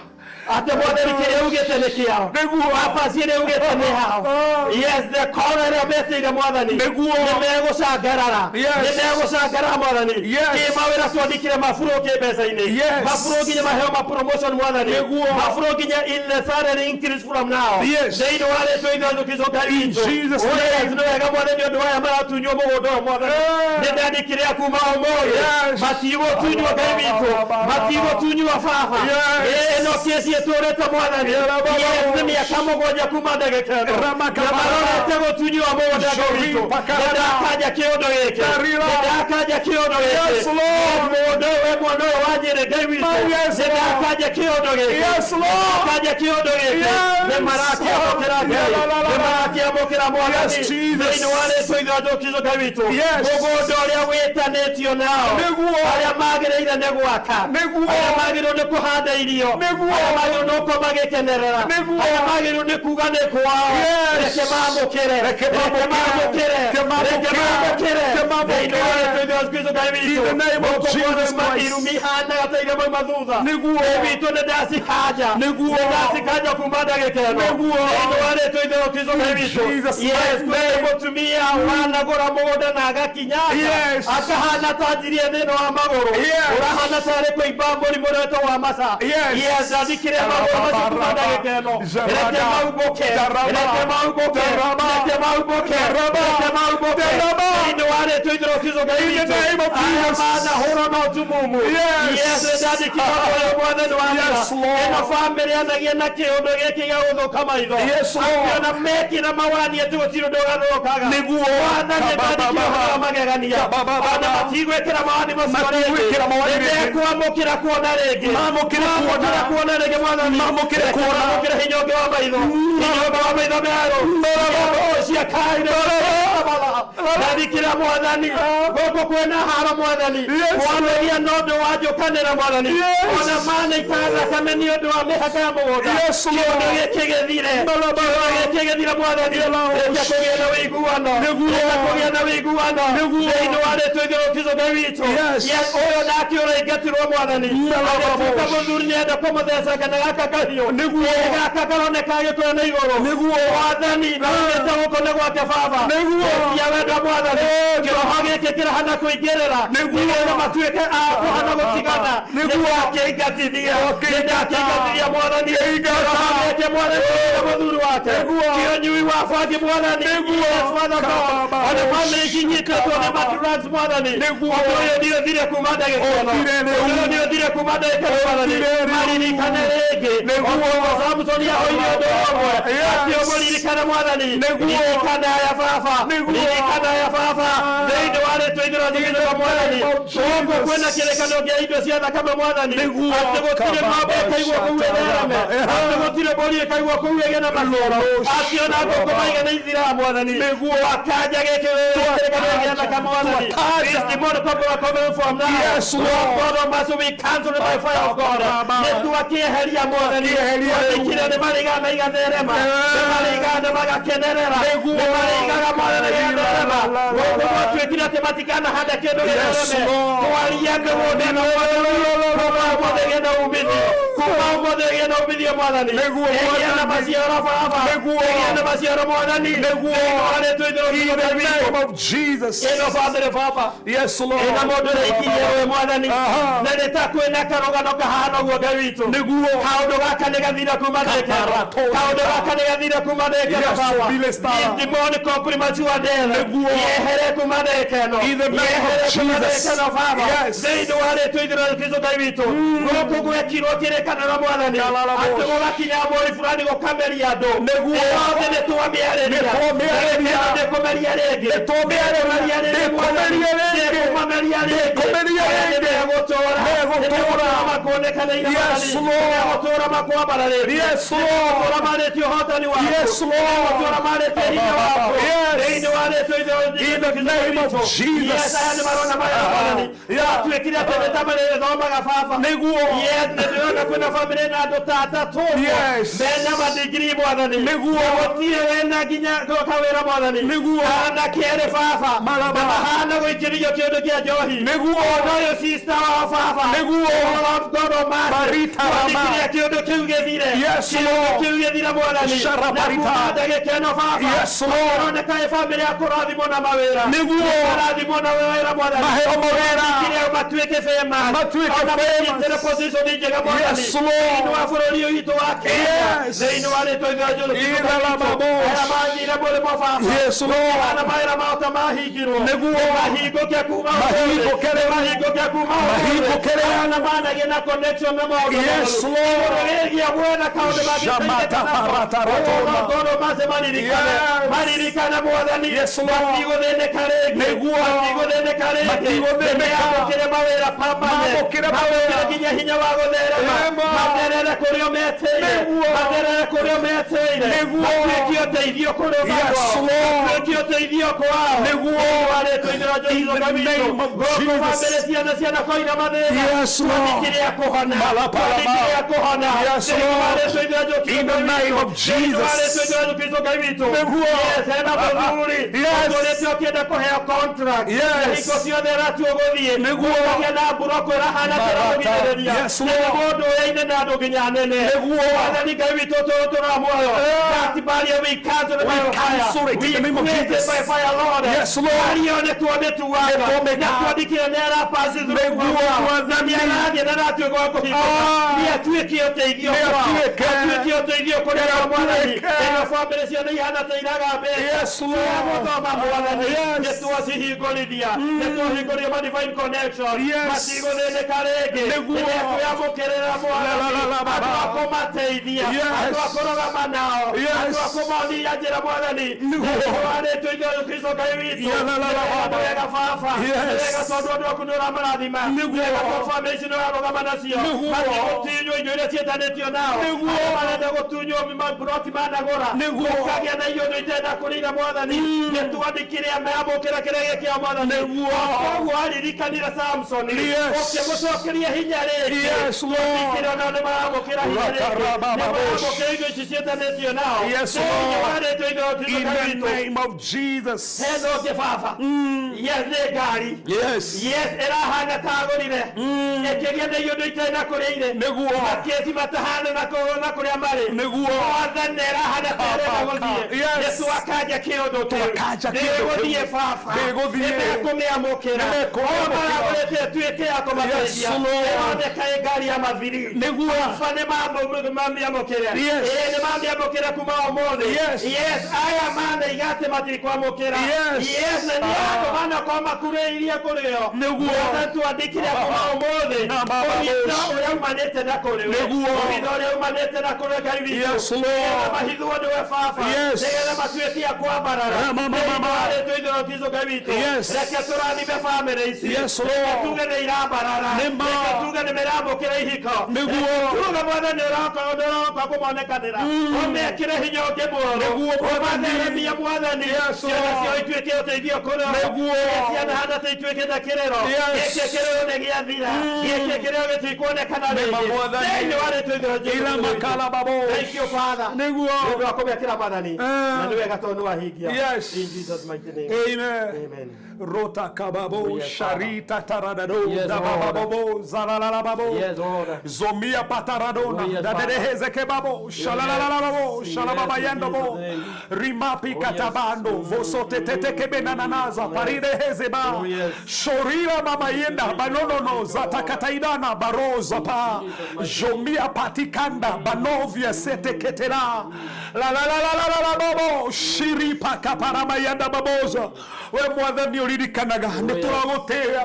atĩ mwathani kĩrĩa ugĩte nĩ kĩao Nĩguo. wabaci ĩrĩa ugĩte nĩ hao yes the kona ĩrĩa metĩire mwathani Nĩguo. nĩ megũcangarara Yes. nĩ megũcangarara mwathani Yes. kĩ mawĩra twandĩkire maburo kĩ mbeca-inĩ Yes. maburo nginya maheo ma promotion mwathani Nĩguo. maburo nginya in the salary increase from now Yes. thĩinĩ wa rĩtwa ithe wa Kristo Ngai witũ Jesus' Ũrĩa name. nĩ wega mwathani ũndũ wa aya maratunywo mũgũnda ũyũ mwathani Yes. nĩ ndandĩkire kuma ũmũthĩ Yes. matigũtunywo Ngai witũ matigũtunywo baba Yes. ĩno kĩci ĩtũrĩte mwathani Yes, nĩ mĩaka mũgwanja kuma ndagĩka ĩno Ramaka na marorete gũtunywo mũgũnda Ngai witũ Pakarana. nĩ ndakanja kĩũndũ gĩkĩ Tarira. nĩ ndakanja kĩũndũ gĩkĩ Yes, Lord. mũgũnda ũyũ we mwana ũyũ wa Nyĩrĩ Ngai witũ Yes, nĩ Lord. ndakanja kĩũndũ gĩkĩ Yes, Lord. ndakanja kĩũndũ gĩkĩ Yes. nĩ marakĩamũkĩra Ngai La, la, la, la. nĩ marakĩamũkĩra mwathani Yes, Jesus. thĩinĩ wa rĩtwa ithe wa Jesũ Kristo Ngai witũ Yes. mũgũnda ũrĩa wĩtanĩtio nao Nĩguo. arĩa magĩrĩire nĩ gwaka Nĩguo. arĩa magĩrĩirwo nĩ kũhanda irio Nĩguo. arĩa magĩrĩirwo nĩ gũkorwo magĩkenerera Nĩguo. arĩa magĩrĩirwo nĩ kuga nĩ kwao Yes. reke mamũkĩre Reke mamũkĩre. reke mamũkĩre Reke reke mamũkĩre. mamũkĩre Reke mamũkĩre. thĩinĩ wa rĩtwa ithe wa Jesũ Kristo Ngai witũ In the name of Gũkũ Jesus kwonema Christ. irumi ihanaga ta iria mauma thutha Nĩguo. Ngai witũ nĩ ndacikanja Nĩguo. nĩ ndacikanja kuma ndagĩka ĩno Nĩguo. thĩinĩ wa rĩtwa ithe wa Kristo Ngai witũ Jesus' yes name. kwĩ mũtumia wanagũra mũgũnda na agakinya Yes. akahana ta njirie thĩna wa magũrũ Yes. ũrahana tarĩ kũimba mũrimũ ũrĩa wĩtagwo wa maca Yes. yes ndandĩkire magũrũ macio kuma ndagĩka ĩno Jarada. reke maumbũke Jaraba. reke maumbũke Jaraba. reke maumbũke Jaraba. reke maumbũke Jaraba. thĩinĩ wa rĩtwa ithe wa Kristo Ngai In the witũ name of arĩa Jesus. manahũrwo na ũtumumu Yes. yes ndandĩkire ũyũ mwathani wa Yes, Lord. ĩno bamĩrĩ anagia na kĩũndũ gĩkĩ gĩa gũthũka maitho Yes, Lord. Akĩona mekĩra mawani atĩ gũtirĩ ũndũ ũgarũrũkaga Nĩguo. mwathani ndandĩkire ũhoro wa magegania Kababa. ona matigwĩkĩra mawani macio Matigwĩkĩra mawani rĩngĩ rĩngĩ. nĩmekwamũkĩra kuona rĩngĩ Mamũkĩre kuona. kuona rĩngĩ mwathani Mamũkĩre Reke kuona. mamũkĩre hinya ũngĩ wa maitho hinya ũngĩ wa maitho merũ cia kaire ndathikĩra mwathani gũkũ kwĩna haro mwathani Yes, kwanagia na ũndũ wa njũkanĩra mwathani Yes. ona manaita thakame nĩ ũndũ wa mĩhaka ya mũgũnda Yes, Lord. kĩũndũ gĩkĩ gĩthire kĩũndũ gĩkĩ gĩthire mwathani reke kũgĩe na ũiguano Nĩguo. reke kũgĩe na ũiguano Nĩguo. thĩinĩ wa rĩtwa ithe wa Kristo Ngai witũ Yes. Yes, ũyũ nake ũraingatirwo mwathani agĩtuĩka mũthuri nĩenda kũmũtheca kana gaka kahiũ Nĩguo. Ĩ, gaka karoneka gĩkũyũ na igũrũ Nĩguo. mwathani naugĩte gũkũ nĩ gwake baba Nĩguo. tia wendo mwathani kĩroho gĩkĩ kĩrahana kũingĩrĩra Nĩguo. nĩgetha matuĩke a kũhana gũtigana Nĩguo. nĩndakĩingatithia nĩndakĩingatithia mwathani Kĩingata. kĩroho gĩkĩ mwathani na mũthuri wake kĩũnyui wa bangi mwathani Yes, Father God. Ona bamĩrĩ ikinyitĩtwo nĩ ma-drugs mwathani Nĩguo. ũndũ ũyũ nĩ ũthire kuma ndagĩka ĩno Ũthire rĩu. Ũndũ ũyũ nĩ ũthire kuma ndagĩka ĩno mwathani Ũthire rĩu. maririkane rĩngĩ Nĩguo. Ũguo Samsoni ahoire ũndũ ũmwe Yes. atĩ ũmũririkane mwathani Nĩguo. ririkana aya baba Nĩguo. ririkana aya baba thĩinĩ wa rĩtwa ithe rĩa Jesũ Gũkũ mwathani name of gũkũ Jesus. kwĩna kĩrĩkanĩro kĩa indo cia thakame mwathani Nĩguo. atĩ gũtirĩ ng'ombe ĩkaigwo kũu ĩthereme atĩ gũtirĩ mbũri ĩkaigwo kũu ĩgĩe na maciaro atĩ ona ngũkũ maigana ithiraga mwathani Nĩguo. wakanja gĩkĩ kĩrĩkanĩro gĩa thakame mwathani Twakanja. This demonic power coming from now Yes, Lord. Lord God Almighty, we cancel it by fire of God nĩ twakĩeheria mwathani Twakĩeheria rĩu. twandĩkire nĩ marĩigaga na igatherema nĩ marĩigaga na magakenerera Nĩguo. nĩ marĩigaga mwathani igatherema gũkũ gwatuĩkire atĩ matikanahanda kĩndũ Yes, gĩthereme Lord. twaria mĩgũnda ĩno mwathani kuma ũmũthĩ ĩgĩe na umithio kuma ũmũthĩ ĩgĩe na umithio mwathani Nĩguo, ĩgĩe na Mwathani. maciaro baba Nĩguo. ĩgĩe na maciaro mwathani Nĩguo. Thĩinĩ wa rĩtwa itherũ In the Kristo name of Jesus. ĩno bamĩrĩ baba Yes, Lord. ĩna mũndũ ũraikirie we mwathani Aha. na nĩ ta kwĩna karũgano kahana ũguo Ngai witũ Nĩguo. kaũndũ gaka nĩ gathira kuma ndĩkeno Kaparatoni. kaũndũ gaka nĩ gathira kuma ndĩkeno Yes, baba Bile Stara. demonic premature death Nĩguo. yehere kuma ndĩkeno In the name of yehere kuma Jesus. ndĩkeno baba Yes. thĩinĩ wa rĩtwa itherũ Kristo Ngai witũ gũkũ gwekirwo kĩrĩkanĩro mwathani atĩ gũgakinya mweri fulani gũkameria andũ Nĩguo. yothe nĩ twamĩarĩria Nĩ twamĩarĩria. ndĩkũmeria rĩngĩ Nĩ twamĩarĩria. Ndĩkũmeria rĩngĩ mwathani. Ndĩkũmeria rĩngĩ. Ndĩkũmameria rĩngĩ Ndĩkũmeria rĩngĩ. Nĩmegũtũũra. Nĩmegũtũũra. Nĩmegũtũũra makuonekane ira Yes, mwathani. Lord. Nĩmegũtũũra makwambararĩtie. Yes, Lord. Nĩmegũtũũra marĩtie ũhotani waku. Yes, Lord. Nĩmegũtũũra marĩtie hinya waku. Yes. Thĩinĩ wa rĩtwa itherũ In the name of Jesus. Yes, aya nĩ marona maya mwathani. Yeah. Gwatuĩkire atĩ nĩ ta marĩthomaga baba. Nĩguo. Yes, nĩ ndĩrona kwĩna bamĩrĩ na andũ ta atatũ ũguo. Yes. Mena madigiri mwathani. Nĩguo. Na gũtirĩ wena nginya kawĩra mwathani. Nĩguo. Ana kerĩ baba. Maraba. Na mahana gũikĩrio kĩndũ kĩa njohi. Nĩguo. Ona ũyũ sister wao baba. Nĩguo. Lord God Almighty. Marita rama. Twandĩkire kĩndũ kĩu gĩthire. Yes, Kĩndũ Lord. kĩu gĩthire mwathani. Shara Na barita. kuma ndagĩka ĩno baba. Yes, Lord. Ĩroneka ĩ bamĩrĩ ya kũrathimwo na mawĩra. Nĩguo. Kũrathimwo na wĩra mwathani. Maheo mawĩra. Twandĩkire matuĩke famous. Matuĩke Ona famous. manyitĩre position njega mwathani. Yes, Lord. Thĩinĩ wa bũrũri ũyũ witũ wa Kenya. Yes. Thĩinĩ wa rĩtwa itherũ Jesũ Kristo Ina la witũ. mabos. Arĩa mathire mũrĩmo baba. Yes, Lord. Ana mawĩra mao ta mahingirwo. Nĩguo. Mahingũke kuma ũmũthĩ. Mahingũke rĩu. Mahingũke kuma ũmũthĩ. Mahingũke rĩu. Ana managia na connection na maũndũ Yes, moru. Lord. Igũrũ rĩgiĩ mwena kaũndũ Shamata parata ratona. mangĩtũngoro mace maririkane Yes. maririkane mwathani Yes, Lord. matigũthĩnĩka rĩngĩ Nĩguo. matigũthĩnĩka rĩngĩ Matigũthĩnĩka. Nĩmeamũkĩre mawĩra permanent. Maamũkĩre mawĩra. Maamũkĩre nginya hinya wa gũtherema Ema. matherere kũrĩa metĩire Nĩguo. matherere kũrĩa metĩire Nĩguo. matuĩke ũteithio kũrĩ Yes, Lord. matuĩke ũteithio kwao Nĩguo. Thĩinĩ wa rĩtwa itherũ In the Jesũ name of Kristo. Gũkũ Jesus. bamĩrĩ ciana ciana koina mathĩna Yes, Lord. Twandĩkire kũhona Malapalama. Twandĩkire kũhona Yes, Thĩinĩ wa Lord. rĩtwa itherũ Jesũ Kristo In the name of Thĩinĩ wa Jesus. rĩtwa itherũ Jesũ Kristo Ngai witũ. Nĩguo. Yes, hena mũthuri Yes. ũtũrĩte ũkĩenda kũheo contract Yes. Na hingo ciothe ĩratuo gũthiĩ Nĩguo. Ũkagĩa na mburoko ĩrahana ta ĩramũgirĩrĩria. Yes, Na nĩ Lord. mũndũ ũyaine na andũ nginya anene Nĩguo. Mwathani Ngai witũ tũrũtũra muoyo That barrier we cancel it by We fire. cancel it in We the name of create it Jesus. by fire, Lord. Yes, Lord. Barrier nĩ twamĩtuaga. Nĩtwamĩka. Na twandĩkire nĩ arapasi through Nĩguo, kwao. Na Mwathani. nĩ arathiĩ na aratuĩka wa kũhingũka. Ah. Nĩ atuĩke ũteithio Nĩ kwao. atuĩke. Atuĩke ũteithio kũrĩ o Mwathani. Atuĩke. Ĩno bamĩrĩ ciothe ihana ta iraga mbeca. Yes, Lord. Cia gũthoma Mwathani. Yes. Nĩ twacihingũrithia. Nĩ twahingũria ma divine connection. Yes. Matigũthĩnĩka rĩngĩ. Nĩguo. Nĩmekwĩamũkĩrĩra Mwathani. La, la, la, la, Andũ la. a kũmateithia. Yes. Andũ a kũrũgama nao. Yes. Andũ a kũmonia njĩra Mwathani. Nĩguo. Nĩguo warĩtwo ithuĩ Kristo Ngai witũ. Ya, la, la, la, Nĩ la. wega baba. Yes. Nĩ wega tondũ andũ aku nĩ ũramarathima. Nĩguo. Nĩ wega tondũ bamĩrĩ ici nĩ ũrarũgama nacio. Nĩguo. Matigũtunywo indo iria ciĩtanĩtio nao. Nĩguo. Arĩa marenda gũtunywo maburoti managũra. Nĩguo. Ũkagĩa na indo itenda kũrĩira Mwathani. Nĩ twandĩkire meamũkĩra kĩrĩa gĩkĩao Mwathani. Nĩguo. Koguo aririkanire Samsoni. Yes. Ũkĩmũcokeria hinya rĩngĩ. Yes, Lord. Twandĩkire onao nĩ maramũkĩra hinya rĩngĩ. Rakarabababosh. Nĩ maramũkĩra indo ici ciĩtanĩtio nao. Yes, Thĩinĩ Lord. wa rĩtwa itherũ Kristo In Ngai the witũ. name of Jesus. Hena ũngĩ baba. Yes, nĩ ngari. Yes. Yes, ĩrahana ta agũrire. Ĩkĩgĩa na indo itarĩ na kũrĩa irĩ. Nĩguo. Makĩci matahana na na kũrĩa marĩ. Nĩguo. Mwathani ĩrahana ta ĩrenda gũthiĩ. Yes. Nĩ twakanja kĩũndũ kĩu. Twakanja kĩũndũ kĩu. Ndĩgũthiĩ baba. Ndĩgũthiĩ. Nĩmekũmĩamũkĩra. Nĩmekũmĩamũkĩra. O maragũrĩte Reke ĩtuĩke ya kũmateithia. Yes, Lord. Ĩroneka ĩ ngari ya mabiri. Nĩguo. Baba nĩ mamĩamũkĩre. Yes. Ĩĩ nĩ mamĩamũkĩre kuma ũmũthĩ. Yes. Yes, aya manaiga atĩ matikwamũkĩra. Yes. Yes, na nĩ andũ manakorwo makurĩirie kũrĩ o. Nĩguo. Mwathani twandĩkire kuma ũmũthĩ. Na baba Ũhitho boss. ũrĩa umanĩte na kũrĩ we. Nĩguo. Ũhitho ũrĩa umanĩte na kũrĩ Ngai witũ. Yes, Lord. Nĩgetha mahithwo nĩwe baba. Yes. Nĩgetha matuĩke a kwambarara. Ah, mama, Thĩinĩ mama. wa rĩĩtwa itheru rĩa Kristo Ngai witũ. Yes. Reke tũrathime bamĩrĩ ici. Yes, Lord. Reke tuge nĩ irambarara. Nĩma. Reke tuge nĩ mĩramũkĩra ihiko. Nĩguo. Reke tuge Mwathani ũroka ũroka kũmonekanĩra. Ũmekĩre hinya ũngĩ mwerũ. Nĩguo, Mwathani. Ũmatheremie Mwathani. Yes, Ciana Lord. ciao ituĩke ũteithio kũrĩ o. Nĩguo. Ciana hana ta ituĩkĩte kĩrĩro. Yes. Gĩkĩ kĩrĩro nĩ gĩathira. Gĩkĩ kĩrĩro gĩtikuonekana Nĩma, rĩngĩ. Mwathani. Thĩinĩ wa rĩĩtwa itheru rĩa Jesũ Ila Kristo witũ. makala babo. Thank you, Father. Nĩguo. Nĩ ũndũ wa kũmekĩra Mwathani. Eh. Na nĩ wega tondũ nĩ wahingia. Yes. In Jesus' mighty name. Amen. Amen. Rota kababo Yes, sharita taradado Yes, Lord. dabababo zalalalababo Yes, Lord. zomia pataradona Oh, yes, Father. daderehezekebabo shalalalalabo Yes, shalababayandobo in Jesus' name. rimapi Oh, yes. katabando vosotetetekebenananaza paridehezeba Oh, yes. shorira mamayenda banonono zatakataidana baroza pa jomia patikanda banovia seteketera lalalalalalabobo shiripakaparamayanda baboza we mwathani ũririkanaga nĩ tũragũtĩĩa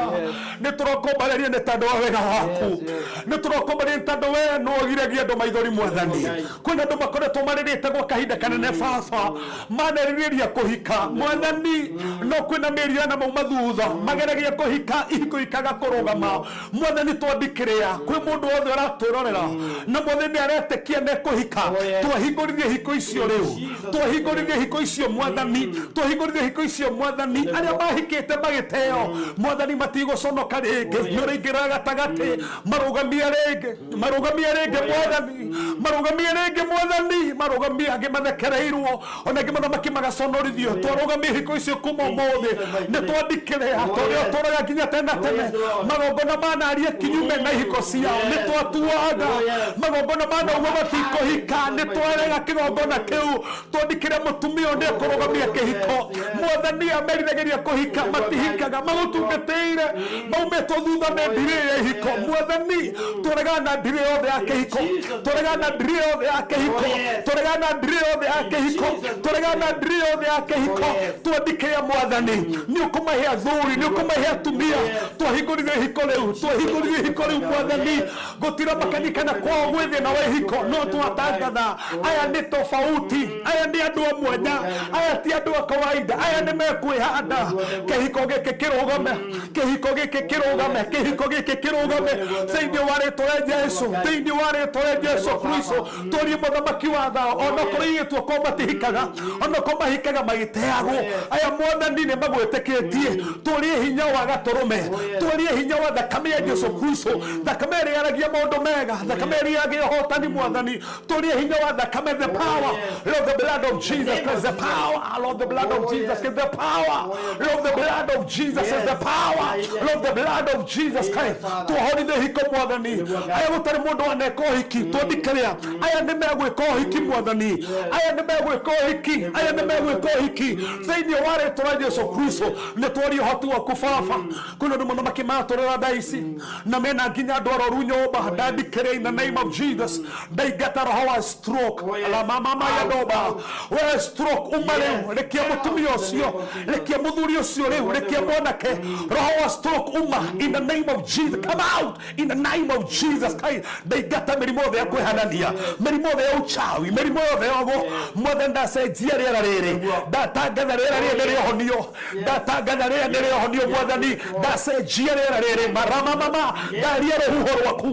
nĩ tũrokombarĩria nĩ tondũ wa wega waku nĩ tũrokombarĩria nĩ tondũ we no ũgiragia andũ maithori mwathani kwĩna andũ makoretwo marĩrĩte gwa kahinda kanene baba manerirĩria kũhika mwathani no kwĩna mĩeri na mauma thutha mageragia kũhika ihiko ikaga kũrũgama mwathani twandikĩrĩa kwĩ mũndũ wothe ũratwĩrorera na mwathani aretĩkia nĩ kũhika twahingũrithie hiko icio rĩu twahingũrithie hiko icio mwathani twahingũrithie hiko icio mwathani arĩa mahikĩte magĩteo mwathani matigũconoka rĩngĩ nĩ ũraingĩra gatagatĩ marũgamie rĩngĩ marũgamie rĩngĩ mwathani marũgamie rĩngĩ mwathani marũgamie angĩ mathekereirwo ona angĩ mathamaki magaconorithio twarũgamie hiko icio kuma ũmũthĩ nĩ twandikĩrĩa tũrĩa ũtũraga nginya tene na tene magongona manaria kinyume na ihiko ciao nĩ twatuaga magongona manauga matikũhika nĩ twarega kĩgongona kĩu twandikĩre mũtumia ũyũ nĩ ekũrũgamia kĩhiko mwathani amerithagĩria kũhika matihikaga magũtungatĩire maumĩtwo thutha nĩ ndirĩ ya ihiko mwathani tũregana na ndirĩ yothe ya kĩhiko tũregana na ndirĩ yothe ya kĩhiko tũregana na ndirĩ yothe ya kĩhiko tũregana na ndirĩ yothe ya kĩhiko twandikĩre mwathani nĩ ũkũmahe athuri nĩ ũkũmahe atumia twahingũrithie ihiko rĩu twahingũrithie ihiko rĩu mwathani gũtira makani kana kwao gwĩ thĩna wa ihiko no twatangatha aya nĩ tofauti aya nĩ andũ a mwanya aya ti andũ a kawaida aya nĩ mekwĩhanda kĩhiko gĩkĩ kĩrũgame kĩhiko gĩkĩ kĩrũgame kĩhiko gĩkĩ kĩrũgame thĩinĩ wa rĩtwa rĩa Jesu thĩinĩ wa rĩtwa rĩa Jesu Kristo tũrie mũthamaki wa thao ona korwo igĩtua korwo matihikaga ona korwo mahikaga magĩteagwo aya mwathani nĩ magwĩtĩkĩtie tũrie hinya wa gatũrũme tũrie hinya wa thakame ya Jesu Kristo thakame ĩrĩa yaragia maũndũ mega thakame ĩrĩa yaragia ũhotani mwathani tũrie hinya wa thakame the power Lord the blood of Jesus Christ the power Lord the blood of Jesus Christ the power Lord the blood of Jesus is the power Lord the blood of Jesus Christ twahorithie hiko mwathani aya gũtarĩ mũndũ waneka ũhiki twandikĩrĩa aya nĩ megwĩka ũhiki mwathani aya nĩ megwĩka ũhiki aya nĩ megwĩka ũhiki thĩinĩ wa rĩtwa rĩa Jesu Kristo nĩ twaria ũhoti waku baba kwĩna andũ mũthamaki maratũrĩra thaa ici na mena nginya andũ arwaru nyũmba ndandikĩrĩa in the name of Jesus ndaingata roho wa stroke la mama maya ndoba we stroke uma rĩu rekia mũtumia ũcio rekia mũthuri ũcio rĩu rekia mwanake roho wa stroke uma in the name of Jesus come out in the name of Jesus Christ ndaingata mĩrimũ yothe ya kwĩhanania mĩrimũ yothe ya uchawi mĩrimũ yothe ya ũgo mothe ndacenjia rĩera rĩrĩ ndatangatha rĩera rĩrĩ nĩ rĩohonio ndatangatha rĩera nĩ rĩohonio mwathani ndacenjia rĩera rĩrĩ maramamama ndaria rũhuho rwaku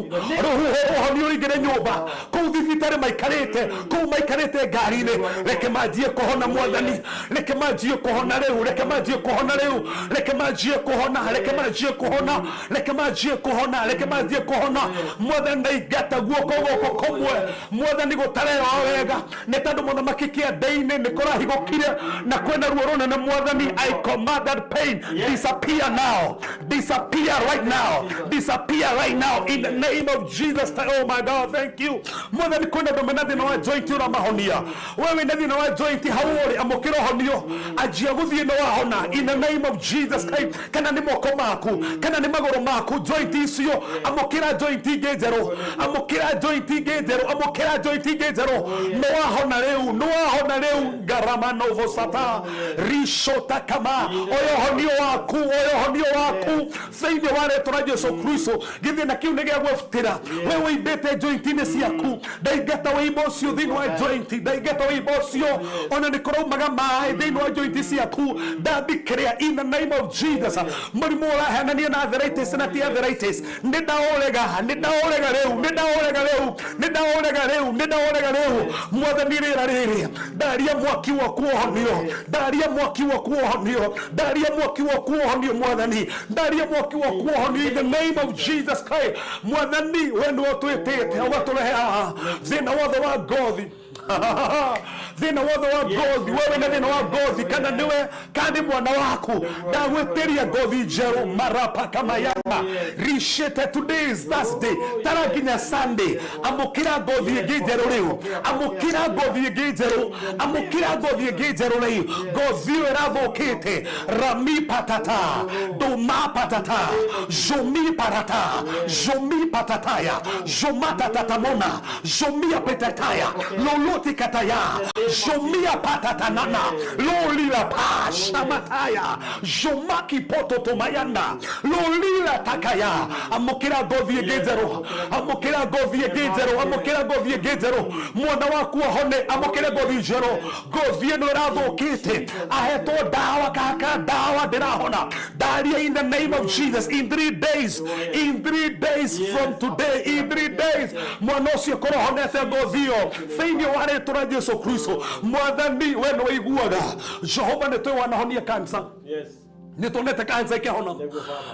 rũhuho rũhonio rũingĩre nyũmba kũu thibitarĩ maikarĩte kũu maikarĩte ngari-inĩ reke manjie kũhona mwathani reke manjie kũhona rĩu reke manjie kũhona rĩu reke manjie kũhona reke manjie kũhona reke manjie kũhona reke manjie kũhona mwathani ndaingata guoko gũkũ kũmwe mwathani gũtareroa wega nĩ tondũ mũthamaki kĩande-inĩ nĩ kũrahigũkire na kwĩna ruo rũnene mwathani I command that pain disappear now disappear Disappear right now. Disappear right now in the name of Jesus. Oh my God, thank you. Mwathani kwĩna andũ mena thĩna wa joint ũramahonia. We wĩna thĩna wa joint hau ũrĩ amũkĩra ũhonio. Anjia gũthiĩ nĩ wahona in the name of Jesus Christ. Kana nĩ moko maku, kana nĩ magũrũ maku, joint icio amũkĩra joint ingĩ njerũ. Amũkĩra joint ingĩ njerũ, amũkĩra joint ingĩ njerũ. Nĩ wahona rĩu, nĩ wahona rĩu. Ngarama novosata rishota kama oya ũhonio waku, oya ũhonio waku thĩinĩ wa rĩtwa rĩa Jesu Kristo. Gĩthĩna kĩu nĩ gĩa gwĩbutĩra. We wĩimbĩte joint-inĩ ciaku, ndaingata wĩimbo ũcio thĩinĩ wa joint, ndaingata wĩimbo ũcio ona nĩ kũraumaga maĩ thĩinĩ wa joint ciaku, ndandikĩrĩa in the name of Jesus. Mũrimũ ũrahanania na arthritis na ti arthritis, nĩ ndaũrega, nĩ ndaũrega rĩu, nĩ ndaũrega rĩu, nĩ ndaũrega rĩu, nĩ ndaũrega rĩu. Mwathani rĩera rĩrĩ, ndaria mwaki waku ũhonio, ndaria mwaki waku ũhonio, ndaria mwaki waku ũhonio Mwathani, ndaria mwaki waku ũhonio in the name of Jesus Christ. Mwathani we nĩwe ũtwĩtĩte ũgatũrehe haha, thĩna wothe wa ngothi thĩna wothe wa ngothi, we wĩna thĩna wa ngothi, kana nĩwe kana nĩ mwana waku, ndagwĩtĩria ngothi njerũ marapa kamayana rishete. Today is Thursday, tara nginya Sunday, amũkĩra ngothi ĩngĩ njerũ rĩu, amũkĩra ngothi ĩngĩ njerũ, amũkĩra ngothi ĩngĩ njerũ rĩu, ngothi ĩyo ĩrathũkĩte rami patata doma patata jomi patata jomi patataya jomatatatamona jomia petataya loloti kataya jomia patatanana lolila pa shamataya jomaki pototomayanda lolila takaya. Amũkĩra ngothi ĩngĩ njerũ, amũkĩra ngothi ĩngĩ njerũ, amũkĩra ngothi ĩngĩ njerũ. Mwana waku ahone, amũkĩre ngothi njerũ. Ngothi ĩno ĩrathũkĩte, ahetwo ndawa kaka ndawa ndĩrahona, ndaria in the name of Jesus, in 3 days, in 3 days from today, in 3 days mwana ũcio korwo honete ngothi ĩyo thĩinĩ wa rĩtwa rĩa Jesu Kristo. Mwathani we nĩ wĩiguaga, Jehova nĩ twĩ wanahonia cancer. Yes. Nĩ tuonete cancer ĩkĩhona,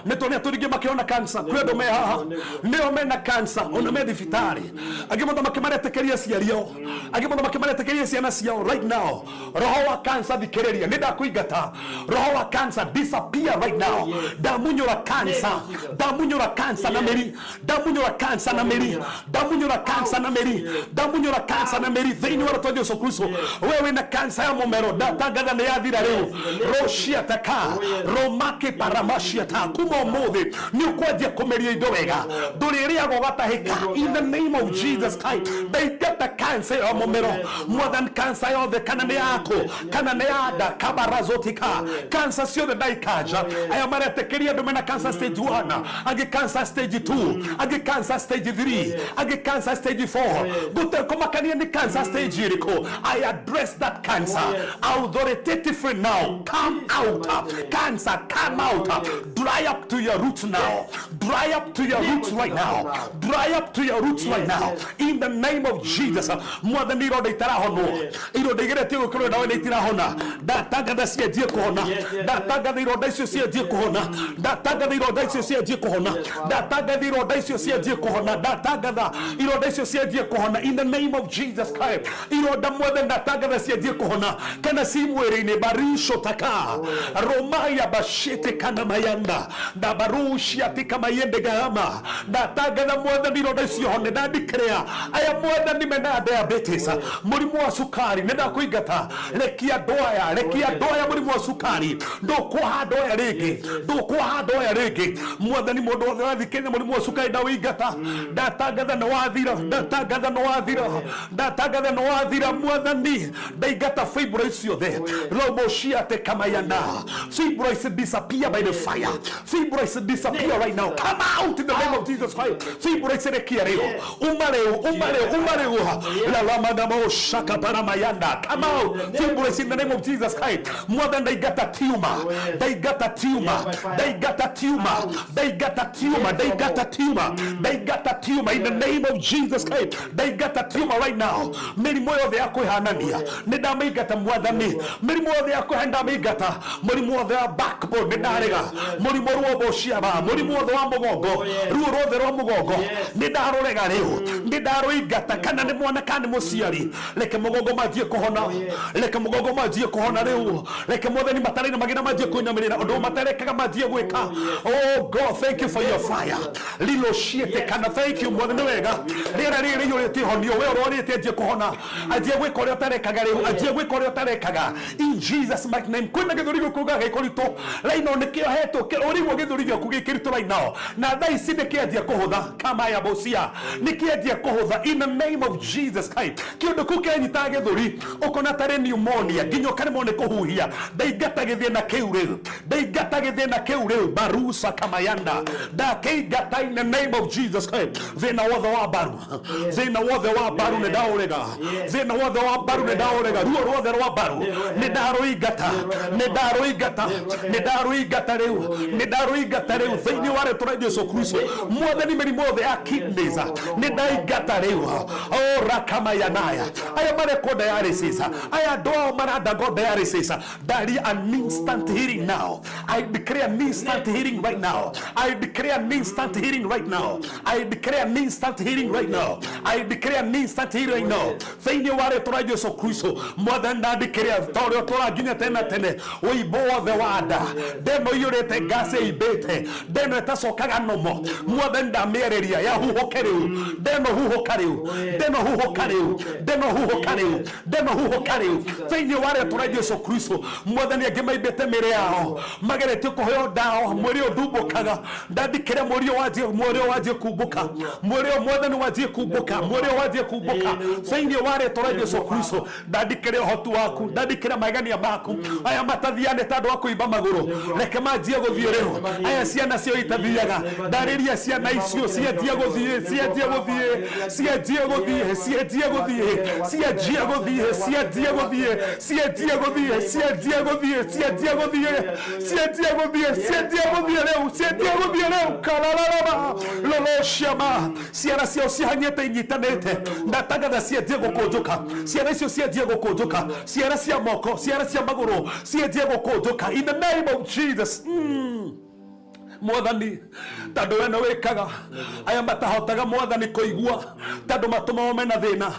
nĩ tuonete tũringĩ makĩhona cancer. Kwĩ andũ me haha nĩo mena cancer ona me thibitarĩ, angĩ mũthamaki maretĩkĩria aciari ao, angĩ mũthamaki maretĩkĩria ciana ciao. Right now roho wa cancer thikĩrĩria, nĩ ndakũingata. Roho wa cancer disappear right now. Ndamunyũra cancer, ndamunyũra cancer na mĩri, ndamunyũra cancer na mĩri, ndamunyũra cancer na mĩri, ndamunyũra cancer na mĩri thĩinĩ wa rĩtwa Jesu Kristo. We wĩna cancer ya mũmero, ndatangatha nĩ yathira rĩu. Rociataka romake paramaciata, kuma ũmũthĩ nĩ ũkwanjia kũmeria indo wega, ndũrĩrĩaga ũgatahĩka in the name of Jesus Christ. Ndaingata cancer ya mũmero Mwathani, cancer yothe kana nĩ yaku kana nĩ ya nda kabarazotika, cancer ciothe ndaikanja. Aya maretĩkĩria andũ mena cancer stage 1, angĩ cancer stage 2, angĩ cancer stage 3, angĩ cancer stage 4, gũtekũmakania nĩ cancer stage ĩrĩkũ, I address that cancer authoritatively now. Come out, cancer, come out. Dry up to your roots now, dry up to your roots right now, dry up to your roots right now in the name of Jesus. Mwathani ironda itarahonwo, ironda igeretie gwĩkĩrwo ndawa nĩ itirahona, ndatangatha cianjie kũhona, ndatangatha ironda icio cianjie kũhona, ndatangatha ironda icio cianjie kũhona, ndatangatha ironda icio cianjie kũhona, ndatangatha ironda icio cianjie kũhona in the name of Jesus Christ. Ironda mwethe ndatangatha cianjie kũhona kana ci mwĩrĩ-inĩ barisho taka romaya bashete kana mayanda ndabarushia tika mayende gama, ndatangatha mwathani ironda icio hone. Ndandikĩrĩa aya mwathani mena diabetes, mũrimũ wa cukari, nĩ ndakũingata. Rekia andũ aya, rekia andũ aya mũrimũ wa cukari, ndũkwoha andũ aya rĩngĩ, ndũkwoha andũ aya rĩngĩ. Mwathani mũndũ wothe ũrathikĩrĩria mũrimũ wa cukari ndawĩingata, ndatangatha nĩ wathira, ndatangatha nĩ wathira, ndatangatha nĩ wathira. Mwathani ndaingata fibroids ciothe romoshiate kamayana, fibroids disappear by the fire, fibroids disappear right now, come out in the name of Jesus Christ. Fibroids rekia rĩu, uma rĩu, uma rĩu, uma rĩu, lalamadamo shaka paramayanda, come out fibroids in the name of Jesus Christ. Mwathani ndaingata tumor, ndaingata tumor, ndaingata tumor, ndaingata tumor, ndaingata tumor, ndaingata tumor in the name of Jesus Christ. Ndaingata tumor right now. Mĩrimũ yothe ya kwĩhanania nĩ ndamĩingata mwathani, mĩrimũ yothe ya kwĩhanania ndamĩingata, mũrimũ wothe wa back Backbone nĩ ndarega. Mũrimũ ruo ciaba, mũrimũ wothe wa mũgongo, ruo ruothe rwa mũgongo nĩ ndarũrega rĩu, nĩ ndarũingata. Kana nĩ mwana kana nĩ mũciari, reke mũgongo manjie kũhona, reke mũgongo manjie kũhona rĩu, reke mwathani matarĩ na magĩna manjie kũinamĩrĩra ũndũ matarekaga manjie gwĩka. Oh God, thank you for your fire lilo ciete kana. Thank you mwathani, nĩ wega rĩera rĩrĩ rĩiyũrĩte ihonio. We ũrwarĩte, anjie kũhona, anjie gwĩka ũrĩa ũtarekaga rĩu, anjie gwĩka ũrĩa ũtarekaga in Jesus mighty name. Kwĩna gĩthũri gĩkuga gĩkũritũ right now, nĩkĩo hetwo ũrĩigua gĩthũri gĩaku gĩkĩritũ right now, na thaa ici nĩkĩanjia kũhũtha kama ya bosia, nĩkĩanjia kũhũtha in the name of Jesus Christ. Kĩũndũ kĩu kĩanyitaga gĩthũri ũkona tarĩ pneumonia nginya ũkaremwo nĩ kũhuhia, ndaingata gĩthĩna kĩu rĩu, ndaingata gĩthĩna kĩu rĩu, barusa kamayanda, ndakĩingata in the name of Jesus Christ. Thĩna wothe wa mbaru, thĩna wothe wa mbaru nĩ ndaũrega, thĩna wothe wa mbaru nĩ ndaũrega, ruo ruothe rwa mbaru nĩ ndarũingata, nĩ ndarũingata, nĩ ndarũingata rĩu, nĩ ndarũingata rĩu thĩinĩ wa rĩtwa rĩa Jesu Kristo. Mwathani, mĩrimũ yothe ya kidneys nĩ ndaingata rĩu. O rakamayanaya, aya marekwo dialysis, aya andũ ao marandago dialysis, ndaria an instant healing now. I declare an instant healing right now. I declare an instant healing right now. I declare an instant healing right now. I declare an instant healing right now thĩinĩ wa rĩtwa rĩa Jesu Kristo. Mwathani, ndandĩkĩrĩa ta ũrĩa ũtũra nginya tene na tene. Ũimbo wothe wa nda, ndeno iyũrĩte ngasi ĩimbĩte, ndeno ĩtacokaga nomo, mwathani ndamĩereria yahuhũke rĩu. Ndeno huhũka rĩu, ndeno huhũka rĩu, ndeno huhũka rĩu, ndeno huhũka rĩu thĩinĩ wa rĩtwa rĩa Jesu Kristo. Mwathani, angĩ maimbĩte mĩĩrĩ yao, mageretie kũheo ndawa, mwĩrĩ ũyũ ndumbũkaga, ndandĩkĩre mwĩrĩ ũyũ wanjie, mwĩrĩ ũyũ wanjie kumbũka, mwĩrĩ ũyũ mwathani wanjie kumbũka, mwĩrĩ ũyũ wanjie kumbũka thĩinĩ wa rĩtwa rĩa Jesu Kristo. Ndandĩkĩre ũhoti waku, ndandĩkĩre magegania maku. Aya matathiaga nĩ tondũ wa kũimba magũrũ, reke manjie gũthiĩ rĩu. Aya ciana cio itathiaga, ndarĩria ciana icio cianjie gũthiĩ, cianjie gũthiĩ, cianjie gũthiĩ, cianjie gũthiĩ, cianjie gũthiĩ, cianjie gũthiĩ, cianjie gũthiĩ, cianjie gũthiĩ, cianjie gũthiĩ, cianjie gũthiĩ, cianjie gũthiĩ rĩu, cianjie gũthiĩ rĩu. Karararaba lolociama, ciara ciao cihanyĩte inyitanĩte, ndatangatha cianjie gũkũnjũka, ciara icio cianjie gũkũnjũka, ciara cia moko, ciara cia magũrũ cianjie gũkũnjũka in the name of Jesus. Mwathani, tondũ we nĩ wĩkaga aya matahotaga mwathani kũigua tondũ matũ mao mena thĩna,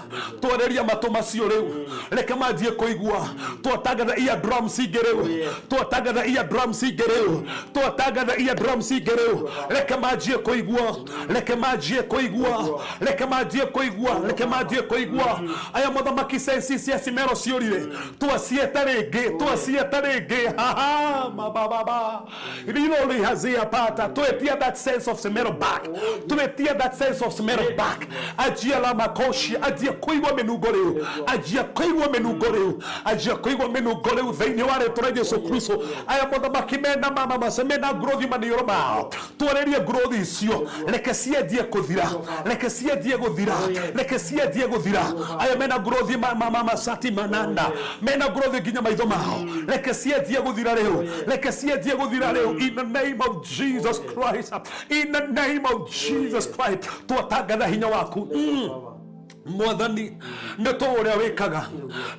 twarĩria matũ macio rĩu, reke manjie kũigua. Twatangatha ear drums ingĩ rĩu, twatangatha ear drums ingĩ rĩu, twatangatha ear drums ingĩ rĩu, reke manjie kũigua, reke manjie kũigua, reke manjie kũigua, reke manjie kũigua. Aya mũthamaki sensi cia cimero ciũrire, twacieta rĩngĩ, twacieta rĩngĩ. Haha mabababa lilo lihazia pata, twetia that sense of smell back, twetia that sense of smell back. Ajia la makoshi, ajia kuigua mĩnungo rĩu, ajia kuigua mĩnungo rĩu, ajia kuigua mĩnungo rĩu thĩinĩ wa rĩtwa rĩa Jesu Kristo. Aya mũthamaki mena mama mace mena growth maniũrũ mao, twarĩrie growth icio, reke cianjie kũthira, reke cianjie gũthira, reke cianjie gũthira. Aya mena growth masati mananda, mena growth nginya maitho mao, reke cianjie gũthira rĩu, reke cianjie gũthira rĩu in the name of Jesus Christ, in the name of Jesus Christ. Twatangatha hinya waku. Mwathani, nĩ tũĩ ũrĩa wĩkaga,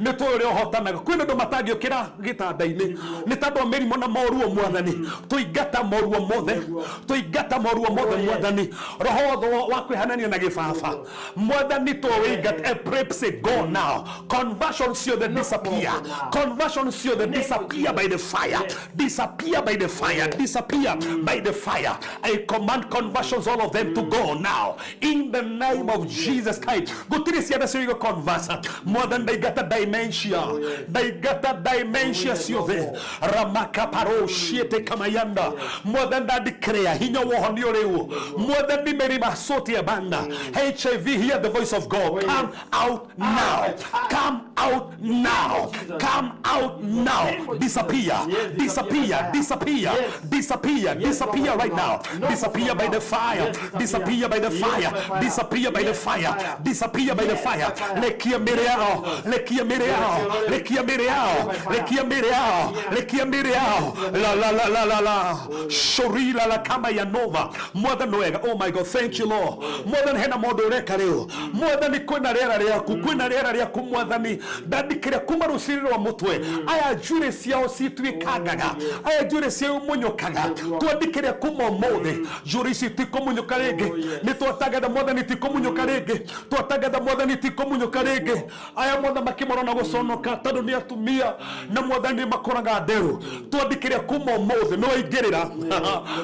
nĩ tũĩ ũrĩa ũhotanaga. Kwĩna andũ matangĩũkĩra gĩtanda-inĩ nĩ tondũ wa mĩrimũ na moruo. Mwathani, tũingata moruo mothe, tũingata moruo mothe. Mwathani, roho wothe wa kwĩhanania na gĩbaba, mwathani, tũwĩingata. Epilepsy, go now. Conversion ciothe disappear, conversion ciothe disappear by the fire, disappear by the fire, disappear by the fire. I command conversions, all of them, to go now in the name of Jesus Christ. Gũtirĩ ciana cio converse. Mwathani, ndaingata dementia, ndaingata dementia ciothe, ramaka paro ciete kamayanda. Mwathani, ndandikrea hinya wohonio rĩu. Mwathani, mĩrima sote ya banda HIV, hear the voice of God. Come out now, come out now, come out now. Disappear, disappear, disappear, disappear, disappear right now. Disappear by the fire, disappear by the fire, disappear by the fire, disappear. Disappear by the fire. Rekia mĩĩrĩ yao, rekia mĩĩrĩ yao, rekia mĩĩrĩ yao, rekia mĩĩrĩ yao, rekia mĩĩrĩ yao. La la la la la la. Shorila la kama ya nova. Mwathani wega. Oh my God, thank you Lord. Mwathani hena maũndũ ũreka rĩu. Mwathani kwĩna rĩera rĩaku, kwĩna rĩera rĩaku Mwathani. Ndandĩkĩra kuma rũciinĩ rwa mũtwe. Aya njuĩrĩ ciao cituĩkangaga, aya njuĩrĩ ciao imunyũkaga. Twandĩkĩre kuma ũmũthĩ njuĩrĩ ici itikũmunyũka rĩngĩ. Nĩ twatangatha Mwathani itikũmunyũka rĩngĩ. Twatangatha Mwathani itikũmunyũka rĩngĩ. Aya mothamaki marona gũconoka tondũ nĩ atumia na Mwathani nĩ makoraga nderu. Twandĩkĩre kuma ũmũthĩ nĩ waingĩrĩra,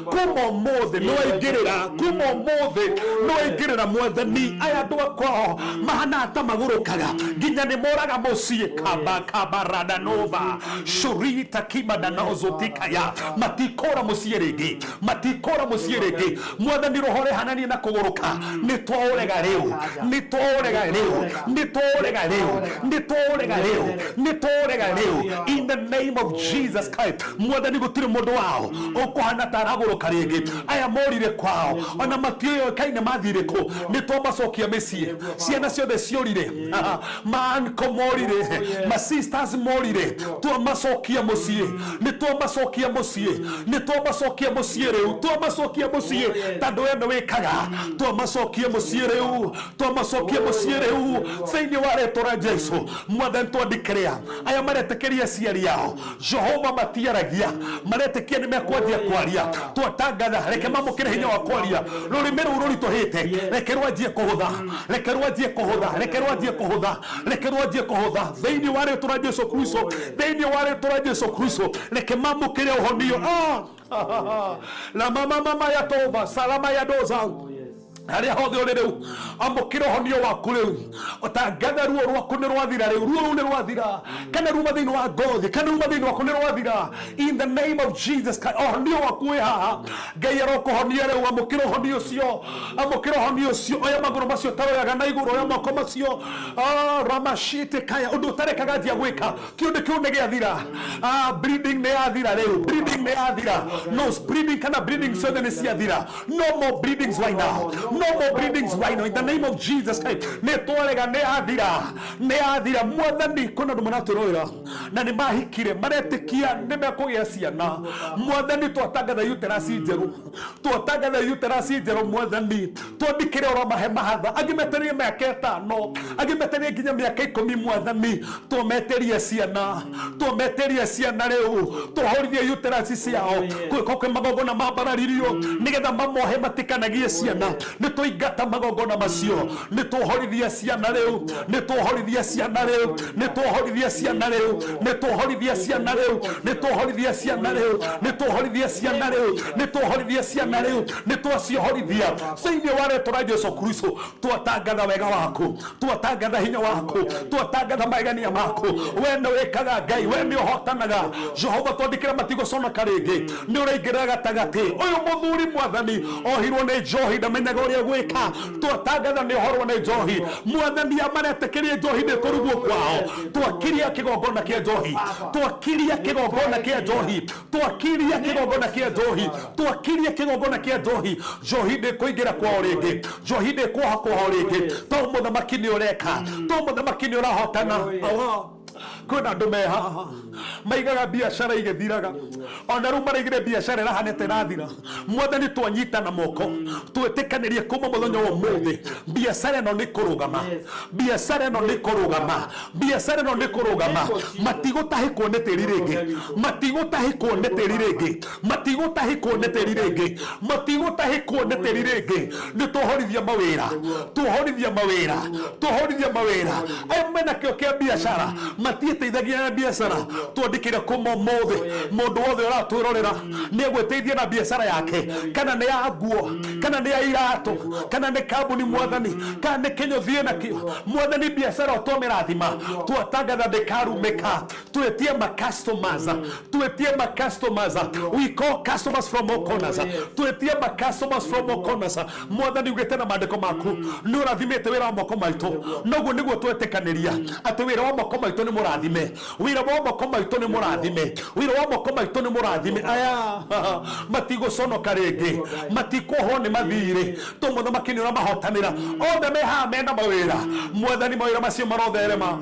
kuma ũmũthĩ nĩ waingĩrĩra, kuma ũmũthĩ nĩ waingĩrĩra Mwathani. Aya andũ a kwao mahanaga ta magũrũkaga nginya nĩ moraga mũciĩ. Kaba kaba radanova shurita kimadanaozotikaya matikũra mũciĩ rĩngĩ, matikũra mũciĩ rĩngĩ. Mwathani roho ũrehananie na kũgũrũka nĩ twaũrega rĩu, nĩ twaũrega rĩu, nĩ twaũrega rĩu, nĩ twaũrega rĩu, nĩ twaũrega rĩu, in the name of Jesus Christ. Mwathani gũtirĩ mũndũ wao ũkũhana ta aragũrũka rĩngĩ. Aya morire kwao ona matiũĩkaine mathire kũ, nĩ twamacokia mĩciĩ. Ciana ciothe ciorire, maanko morire, masisters morire, twamacokia mũciĩ, nĩ twamacokia mũciĩ, nĩ twamacokia mũciĩ rĩu, twamacokia mũciĩ tondũ we nĩ wĩkaga. Twamacokia mũciĩ rĩu, twamacokia mũciĩ rĩu thĩinĩ wa rĩtwa rĩa Jesu. Mwathani twandĩkĩrĩa aya maretĩkĩria aciari ao Jehova matiaragia, maretĩkia nĩ mekwanjia kwaria. Twatangatha reke mamũkĩre hinya wa kwaria. Rũrĩmĩ rũu rũritũhĩte reke rwanjie kũhũtha, reke rwanjie kũhũtha, reke rwanjie kũhũtha, reke rwanjie kũhũtha thĩinĩ wa rĩtwa rĩa Jesu Kristo, thĩinĩ wa rĩtwa rĩa Jesu Kristo. Reke mamũkĩre ũhonio. La mama mama ya tova salama ya doza harĩa hothe ũrĩ rĩu amũkĩra ũhonio waku rĩu. Ũtangatha ruo rwaku nĩ rwathira rĩu, ruo rũu nĩ rwathira, kana ruma thĩinĩ wa ngothi, kana ruma thĩinĩ waku nĩ rwathira, in the name of Jesus Christ. Ũhonio waku wĩ haha, Ngai arokũhonia rĩu. Amũkĩra ũhonio ũcio, amũkĩra ũhonio ũcio. Oya magũrũ macio taroyaga na igũrũ, oya moko macio. Ramashite kaya ũndũ ũtarekaga njia gwĩka kĩũndũ kĩu nĩ gĩathira. Bleeding nĩ yathira rĩu, bleeding nĩ yathira. No bleeding kana bleeding ciothe nĩ ciathira. No more bleedings right now, no more bleedings right now, in the name of Jesus Christ. Nĩ twarega, nĩ yathira, nĩ yathira. Mwathani kwĩna andũ maratwĩrorera na nĩ mahikire, maretĩkia nĩ mekũgĩa ciana. Mwathani twatangatha uterus njerũ, twatangatha uterus njerũ. Mwathani twandĩkĩre ũramahe mahatha, angĩ metereire mĩaka 5, angĩ metereire nginya mĩaka 10. Mwathani twameteria ciana, twameteria ciana rĩu. Twahorithia uterus ciao kwĩko kwĩ magongona mambararirio nĩgetha mamohe matikanagie ciana. Nĩ twaingata magongona macio, nĩ twohorithia ciana rĩu, nĩ twohorithia ciana rĩu, nĩ twohorithia ciana rĩu, nĩ twohorithia ciana rĩu, nĩ twohorithia ciana rĩu, nĩ twohorithia ciana rĩu, nĩ twohorithia ciana rĩu, nĩ twaciohorithia thĩinĩ wa rĩtwa rĩa Jesu Kristo. Twatangatha wega waku, twatangatha hinya waku, twatangatha magegania maku. We nĩ wĩkaga Ngai, we nĩ ũhotanaga Jehova. Twandĩkĩra matigũconoka rĩngĩ, nĩ ũraingĩrĩra gatagatĩ. Ũyũ mũthuri Mwathani ohirwo nĩ njohi, ndamenyaga ũrĩa gwĩka. Twatangatha nĩ ohorwo nĩ njohi. Mwathani amaretĩkĩrie njohi nĩ kũrugwo kwao. Twakiria kĩgongona kĩa njohi, twakiria kĩgongona kĩa njohi, twakiria kĩgongona kĩa njohi, twakiria kĩgongona kĩa njohi. Njohi ndĩkũingĩra kwao rĩngĩ, njohi ndĩkuoha kwao rĩngĩ, to mũthamaki nĩ ũreka, to mũthamaki nĩ ũrahotana. Kwĩna andũ me haha maigaga biacara igĩthiraga, ona rĩu maraigire biacara ĩrahanĩte ĩrathira. Mwathani twanyitana moko twĩtĩkanĩrie kuma mũthenya wa ũmũthĩ biacara ĩno nĩ kũrũgama, biacara ĩno nĩ kũrũgama, biacara ĩno nĩ kũrũgama. Matigũtahĩkwo nĩ tĩri rĩngĩ, matigũtahĩkwo nĩ tĩri rĩngĩ, matigũtahĩkwo nĩ tĩri rĩngĩ, matigũtahĩkwo nĩ tĩri rĩngĩ. Nĩ twohorithia mawĩra, twohorithia mawĩra, twohorithia mawĩra. Aya mena kĩo kĩa biacara matiĩteithagia na biacara. Twandĩkĩre kuma ũmũthĩ mũndũ wothe ũratwĩrorera nĩ egwĩteithia na biacara yake, kana nĩ ya nguo, kana nĩ ya iratũ, kana nĩ kambuni Mwathani, kana nĩ kĩnyũthiĩ nakĩo Mwathani. Biacara ũtwamĩrathima, twatangatha ndĩkarumĩka. Twetie ma customers, twetie ma customers. We call customers from all corners. Twetie ma customers from all corners. Mwathani ugĩte na maandĩko maku nĩ ũrathimĩte wĩra wa moko maitũ, noguo nĩguo twetĩkanĩria atĩ wĩra wa moko maitũ nĩ mũrathime wĩra wa moko maitũ nĩ mũrathime wĩra wa moko maitũ nĩ mũrathime aya matigũconoka rĩngĩ matikuohwo nĩ mathirĩ to mũthamaki nĩ ũramahotanĩra othe me haha mena mawĩra mwathani mawĩra macio marotherema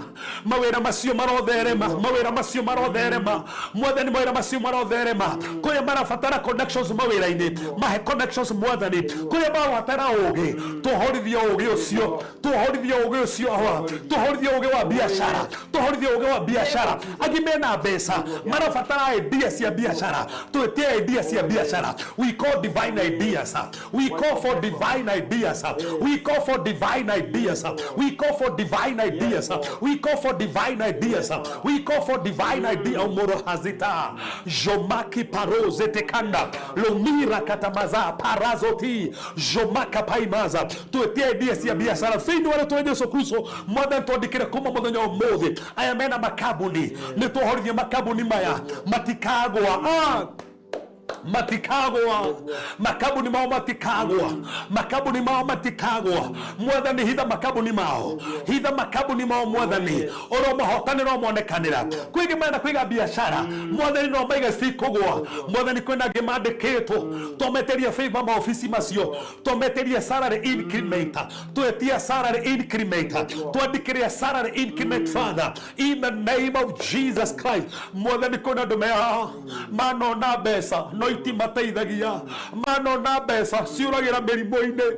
mawĩra macio marotherema mawĩra macio marotherema mwathani mawĩra macio marotherema kũrĩa marabatara connections mawĩra-inĩ mahe connections mwathani kũrĩa marabatara ũgĩ tũhorithie ũgĩ ũcio tũhorithie ũgĩ ũcio awa tũhorithie ũgĩ wa biacara tũhorithie ũgĩ wa biacara angĩ mena mbeca marabatara idea cia biacara twĩtie idea cia biacara we call divine ideas we call for divine ideas we call for divine ideas we call for divine ideas we call for divine ideas we call for divine idea omoro hazita jomaki parozetekanda lomira katamaza parazoti jomaka paimaza twetie idea cia biacara thĩinĩ wa rĩtwa rĩa Jesu Kristo mwathani twandĩkĩre kuma mũthenya ũmũthĩ aya mena makambuni nĩ tũhorithie makambuni maya matikagwa ah! matikagwa makambuni mao matikagwa makambuni mao matikagwa mwathani hitha makambuni mao hitha makambuni mao mwathani ũromahotanĩra ũmonekanĩra kwĩ ingĩ marenda kũiga biacara mwathani no maiga cikũgwa mwathani kwĩna angĩ mandĩkĩtwo twameteria favor maobici macio twameteria salary increment twetia salary increment twandĩkĩria salary increment father in the name of Jesus Christ mwathani kwĩna andũ mea manona mbeca no itimateithagia manona mbeca ciũragĩra mĩrimũ-inĩ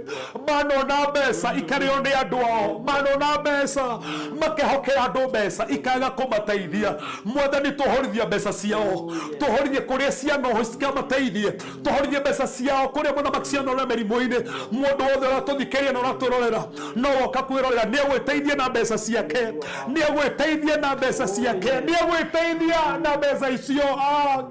manona mbeca ikarĩo nĩ andũ ao manona mbeca makehokera andũ mbeca ikaga kũmateithia mwathani tũhorithia mbeca ciao tũhorithie kũrĩa cianoho cikamateithie tũhorithie mbeca ciao kũrĩa mũthamaki cianorera mĩrimũ-inĩ mũndũ wothe ũratũthikĩrĩria na ũratwĩrorera no woka kwĩrorera nĩ egwĩteithia na mbeca ciake nĩ egwĩteithia na mbeca ciake nĩ egwĩteithia na mbeca icio Ah,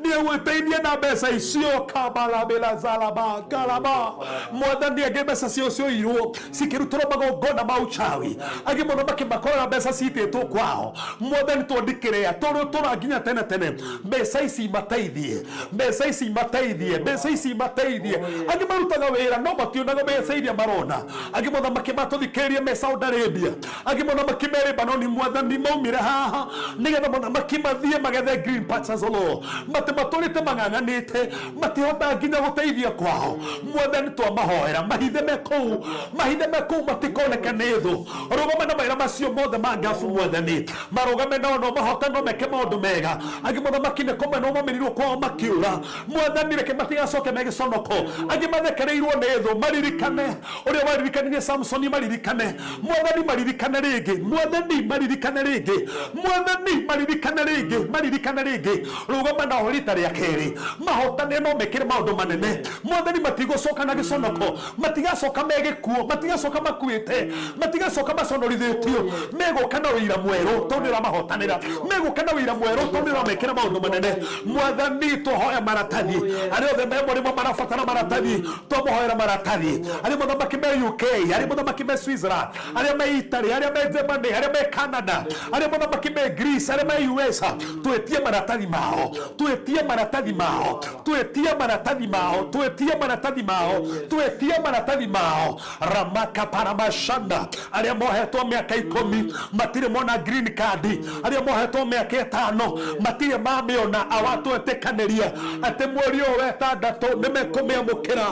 nĩ egwĩteithia na mbeca icio kabalabela zalaba kalaba mwathani angĩ mbeca ciao cioirwo cikĩrutĩrwo magongona ma uchawi angĩ mũthamaki makorora mbeca citĩtwo kwao mwathani twandĩkĩre tũrĩ tũra nginya tene tene mbeca ici mateithie mbeca ici mateithie mbeca ici mateithie angĩ marutaga wĩra no mationaga mbeca iria marona angĩ mũthamaki matũthikĩrĩrie me Saudi Arabia angĩ mũthamaki me Lebanon mwathani maumire haha nĩgetha mũthamaki mathiĩ magethe green pastures o Lord matĩ matũrĩte mang'ang'anĩte matihotaga nginya gũteithia kwao mwathani twamahoera mahithe me kũu mahithe me kũu matikoneke nĩ thũ rũgame na mawĩra macio mothe ma ngabu mwathani marũgame nao no mahota no meke maũndũ mega angĩ mũthamaki nĩ kũmenwo mamenirwo kwao makiũra mwathani reke matigacoke me gĩconoko angĩ mathekereirwo nĩ thũ maririkane ũrĩa waririkanirie Samsoni maririkane mwathani maririkane rĩngĩ mwathani maririkane rĩngĩ mwathani maririkane rĩngĩ maririkane rĩngĩ rũgama nao rita rĩa kerĩ mahotane no mekĩre maũndũ manene mwathani matigũcoka na gĩconoko matigacoka me gĩkuo matigacoka makuĩte matigacoka maconorithĩtio megũka na wĩira mwerũ tondũ nĩ ũramahotanĩra megũka na wĩira mwerũ tondũ nĩ ũramekĩra maũndũ manene mwathani tũhoya maratathi arĩa othe me mũrĩmo marabatara maratathi twamũhoera maratathi arĩa mũthamaki me UK arĩa mũthamaki me Switzerland arĩa me Italy arĩa me Germany arĩa me Canada arĩa mũthamaki me Greece arĩa me US twĩtie maratathi mao twĩtie maratathi mao twĩtie maratathi mao twĩtie maratathi mao twĩtie maratathi mao ramaka paramashanda arĩa mohetwo mĩaka ikũmi matirĩ mona green card arĩa mohetwo mĩaka ĩtano matirĩ mamĩona awatwetĩkanĩria atĩ mweri ũyũ wetandatũ nĩ mekũmĩamũkĩra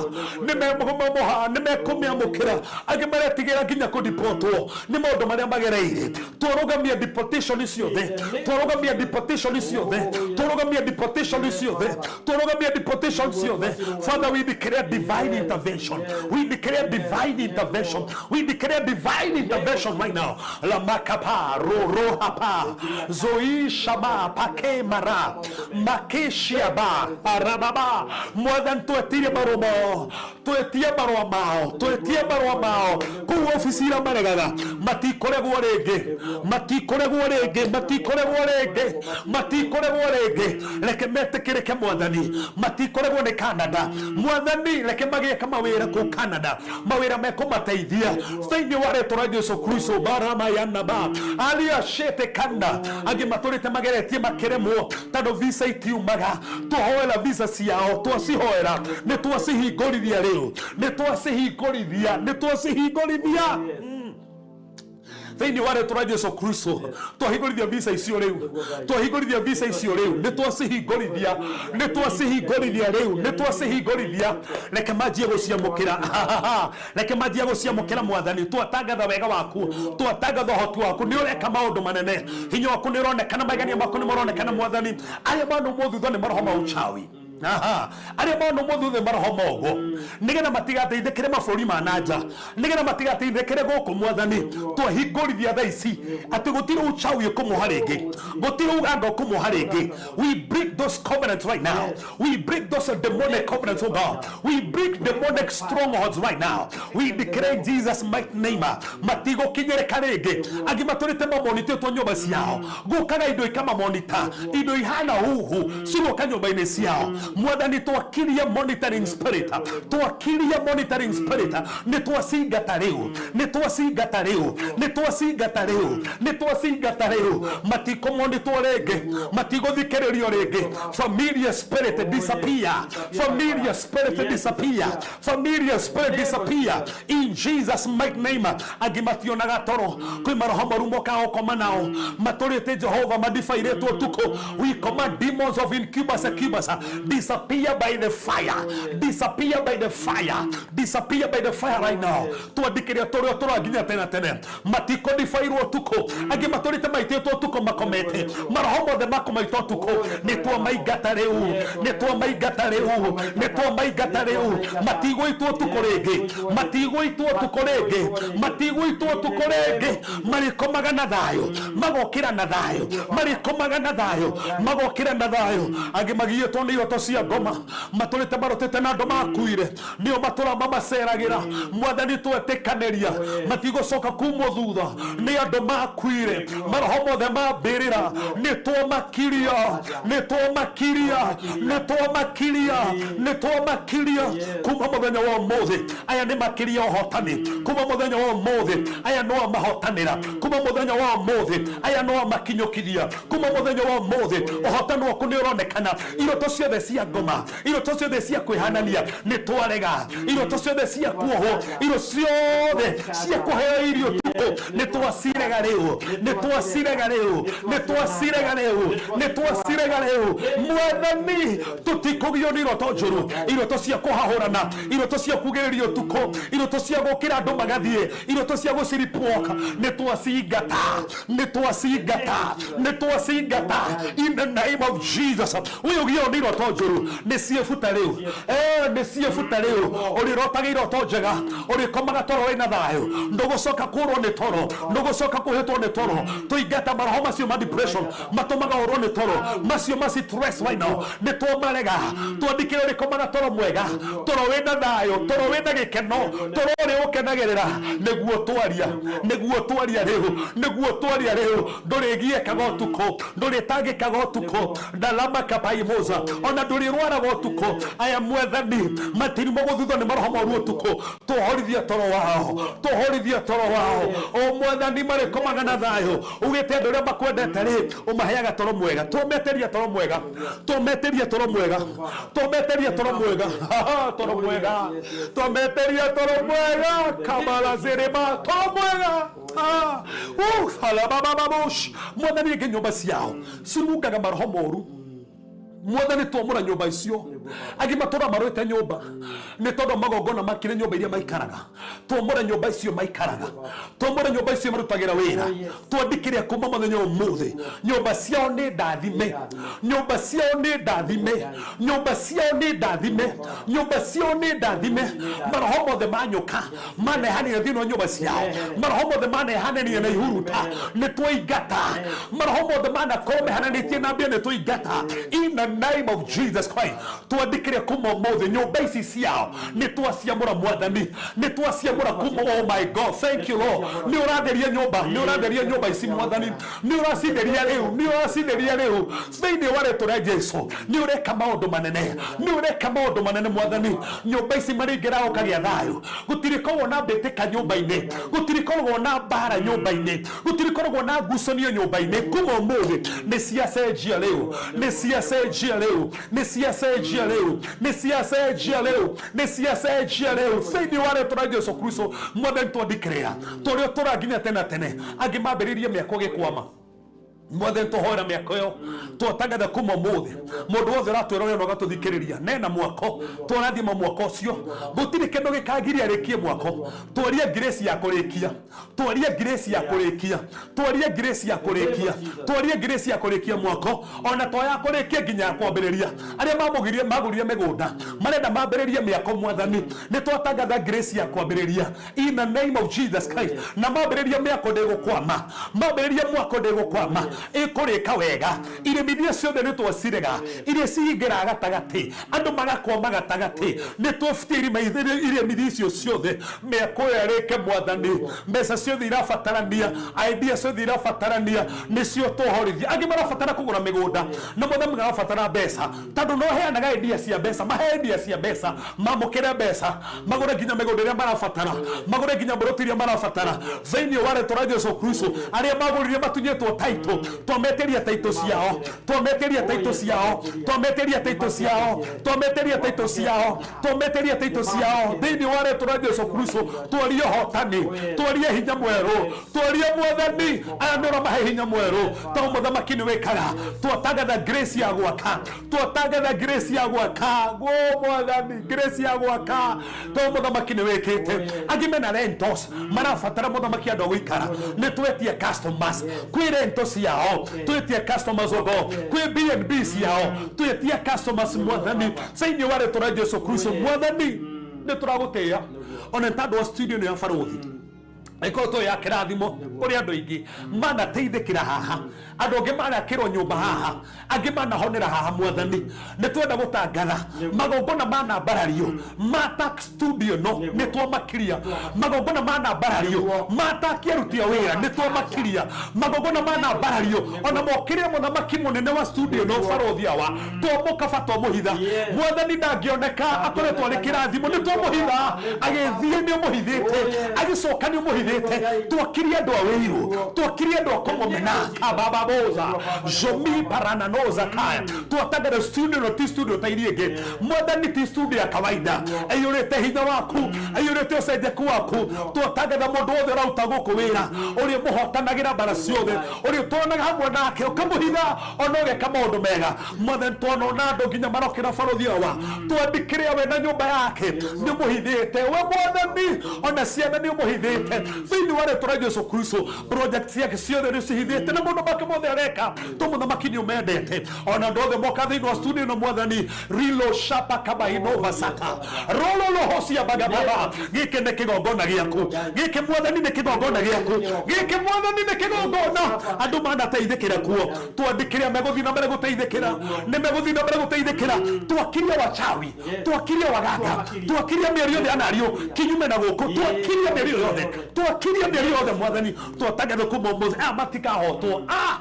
nĩ mekũmĩamũha nĩ mekũmĩamũkĩra angĩ maretigĩra nginya kũdipotwo nĩ maũndũ marĩa magereire twarũgamia deportation ciothe twarũgamia deportation ciothe twarũgamia deportation ciothe twarũgamia deportation ciothe father we declare divine intervention we declare divine intervention we declare divine intervention right now lamakapa rorohapa zoishama pakemara makeshiaba arababa mwathani twetirie marũa mao twetie marũa mao twetie marũa mao kũu obici iria maregaga matikũregwo rĩngĩ matikũregwo rĩngĩ matikũregwo rĩngĩ matikũregwo rĩngĩ reke metĩkĩrĩke mwathani matikũregwo nĩ Canada mwathani reke magĩe mawĩra kũu Canada mawĩra mekũmateithia thĩinĩ wa rĩtwa rĩa Jesu Kristo baramayanaba aria shete kanda angĩ matũrĩte mageretie makĩremwo tondũ visa itiumaga twahoera visa ciao twacihoera nĩ twacihingũrithia rĩu nĩ twacihingũrithia nĩ twacihingũrithia Thĩinĩ wa rĩtwa rĩa Jesu Kristo, twahingũrithia visa icio rĩu, twahingũrithia visa icio rĩu, nĩ twacihingũrithia, nĩ twacihingũrithia rĩu, nĩ twacihingũrithia. Reke manjie gũciamũkĩra, reke manjie gũciamũkĩra. Mwathani, twatangatha wega waku, twatangatha ũhoti waku, nĩ ũreka maũndũ manene, hinya waku nĩ ũronekana, magegania maku nĩ maronekana. Mwathani, arĩa manũmwo thutha nĩ maroho ma uchawi. Aha. Arĩa manũmwo thutha nĩ maroho mogo, nĩgetha matigateithĩkĩre mabũrũri ma na nja, nĩgetha matigateithĩkĩre gũkũ. Mwathani, twahingũrithia thaa ici atĩ gũtirĩ uchawi ũkũmũha rĩngĩ, gũtirĩ uganga ũkũmũha rĩngĩ. We break those covenants right now. We break those demonic covenants, oh God. We break demonic strongholds right now. We declare in Jesus' mighty name, matigũkinyĩrĩka rĩngĩ. Angĩ matũrĩte mamonitĩtwo nyũmba ciao, gũkaga indo ikamamonita, indo ihana huhu cigoka nyũmba-inĩ ciao. Mwathani, twakirie monitoring spirit, twakirie monitoring spirit. Nĩ twacingata rĩu, nĩ twacingata rĩu, nĩ twacingata rĩu, nĩ twacingata rĩu. Matikũmonitwo rĩngĩ, matigũthikĩrĩrio rĩngĩ. Familiar spirit disappear, familiar spirit disappear, familiar spirit disappear in Jesus' mighty name. Angĩ mationaga toro, kwĩ maroho moru mokaga gũkoma nao, matũrĩte Jehova madibairĩtwo ũtukũ. We command demons of incubus, succubus, disappear by the fire, disappear by the fire, disappear by the fire right now. Twandĩkĩria tũrĩa tũra nginya tene tene, matikũdibairwo ũtukũ. Angĩ matũrĩte maitĩtwo ũtukũ makomete, maroho mothe makũmaita ũtukũ, nĩ twamaingata rĩu, nĩ twamaingata rĩu, nĩ twamaingata rĩu. Matigũitwo ũtukũ rĩngĩ, matigũitwo ũtukũ rĩngĩ, matigũitwo ũtukũ rĩngĩ. Marĩkomaga na thayũ, magokĩra na thayũ, marĩkomaga na thayũ, magokĩra na thayũ. Angĩ magiĩtwo nĩ iroto cia ngoma, matũrĩte marotete na andũ makuire, nĩo matũra mamaceragĩra. Mwathani, twetĩkanĩria matigũcoka kumwo thutha nĩ andũ makuire. Maroho mothe mambĩrĩra, nĩ twamakiria, nĩ twamakiria, nĩ twamakiria, nĩ twamakiria. Kuma mũthenya wa ũmũthĩ, aya nĩ makiria ũhotani. Kuma mũthenya wa ũmũthĩ, aya no amahotanĩra. Kuma mũthenya wa ũmũthĩ, aya no amakinyũkithia. Kuma mũthenya wa ũmũthĩ, ũhotani waku nĩ ũronekana. Iroto ciothe cia ngoma, iroto ciothe cia kwĩhanania, nĩ twarega. Iroto ciothe cia kuohwo, irio ciothe cia kũheo irio tukũ, nĩ twacirega rĩu, nĩ twacirega rĩu, nĩ twacirega rĩu, nĩ twacirega rĩu. Mwathani, tũtikũgio nĩ iroto njũru, iroto cia kũhahũrana, iroto cia kugĩrĩrio ũtukũ, iroto cia gũkĩra andũ magathiĩ, iroto cia gũciripwoka, nĩ twacingata, nĩ twacingata, nĩ twacingata in the name of Jesus. Ũyũ ũgio nĩ iroto njũru, nĩ ciĩbuta rĩu. Nĩ ciĩbuta rĩu. Ũrĩrotaga iroto njega, ũrĩkomaga toro wĩna thayũ, ndũgũcoka kũrwo nĩ toro, ndũgũcoka kũhĩtwo nĩ toro. Tũingata maroho macio ma depression matũmaga ũrwo nĩ toro, macio ma stress right now, nĩ twamarega. Twandĩkĩre ũrĩkomaga toro mwega, toro wĩna thayũ, toro wĩna gĩkeno, toro ũrĩa ũkenagĩrĩra. Nĩguo twaria, nĩguo twaria rĩu, nĩguo twaria rĩu. Ndũrĩgiĩkaga ũtukũ, ndũrĩtangĩkaga ũtukũ, ndalama kapaimoza, ona ndũrĩrwaraga ũtukũ. Aya Mwathani matirimo gũthutho nĩ maroho moru ũtukũ, tũhorithie toro wao, tũhorithie toro wao. O Mwathani, marĩkomaga na thayũ. Ugĩte andũ arĩa makwendete rĩ, ũmaheaga toro mwega. Tũmetĩria toro mwega, tũmetĩria toro mwega, tũmetĩria toro mwega, toro mwega, tũmetĩria toro mwega, kamara zĩrĩma toro mwega. Ah, halababababush. Mwathani, rĩngĩ nyũmba ciao cirungaga maroho moru. Mwathani, twamũra nyũmba icio. Angĩ matũra marũĩte nyũmba nĩ tondũ magongona makĩrĩ nyũmba iria maikaraga. Twamũre nyũmba icio maikaraga, twamũre nyũmba icio marutagĩra wĩra. Twandĩkĩre kuma mũthenya ũmũthĩ, nyũmba ciao nĩ ndathime, nyũmba ciao nĩ ndathime, nyũmba ciao nĩ ndathime, nyũmba ciao nĩ ndathime. Maroho mothe ma nyoka manehanire thĩinĩ wa nyũmba ciao, maroho mothe manehanĩria na ihuruta, nĩ twaingata. Maroho mothe manakorwo mehananĩtie na mbia, nĩ twaingata in the name of Jesus Christ. Twandĩkĩre kuma ũmũthĩ, nyũmba ici ciao nĩ twaciamũra. Mwathani, nĩ twaciamũra kuma. Oh my God, thank you, Lord. Nĩ ũratheria nyũmba, nĩ ũratheria nyũmba ici. Mwathani, nĩ ũracitheria rĩu, nĩ ũracitheria rĩu thĩinĩ wa rĩtwa rĩa Jesu. Nĩ ũreka maũndũ manene, nĩ ũreka maũndũ manene. Mwathani, nyũmba ici marĩingĩra ũkagĩa thayũ. Gũtirĩkoragwo na mbĩtĩka nyũmba-inĩ, gũtirĩkoragwo na mbara nyũmba-inĩ, gũtirĩkoragwo na ngucanio nyũmba-inĩ. Kuma ũmũthĩ nĩ ciacenjia rĩu, nĩ ciacenjia rĩu, nĩ ciacenjia. ciacenjia rĩu, nĩ ciacenjia rĩu, nĩ ciacenjia rĩu thĩinĩ wa rĩtwa rĩa Jesu Kristo. Mwathani, twandikĩrĩra tũrĩa tũra nginya tene na tene. Angĩ mambĩrĩirie mĩako gĩkwama, Mwathani, tũhoera mĩako ĩyo. Twatangatha kuma ũmũthĩ, mũndũ wothe ũratwĩrorera na ũgatũthikĩrĩria nena mwako, twarathima mwako ũcio. Gũtirĩ kĩndũ gĩkagiria arĩkie mwako. Twaria grace ya kũrĩkia, twaria grace ya kũrĩkia, twaria grace ya kũrĩkia, twaria grace ya kũrĩkia mwako, ona to ya kũrĩkia, nginya ya kwambĩrĩria. Arĩa mamũgirie magũrire mĩgũnda marenda mambĩrĩrie mĩako, Mwathani, nĩ twatangatha grace ya kwambĩrĩria in the name of Jesus Christ. Na mambĩrĩria mĩako ndĩgũkwama, mambĩrĩria mwako ndĩgũkwama, ĩkũrĩka wega. Iremithia ciothe nĩ twacirega iria cihingĩraga gatagatĩ, andũ magakwama gatagatĩ. Nĩ twabutia iremithia icio ciothe, mĩako ĩyo ĩrĩke. Mwathani, mbeca ciothe irabatarania, idea ciothe irabatarania, nĩcio tũhorithia. Angĩ marabatara kũgũra mĩgũnda na Mwathani marabatara mbeca, tondũ no heanaga idea cia mbeca, mahe idea cia mbeca, mamũkĩre mbeca, magũre nginya mĩgũnda ĩrĩa marabatara, magũre nginya mburoti iria marabatara thĩinĩ wa rĩtwa rĩa Jesu Kristo. Arĩa magũrire matunyĩtwo taitũ, twametĩria taitũ ciao, twametĩria taitũ ciao, twametĩria taitũ ciao, twametĩria taitũ ciao, twametĩria taitũ ciao thĩinĩ wa rĩtwa rĩa Jesu Kristo. Twarie ũhotani, twarie hinya mwerũ, twarie, Mwathani, aya nĩ ũramahe hinya mwerũ, tondũ mũthamaki nĩ wĩkaga. Twatangatha grace ya gwaka, twatangatha grace ya gwaka gwo, Mwathani, grace ya gwaka, tondũ mũthamaki nĩ wĩkĩte. Angĩ mena rentals marabatara, mũthamaki, andũ a gũikara. Nĩ twetie customers kwĩ rentals ciao, twetie customers ogo kwĩ B&B ciao, twetie customers, Mwathani, thĩinĩ wa rĩtwa rĩa Jesu Kristo. Mwathani, nĩ tũragũtĩĩa ona nĩ tondũ wa studio ĩno ya barũthi ĩkoretwo ya kĩrathimo kũrĩ andũ aingĩ manateithĩkĩra haha, andũ angĩ manakĩrwo nyũmba haha, angĩ manahonera haha. Mwathani, nĩ twenda gũtangatha magongona manambarario ma studio no nĩ twamakiria, magongona manambarario matakia aruti a wĩra nĩ twamakiria, magongona manambarario ona mokĩrĩre mũthamaki mũnene wa studio no barũthi awa twamũkaba twamũhitha. Mwathani, ndangĩoneka, akoretwo arĩ kĩrathimo. Nĩ twamũhitha agĩthiĩ, nĩ ũmũhithĩte, agĩcoka nĩ ũmũhithĩte. Twakirie andũ a wĩiru, twakirie andũ a kũmũmena kabababoza jomi parananoza kaya. Twatangatha studio no ti studio ta iria ingĩ, Mwathani, ti studio ya kawaida, aiyũrĩte hinya waku, aiyũrĩte ũcenjeku waku. Twatangatha mũndũ wothe ũraruta gũkũ wĩra, ũrĩa mũhotanagĩra mbara ciothe, ũrĩa ũtwaranaga hamwe nake, ũkamũhitha ona ũgeka maũndũ mega. Mwathani, twanona andũ nginya marokĩra barũthi awa, twandĩkĩre we na nyũmba yake nĩ ũmũhithĩte we, Mwathani, ona ciana nĩ ũmũhithĩte thĩinĩ wa rĩtwa rĩa Jesu Kristo. Project ciake ciothe nĩ ũcihithĩte na maũndũ make mothe areka, to mũthamaki nĩ ũmendete. Ona andũ othe moka thĩinĩ wa studio ĩno, Mwathani, rilo shapa kabainova saka rololohocia bagababa, gĩkĩ nĩ kĩgongona gĩaku, gĩkĩ, Mwathani, nĩ kĩgongona gĩaku, gĩkĩ, Mwathani, nĩ kĩgongona andũ manateithĩkĩra kuo. Twandĩkĩre megũthiĩ na mbere gũteithĩkĩra, nĩ megũthiĩ na mbere gũteithĩkĩra. Twakiria wachawi, twakiria waganga, twakiria mĩario yothe yanario kinyume na gũkũ, twakiria mĩario yothe, twakiria mĩario yothe. Mwathani, twatangatha kuma ũmũthĩ aya matikahotwo, ah!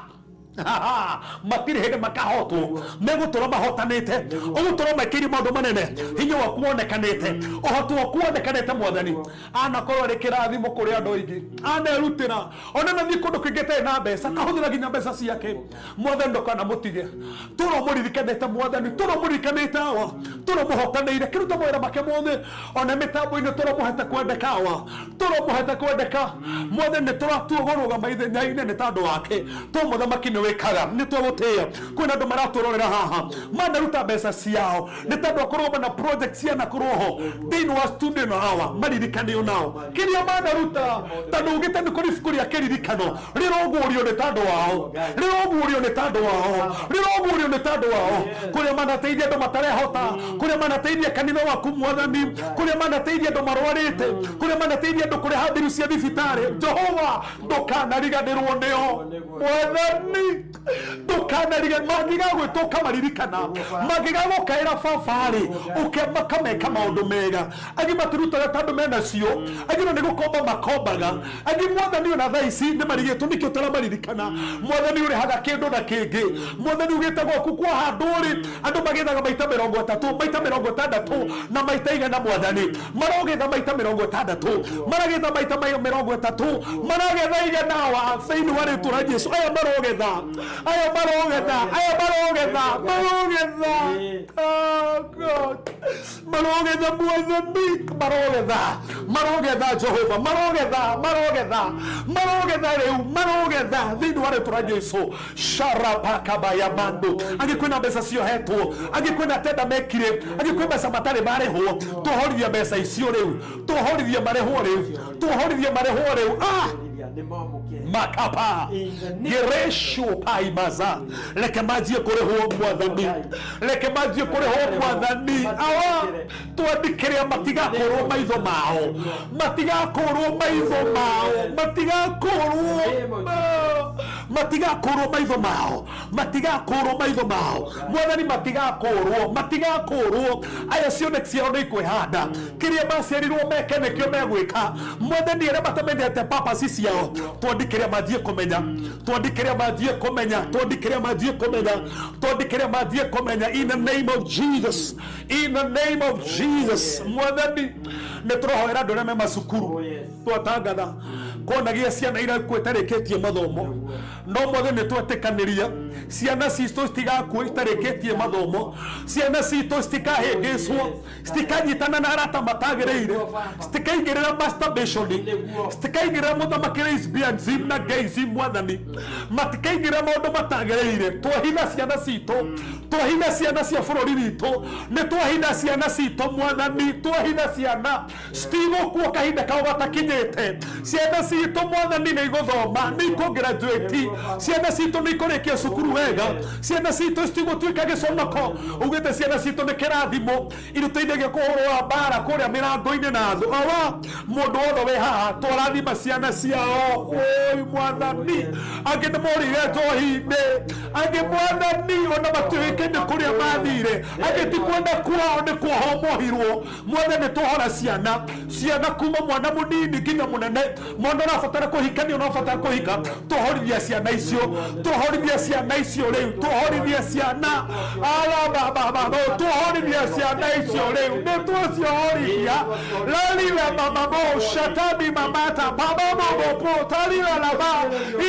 Matirĩ hĩndĩ makahotwo, megũtũra mahotanĩte, ũgũtũra mekĩire maũndũ manene, hinya waku wonekanĩte, ũhoti waku wonekanĩte. Mwathani, anakorwo arĩ kĩrathimo kũrĩ andũ aingĩ, anerutĩra ona nathiĩ kũndũ kũingĩ atarĩ na mbeca, kahũthĩra nginya mbeca ciake. Mwathani, ndũkanamũtige, tũra ũmũririkanĩte. Mwathani, tũra ũmũririkanĩte awa, tũra ũmũhotanĩire kĩruta mawĩra make mothe, ona mĩtambo-inĩ tũra ũmũhete kwendeka awa, tũra ũmũhete kwendeka. Mwathani, nĩ tũratua kũrũgama ithenya-inĩ nĩ tondũ wake, to mũthamaki nĩ wĩkaga, nĩ twagũtĩĩa. Kwĩna andũ maratũrorera haha manaruta mbeca ciao nĩ tondũ wa kũrũgama na project cianakorwo ho thĩinĩ wa studio ĩno hawa, maririkanio nao kĩrĩa manaruta, tondũ ugĩte nĩ kũrĩ ibuku rĩa kĩririkano rĩroguũrio nĩ tondũ wao, rĩroguũrio nĩ tondũ wao, rĩroguũrio nĩ tondũ wao, kũrĩa manateithia andũ matarehota, kũrĩa manateithia kanitha waku, Mwathani, kũrĩa manateithia andũ marwarĩte, kũrĩa manateithia andũ kũrĩha mbiru cia thibitarĩ. Jehova, ndũkanariganĩrwo nĩo. Mwathani, ndũkanariga mangĩgagwĩta ũkamaririkana, mangĩgagũkaĩra baba-rĩ, ũmakameka maũndũ mega. Angĩ matirutaga tondũ menacio, angĩ no nĩ gũkomba makombaga, angĩ, Mwathani, ona thaa ici nĩ marigĩtwo nĩkĩ ũtaramaririkana. Mwathani, ũrĩhaga kĩndũ na kĩngĩ. Mwathani, ugĩte gwaku kwa handũ rĩ, andũ magethaga maita 30, maita 60 na maita 100. Mwathani, marogetha maita 60, maragetha maita 30, maragetha 100 wa thĩinĩ wa rĩtwa rĩa Jesu. Aya marogetha. Aya marogetha, aya marogetha, marogetha. Oh God, marogetha Mwathani, marogetha, marogetha Jehova, marogetha, marogetha, marogetha rĩu, marogetha thĩinĩ wa rĩtwa rĩa Jesu. Sharapakabayamando. Angĩ kwĩna mbeca ciohetwo, angĩ kwĩna tenda mekire, angĩ kwĩ mbeca matarĩ marĩhwo, tũhorithia mbeca icio rĩu, tũhorithie marĩhwo rĩu, tũhorithie marĩhwo rĩu. Ah! Makapa geresho paimaza, reke manjie kũrĩhwo Mwathani, reke manjie kũrĩhwo Mwathani. Awa twandĩkĩre matigakũrwo maitho mao, matigakũrwo maitho mao, matigakũrwo, matigakũrwo maitho mao, matigakũrwo maitho mao Mwathani, matigakũrwo, matigakũrwo. Aya cioneki ciao nĩ ikwĩhanda, kĩrĩa maciarirwo meke nĩkĩo megwĩka Mwathani. Arĩa matamenyete papasi ciao, twandĩkĩre manjie kũmenya, twandĩkĩre manjie kũmenya, twandĩkĩre manjie kũmenya, twandĩkĩre manjie kũmenya, in the name of Jesus, in the name of Jesus. Mwathani, nĩ tũrahoera andũ arĩa me macukuru, twatangatha konagia ciana irakua itarĩkĩtie mathomo, no Mwathani nĩ twetĩkanĩria ciana citũ citigakua itarĩkĩtie mathomo, ciana citũ citikahĩngĩcwo, citikanyitana na arata matagĩrĩire, citikaingĩrĩra masturbation, citikaingĩrĩra mũthamaki lesbianism na gayism. Mwathani, matikaingĩrĩra maũndũ matagĩrĩire. Twahitha ciana citũ, twahitha ciana cia bũrũri witũ, nĩ twahitha ciana citũ Mwathani, twahitha ciana citigũkua kahinda kao gatakinyĩte. Ciana citũ Mwathani nĩ igũthoma, nĩ ikũgraduate, ciana citũ nĩ ikũrĩkia cukuru wega, ciana citũ citigũtuĩka gĩconoko. Ugĩte ciana citũ nĩ kĩrathimo, irũteithagia kũhũrũra mbara kũrĩa mĩrango-inĩ na thũ. Awa, mũndũ wothe wĩ haha, twarathima ciana ciao. Oi Mwathani, angĩ nĩ morĩire njohi-inĩ, angĩ Mwathani ona matiũĩkaine kũrĩa mathire, angĩ ti kwenda kwao nĩ kuohwo mohirwo. Mwathani, twohora ciana, ciana kuma mwana mũnini nginya mũnene, mwana ũrabatara kũhikania, ũrabatara kũhika, twohorithia ciana icio, twohorithia ciana icio rĩu, twohorithia ciana arabababa, twohorithia ciana icio rĩu, nĩ twaciohorithia. Lalila mamamo shatami mamata bababobopo talila laba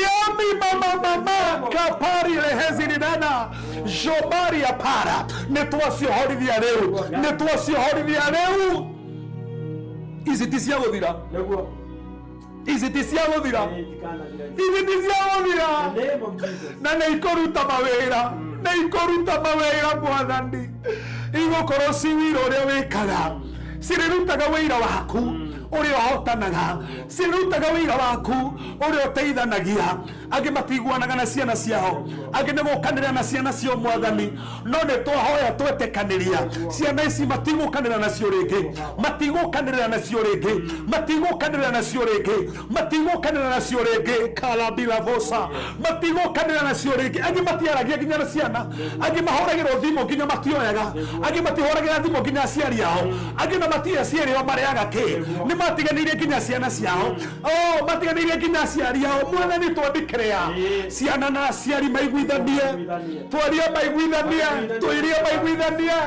yami mama mama kapari lehezirinana jobari apara, nĩ twaciohorithia rĩu, nĩ twaciohorithia rĩu. Ici ti cia gũthira, ici ti cia gũthira, ici ti cia gũthira, na nĩ ikũruta mawĩra, nĩ ikũruta mawĩra Mwathani, igũkorwo ci wĩra ũrĩa wĩkaga, cirĩrutaga wĩra waku ũrĩa ũhotanaga, cirĩrutaga wĩra waku ũrĩa ũteithanagia. Angĩ matiguanaga na ciana ciao, angĩ nĩ gũkanĩra na ciana ciao Mwathani, no nĩ twahoya twetĩkanĩria ciana ici matigũkanĩra nacio rĩngĩ, matigũkanĩrĩra nacio rĩngĩ, matigũkanĩrĩra nacio rĩngĩ, matigũkanĩrĩra nacio rĩngĩ, kalabila vosa, matigũkanĩrĩra nacio rĩngĩ. Angĩ matiaragia nginya na ciana, angĩ mahũragĩrwo thimũ nginya matioyaga, angĩ matihũragĩra thimũ nginya aciari ao, angĩ na matirĩ aciari ao marĩaga kĩ, nĩ matiganĩirie nginya ciana ciao, oh, matiganĩirie nginya aciari ao. Mwathani, twandĩkĩrĩa ciana na aciari maiguithanie, twarie maiguithanie, twirie maiguithanie,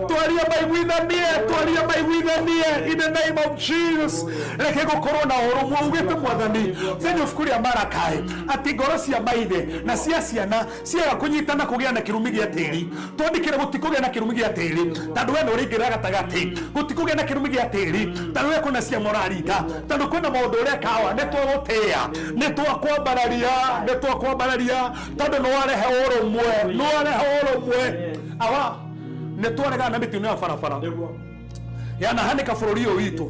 twarie maiguithanie, twarie maiguithanie, in the name of Jesus. Reke gũkorwo na ũrũmwe. Ugĩte Mwathani thĩinĩ ibuku rĩa Marakai atĩ ngoro cia maithe na cia ciana ciaga kũnyitana kũgĩa na kĩrumi gĩa tĩri. Twandĩkĩre gũtikũgĩa na kĩrumi gĩa tĩri, tondũ we nĩ ũrĩingĩrĩra gatagatĩ. Gũtikũgĩa na kĩrumi gĩa tĩri, tondũ we kwĩna ciama ũraringa, tondũ kwĩna maũndũ ũrekawa. Nĩ twagũtĩĩa, nĩ twakwambararia, nĩ twakwambararia, tondũ nĩ warehe ũrũmwe, nĩ warehe ũrũmwe. Awa, nĩ twaregana na mĩtino ya barabara yanahanĩka bũrũri ũyũ witũ.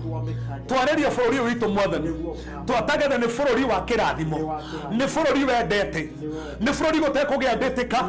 Twarĩria bũrũri ũyũ witũ Mwathani, twatangatha nĩ bũrũri wa kĩrathimo, nĩ bũrũri wendete, nĩ bũrũri gũtekũgĩa mbĩtĩka,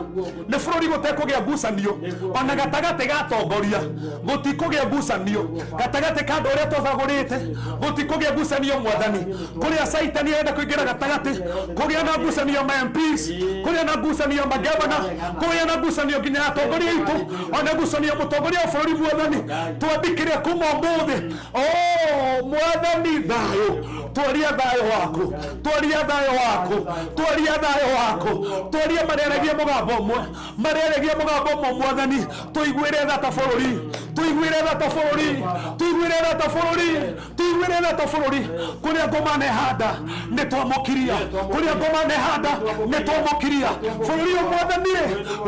nĩ bũrũri gũtekũgĩa ngucanio ona gatagatĩ ga atongoria, gũtikũgĩa ngucanio gatagatĩ ka andũ arĩa tũcagũrĩte, gũtikũgĩa ngucanio Mwathani. Kũrĩa caitani arenda kũingĩra gatagatĩ, kũgĩa na ngucanio ma MPs, kũgĩa na ngucanio magavana, kũgĩa na ngucanio nginya atongoria aitũ, ona ngucanio mũtongoria wa bũrũri, Mwathani, twandĩkĩre kuma ũmũthĩ, oh Mwathani, thayũ. Twaria thayũ waku, twaria thayũ waku, twaria thayũ waku, twaria marĩaragia mũgambo ũmwe, marĩaragia mũgambo ũmwe. Mwathani, tũiguĩre tha ta bũrũri, tũiguĩre tha ta bũrũri, tũiguĩre tha ta bũrũri, tũiguĩre tha ta bũrũri. Kũrĩa ngoma nehanda nĩ twamũkiria, kũrĩa ngoma nehanda nĩ twamũkiria. Bũrũri ũyũ, Mwathani,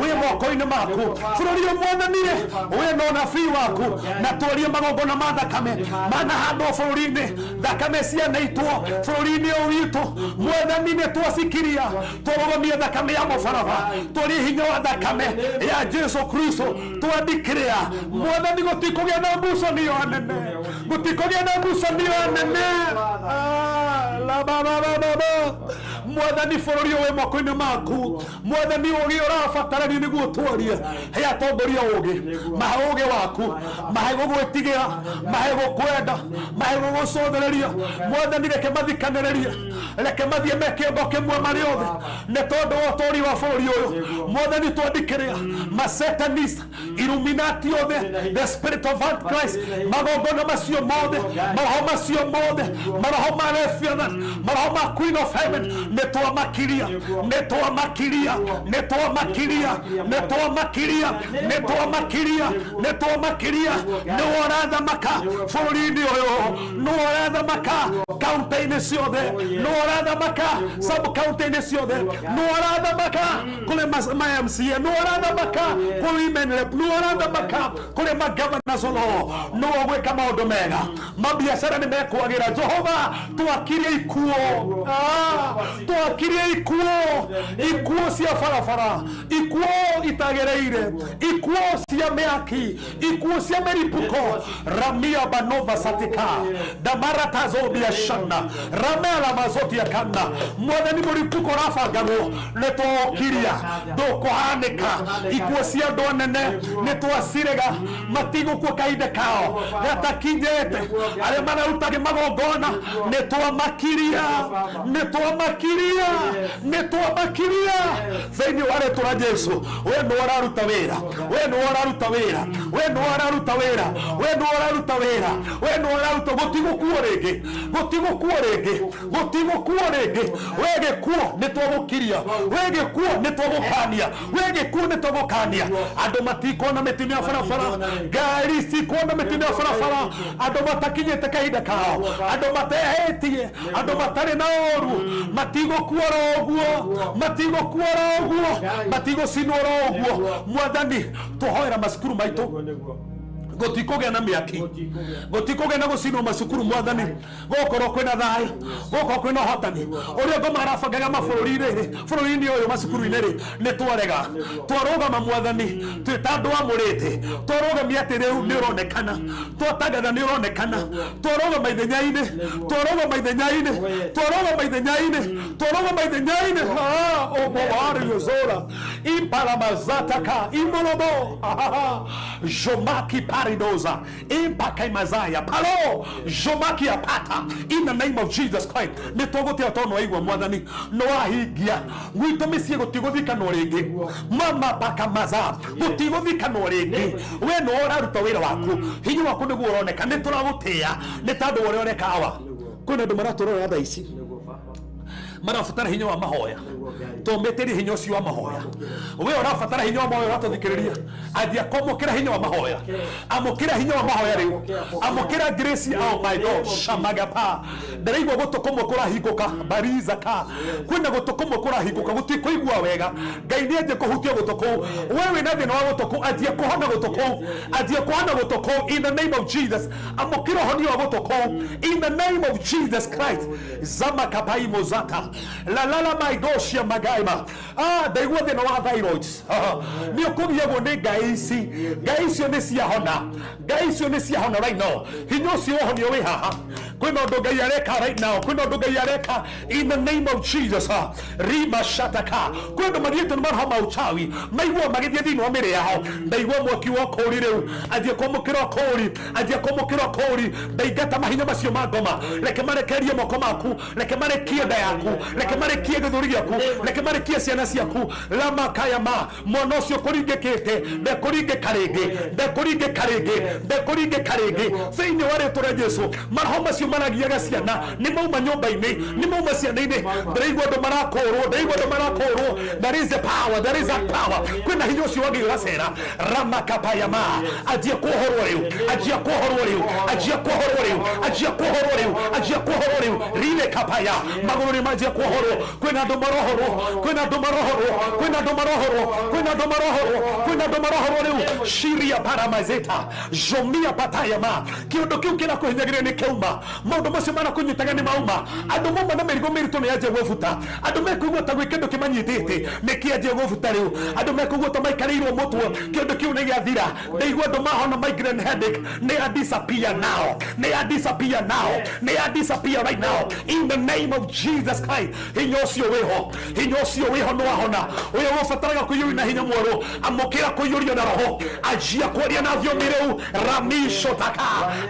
wĩ moko-inĩ maku. Bũrũri ũyũ, Mwathani, wĩ na ũnabii waku, na twarie magongona ma thakame manahandwo bũrũri-inĩ, thakame cianaitwo bũrũri-inĩ ũyũ witũ. Mwathani, nĩ twacikiria, twarũgamia thakame ya mũbaraba, twarie hinya wa thakame ya Jesu Kristo, twandikĩrĩa. Mwathani, gũtikũgĩa na ngucanio nene, gũtikũgĩa na ngucanio nene. Ah, la ba ba ba ba ba. Mwathani, bũrũri ũyũ wĩ moko-inĩ maku. Mwathani, ũgĩ ũrabatarania nĩguo twarie, he atongoria ũgĩ, mahe ũgĩ waku, mahe gũgwĩtigĩra, mahe gũkwenda, mahe gũgũcũthĩrĩria. Mwathani, reke mathikanĩrĩrie, reke mathiĩ me kĩongo kĩmwe marĩ othe, nĩ tondũ wa ũtũũri wa bũrũri ũyũ. Mwathani, twandikĩrĩa masatanist, Illuminati othe, the spirit of Antichrist, magongona macio mothe, maroho macio mothe, maroho ma Leviathan, maroho ma Queen of Heaven, nĩ twamakiria, nĩ twamakiria, nĩ twamakiria, nĩ twamakiria, nĩ twamakiria, nĩ twamakiria. Nĩwe ũrathamaka bũrũri-inĩ ũyũ, nĩwe ũrathamaka kaunti-inĩ ciothe, nĩwe ũrathamaka sub county-inĩ ciothe, nĩwe ũrathamaka kũrĩ ma MCA, nĩwe ũrathamaka kũrĩ women rep, nĩwe ũrathamaka kũrĩ ma governors olo, nĩwe ũgwĩka maũndũ mega, mabiacara nĩ mekwagĩra. Jehova, twakirie ikuo. Ah, twakirie ikuo, ikuo cia barabara, ikuo itagereire, ikuo cia mĩaki, ikuo cia mĩripuko. Ramia banova satika damaratazo shana ramela mazotia kana. Mwathani, mũripuko ũrabangagwo nĩ twaũkiria, ndũkũhanĩka. Ikuo cia andũ anene nĩ twacirega, matigũkua kahinda kao gatakinyĩte. Arĩa mararutaga magongona nĩ twamakiria, nĩ twamakiria, nĩ twamakiria thĩinĩ wa rĩtwa rĩa Jesu. We nĩwe ũraruta wĩra, we nĩwe ũraruta wĩra, we nĩwe ũraruta wĩra, we nĩwe ũraruta wĩra, we nĩwe ũraruta. Gũtigũkuo rĩngĩ, gũtigũkuo rĩngĩ, gũtigũkuo rĩngĩ. We gĩkuo, nĩ twagũkiria. We gĩkuo, nĩ twagũkania. We gĩkuo, nĩ twagũkania. Andũ matikuona mĩtino ya barabara, ngari cikuona mĩtino ya barabara, andũ matakinyĩte kahinda kao, andũ matehĩtie, andũ matarĩ na ũru matigũkua oro ũguo, matigũkua oro ũguo, matigũcinwo oro ũguo. Mwathani, tũhoera macukuru maitũ, gũtikũgĩa na mĩaki, gũtikũgĩa na gũcinwo macukuru. Mwathani, gũkorwo kwĩna thayũ, gũkorwo kwĩna ũhotani. Ũrĩa ngoma arabangaga mabũrũri-inĩ rĩ, bũrũri-inĩ ũyũ, macukuru-inĩ rĩ, nĩ twarega, twarũgama. Mwathani, twĩ ta andũ amũrĩte, twarũgamia atĩ rĩu nĩ ũronekana, twatangatha nĩ ũronekana, twarũgama ithenya-inĩ, twarũgama ithenya-inĩ, twarũgama ithenya-inĩ, twarũgama ithenya-inĩ. Omowariyozora imparamazataka imolobo jomaki paridoza impakaimazaya palo jomaki apata in the name of Jesus Christ. Nĩ tũgũtĩa tondũ waigua, Mwathani, nĩ wahingia gwitũ mĩciĩ, gũtigũthikanwo rĩngĩ. Mama pakamaza, gũtigũthikanwo rĩngĩ. We nĩwe ũraruta wĩra waku, hinya waku nĩguo ũroneka. Nĩ tũragũtĩa nĩ tondũ ũrĩa ũreka. Awa, kwĩna andũ maratũrora thaa ici marabatara hinya wa mahoya, tũmĩtĩrie hinya ũcio wa mahoya. We ũrabatara hinya wa mahoya, ũratũthikĩrĩria, anjia kwamũkĩra hinya wa mahoya, amũkĩra hinya wa mahoya rĩu, amũkĩra grace. Oh my God, shamagapa, ndĩraigua gũtũ kũmwe kũrahingũka. Barizaka, kwĩna gũtũ kũmwe kũrahingũka, gũtikũigua wega. Ngai nĩ anjie kũhutia gũtũ kũu. We wĩna thĩna wa gũtũ kũu, anjia kũhona gũtũ kũu, anjia kũhona gũtũ kũu in the name of Jesus. Amũkĩra ũhonio wa gũtũ kũu in the name of Jesus Christ. Zamakapai mozata lalala maigocia magaima. Ah, ndaigua thĩna wa thyroid nĩ ũkũgiagwo nĩ ngai ici. Ngai icio nĩ ciahona, ngai icio nĩ ciahona right now. Hinya ũcio ũhonio wĩ haha. Kwĩna ũndũ Ngai areka right now, kwĩna ũndũ Ngai areka in the name of Jesus. Rima shataka, kwĩ andũ mathiĩte nĩ maroho ma uchawi, maigua magĩthiĩ thĩinĩ wa mĩrĩ yao. Ndaigua mwaki wa ũkũũri rĩu, anjie kwamũkĩra ũkũũri, anjie kwamũkĩra ũkũũri. Ndaingata mahinya macio ma ngoma, reke marekerie moko maku, reke marekie nda yaku. Reke marĩkie gĩthũri gĩaku, reke marĩkie ciana ciaku. Ramakayama, mwana ũcio kũringĩkĩte ndekũringĩka rĩngĩ, ndekũringĩka rĩngĩ, ndekũringĩka rĩngĩ thĩinĩ wa rĩtwa rĩa Jesu. Maroho macio maragiaga ciana nĩ mauma nyũmba-inĩ, nĩ mauma ciana-inĩ. Ndĩraigua andũ marakũrwo, ndĩraigua andũ marakũrwo. There is a power, there is a power. Kwĩna hinya ũcio wa Ngai ũracera. Ramakapayama, anjia kuohorwo rĩu, anjia kuohorwo rĩu, anjia kuohorwo rĩu, anjia kuohorwo rĩu, anjia kuohorwo rĩu. Rire kapaya, magũrũ nĩ manjia kuohorwo. Kwĩna andũ marohorwo, kwĩna andũ marohorwo, kwĩna andũ marohorwo, kwĩna andũ marohorwo, kwĩna andũ marohorwo rĩu. Shiria paramazeta jomia patayama, kĩũndũ kĩu kĩrakũhinyagĩrĩria nĩ kĩauma. Maũndũ macio marakũnyitaga nĩ mauma. Andũ mauma na mĩrigo mĩritũ nĩ yanjia gũbuta. Andũ mekũigua ta gwĩ kĩndũ kĩmanyitĩte nĩ kĩanjia gũbuta rĩu. Andũ mekũigua ta maikarĩirwo mũtwe, kĩũndũ kĩu nĩ gĩathira. Ndaigua andũ mahona migraine headache, nĩ ya disappear now, nĩ ya disappear now, nĩ ya disappear right now in the name of Jesus Christ. Hinya ũcio wĩho, hinya ũcio wĩho nĩ wahona. Ũyũ ũbataraga kũiyũrio na hinya mwerũ, amũkĩra kũiyũrio na roho, anjia kwaria na thiomi rĩu. Ramishotaka,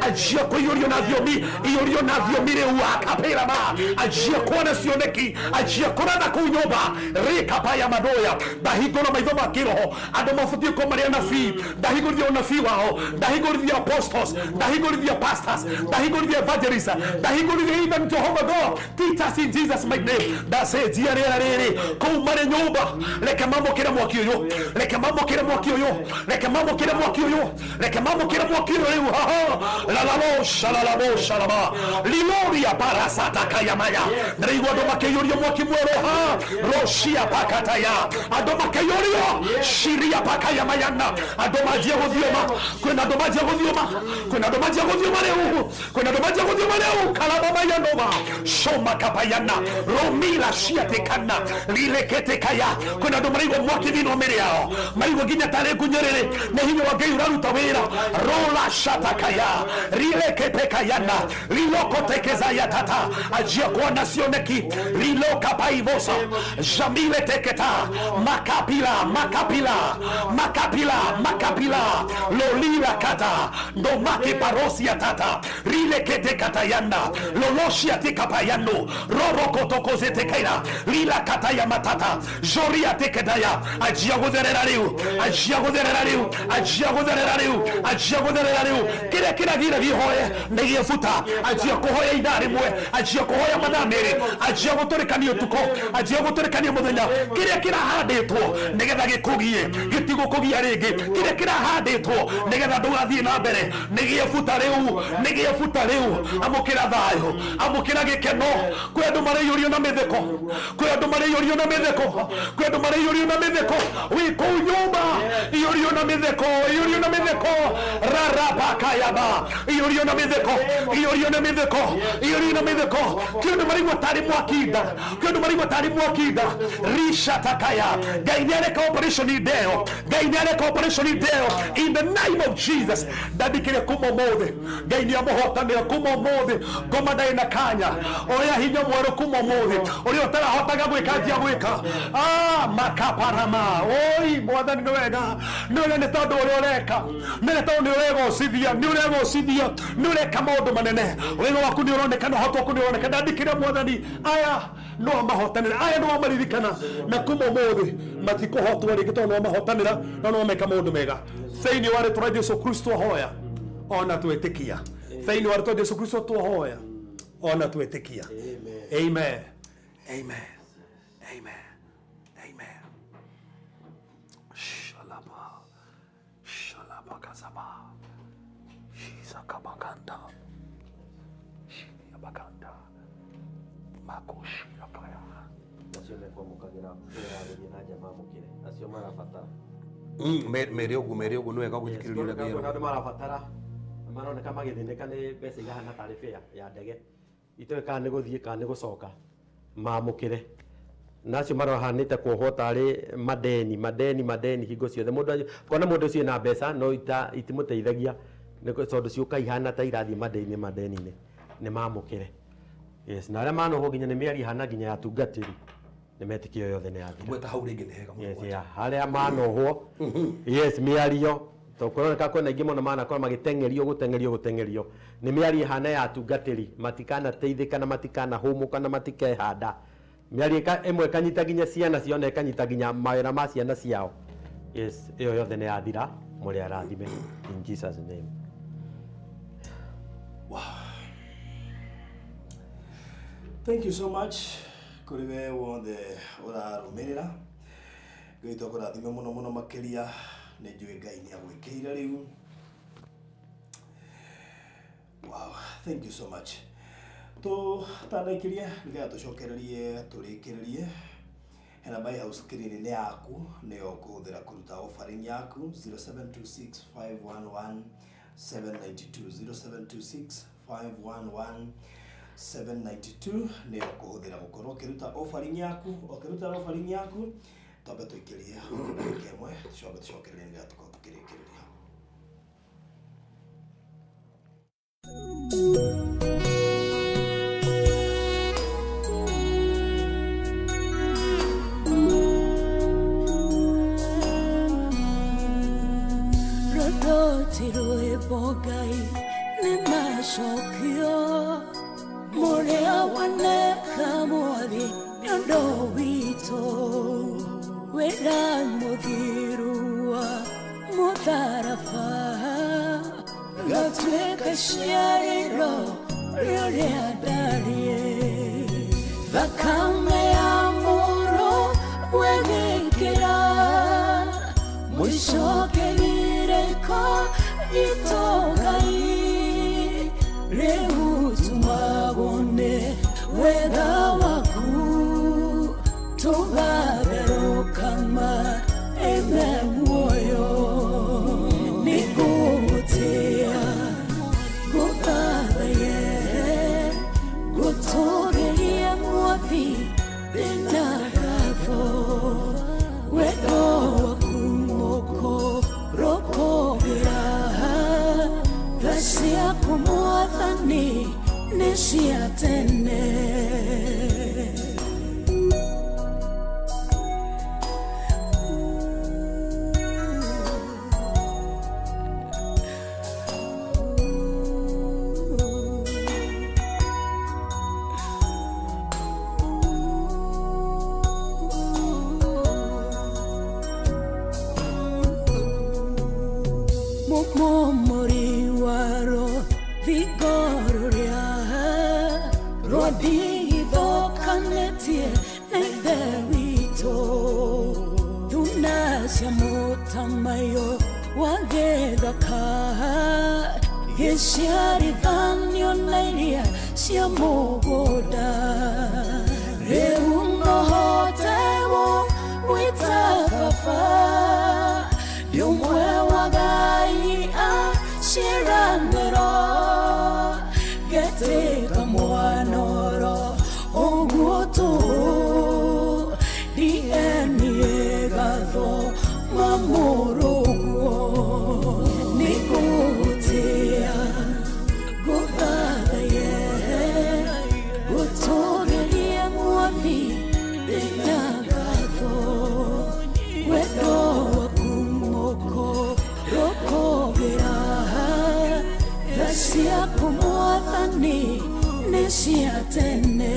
anjia kũiyũrio na thiomi, iyũrio na thiomi rĩu. Akapĩrama, anjia kuona cioneki, anjia kũratha kũu nyũmba. Rĩkapaya madoya, ndahingũra maitho ma kĩroho. Andũ mabatiĩ gũkorwo marĩ anabii. Ndahingũrithia ũnabii wao, ndahingũrithia apostles, ndahingũrithia pastors, ndahingũrithia evangelists, ndahingũrithia even Jehovah God teachers in Jesus mighty name. Ndacenjia rĩera rĩrĩ kũu marĩ nyũmba. Reke mamũkĩre mwaki ũyũ, reke mamũkĩre mwaki ũyũ, reke mamũkĩre mwaki ũyũ, reke mamũkĩre mwaki ũyũ rĩu. Haha lalalo shalalabo shalaba liloria parasata kayamaya. Ndĩraigua andũ makĩiyũrio mwaki mwerũ ha roshia pakataya, andũ makĩiyũrio shiria pakayamayana. Andũ manjie gũthioma, kwĩna andũ manjia gũthioma, kwĩna andũ manjia gũthioma rĩu, kwĩna andũ manjia gũthioma rĩu. Kalabamayanova shoma kapayana romila shiatekana lileketekaya. Kwĩna andũ maraigua mwaki thĩinĩ wa mĩĩrĩ yao, maraigua nginya tarĩ ngunyĩrĩrĩ nĩ hinya wa Ngai ũraruta wĩra. Rola shatakaya rileketekayana lilokotekezaya tata, anjia kuona cioneki. Rilokapaivosa jamile teketa makapila makapila makapila makapila lolila kata ndomake parosia tata rileketekatayana loloshia tekapayano rorokotokozetekaira lila kataya matata joria teketaya. Anjia gũtherera rĩu, anjia gũtherera rĩu, anjia gũtherera rĩu, anjia gũtherera rĩu. Kĩrĩa kĩragira gĩhoe nĩ gĩebuta. Anjia kũhoya ithaa rĩmwe, anjia kũhoya mathaa merĩ, anjia gũtũrĩkania ũtukũ, anjia gũtũrĩkania mũthenya. Kĩrĩa kĩrahandĩtwo nĩgetha gĩkũgie gĩtigũkũgia rĩngĩ. Kĩrĩa kĩrahandĩtwo nĩgetha ndũgathiĩ na mbere nĩ gĩebuta rĩu, nĩ gĩebuta rĩu. Amũkĩra thayũ, amũkĩra gĩkeno. Kwĩ andũ maraiyũrio na mĩtheko, kwĩ andũ maraiyũrio na mĩtheko, kwĩ andũ maraiyũrio na mĩtheko. Wĩ kũu nyũmba, iyũrio na mĩtheko, iyũrio na mĩtheko. Rarabakayaba, iyũrio na mĩtheko, iyũrio na mĩtheko, iyũrio na mĩtheko. Kwĩ andũ maraigua tarĩ mwakinda, kwĩ andũ maraigua tarĩ mwakinda. Rishatakaya, Ngai nĩ areka operation ndeo, Ngai nĩ areka operation ndeo in the name of Jesus. Ndandĩkĩre kuma ũmũthĩ, Ngai nĩ amũhotanĩra kuma ũmũthĩ. Ngoma ndarĩ na kanya, oya hinya mwerũ kuma ũmũthĩ. Ũrĩa ũtarahotaga gwĩka anjia gwĩka. Makaparama oi, mwathani nĩ wega, nĩ wega nĩ tondũ ũrĩa ũreka, nĩ wega tondũ nĩ ũregocithia, nĩ ũregocithia, nĩ ũreka maũndũ manene. Wega waku nĩ ũronekana, ũhoti waku nĩ ũronekana. Ndandĩkĩre mwathani, aya no amahotanĩra, aya no amaririkana, na kuma ũmũthĩ matikũhotwo rĩngĩ tondũ no amahotanĩra na no ameka maũndũ mega. Thĩinĩ wa rĩtwa rĩa Jesu Kristo hoya ona twĩtĩkia. Thĩinĩ wa rĩtwa Jesu Kristo twahoya ona twĩtĩkia. Amen. Amen. Amen. Amen. Shalaba. Shalaba kazaba. Shizakabakanda. Shiyabakanda. Makoshirapaya. Acio mekwamũkagĩra wĩra wa gũthiĩ na nja mamũkĩre, acio marabatara. Mere ũguo, mere ũguo, nĩ wega gũthikĩrĩria ũrĩa Ngai Kwĩna andũ marabatara, maroneka magĩthĩnĩka nĩ mbeca irahana tarĩ fare ya ndege, itoĩ kana nĩ gũthiĩ kana nĩ gũcoka, mamũkĩre. Na acio marahanĩte kuohwo tarĩ madeni madeni madeni hingo ciothe. Mũndũ kona mũndũ ũcio ena mbeca no itimũteithagia, tondũ ciũka ihana ta irathiĩ madeni madeni-inĩ, nĩ mamũkĩre. Yes, na arĩa manohwo nginya nĩ mĩario ihana nginya ya tungatĩri, nĩ metĩkio yothe nĩ yathira. Gweta hau rĩngĩ nĩ hega mũno. Yes, yeah. Harĩa manohwo, yes, mĩario to kũroneka kwĩna aingĩ mũno manakorwo magĩteng'erio gũteng'erio gũteng'erio nĩ mĩario ihana ya tungatĩri, matikanateithĩka na matikanahũmũka na matikehanda. Mĩario ĩmwe ĩkanyita nginya ciana ciao na ĩkanyita nginya mawĩra ma ciana ciao. Yes, ĩyo yothe nĩ yathira, mũrĩ arathime in Jesus name. Wow. Thank you so much kũrĩ we wothe ũrarũmĩrĩra. Ngai witũ akũrathime mũno mũno makĩria. Nĩ njũĩ Ngai nĩ agwĩkĩire rĩu. Wow, thank you so much. Tũtanaikĩria nĩgetha tũcokererie tũrĩkĩrĩrie hena my house screen nĩ yaku nĩyo ũkũhũthĩra kũruta offering yaku 0726 511 792 0726 511 792 nĩyo ũkũhũthĩra gũkorwo ũkĩruta offering yaku ũkĩruta offering yaku twambe tũikĩrie ndagĩka ĩmwe tũcoke tũcokererie nĩgetha tũkorwo tũkĩrĩkĩrĩria. Rũrũti rwĩmbo Ngai nĩ macokio mũrĩa waneka mwathi nĩ ũndũ witũ wĩra mũthiru wa mũtharaba gatuĩka ciarĩro rĩrĩa ndariĩ thakame ya mũrũ wegĩkĩra mũico kĩgirĩko gitũ Ngai rĩu tumagwo nĩ wega waku tũgatherũkama ĩme muoyo nĩngũgũtĩĩa ngũthathaye ngũtũũgĩrie mwathi ndĩna ngatho wendo waku mũkũrũkũgĩra tha ciaku mwathani nĩ cia tene. Mumumuri waro vigororia rwathithokanĩtie na Ithe witũ thuna cia mũtamaiyũ wa gĩthaka gĩciarithanio na iria cia mũgũnda rĩu nohotewo gwĩta baba ndĩ ũmwe wa Ngai aciaranĩro ngetĩka mwanoro ũguo tũhũ DNA gatho mamũrũguo nĩngũgũtĩĩa ngũthathaye ngũtũũgĩrie mwathi ndĩna ngatho wendo waku mũkũrũkũgĩra tha ciaku mwathani nĩ cia tene.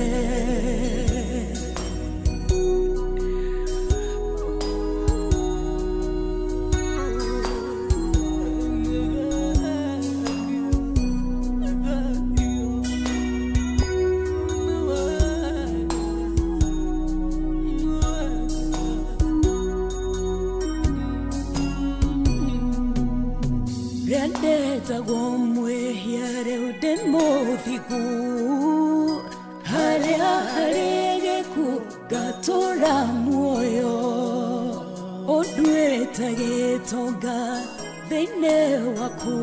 Rĩandetagwo mwĩhia rĩu ndĩ mũthingu harĩa harĩ gĩkuũ ngatũũra muoyo ũnduĩte gĩtonga thĩinĩ waku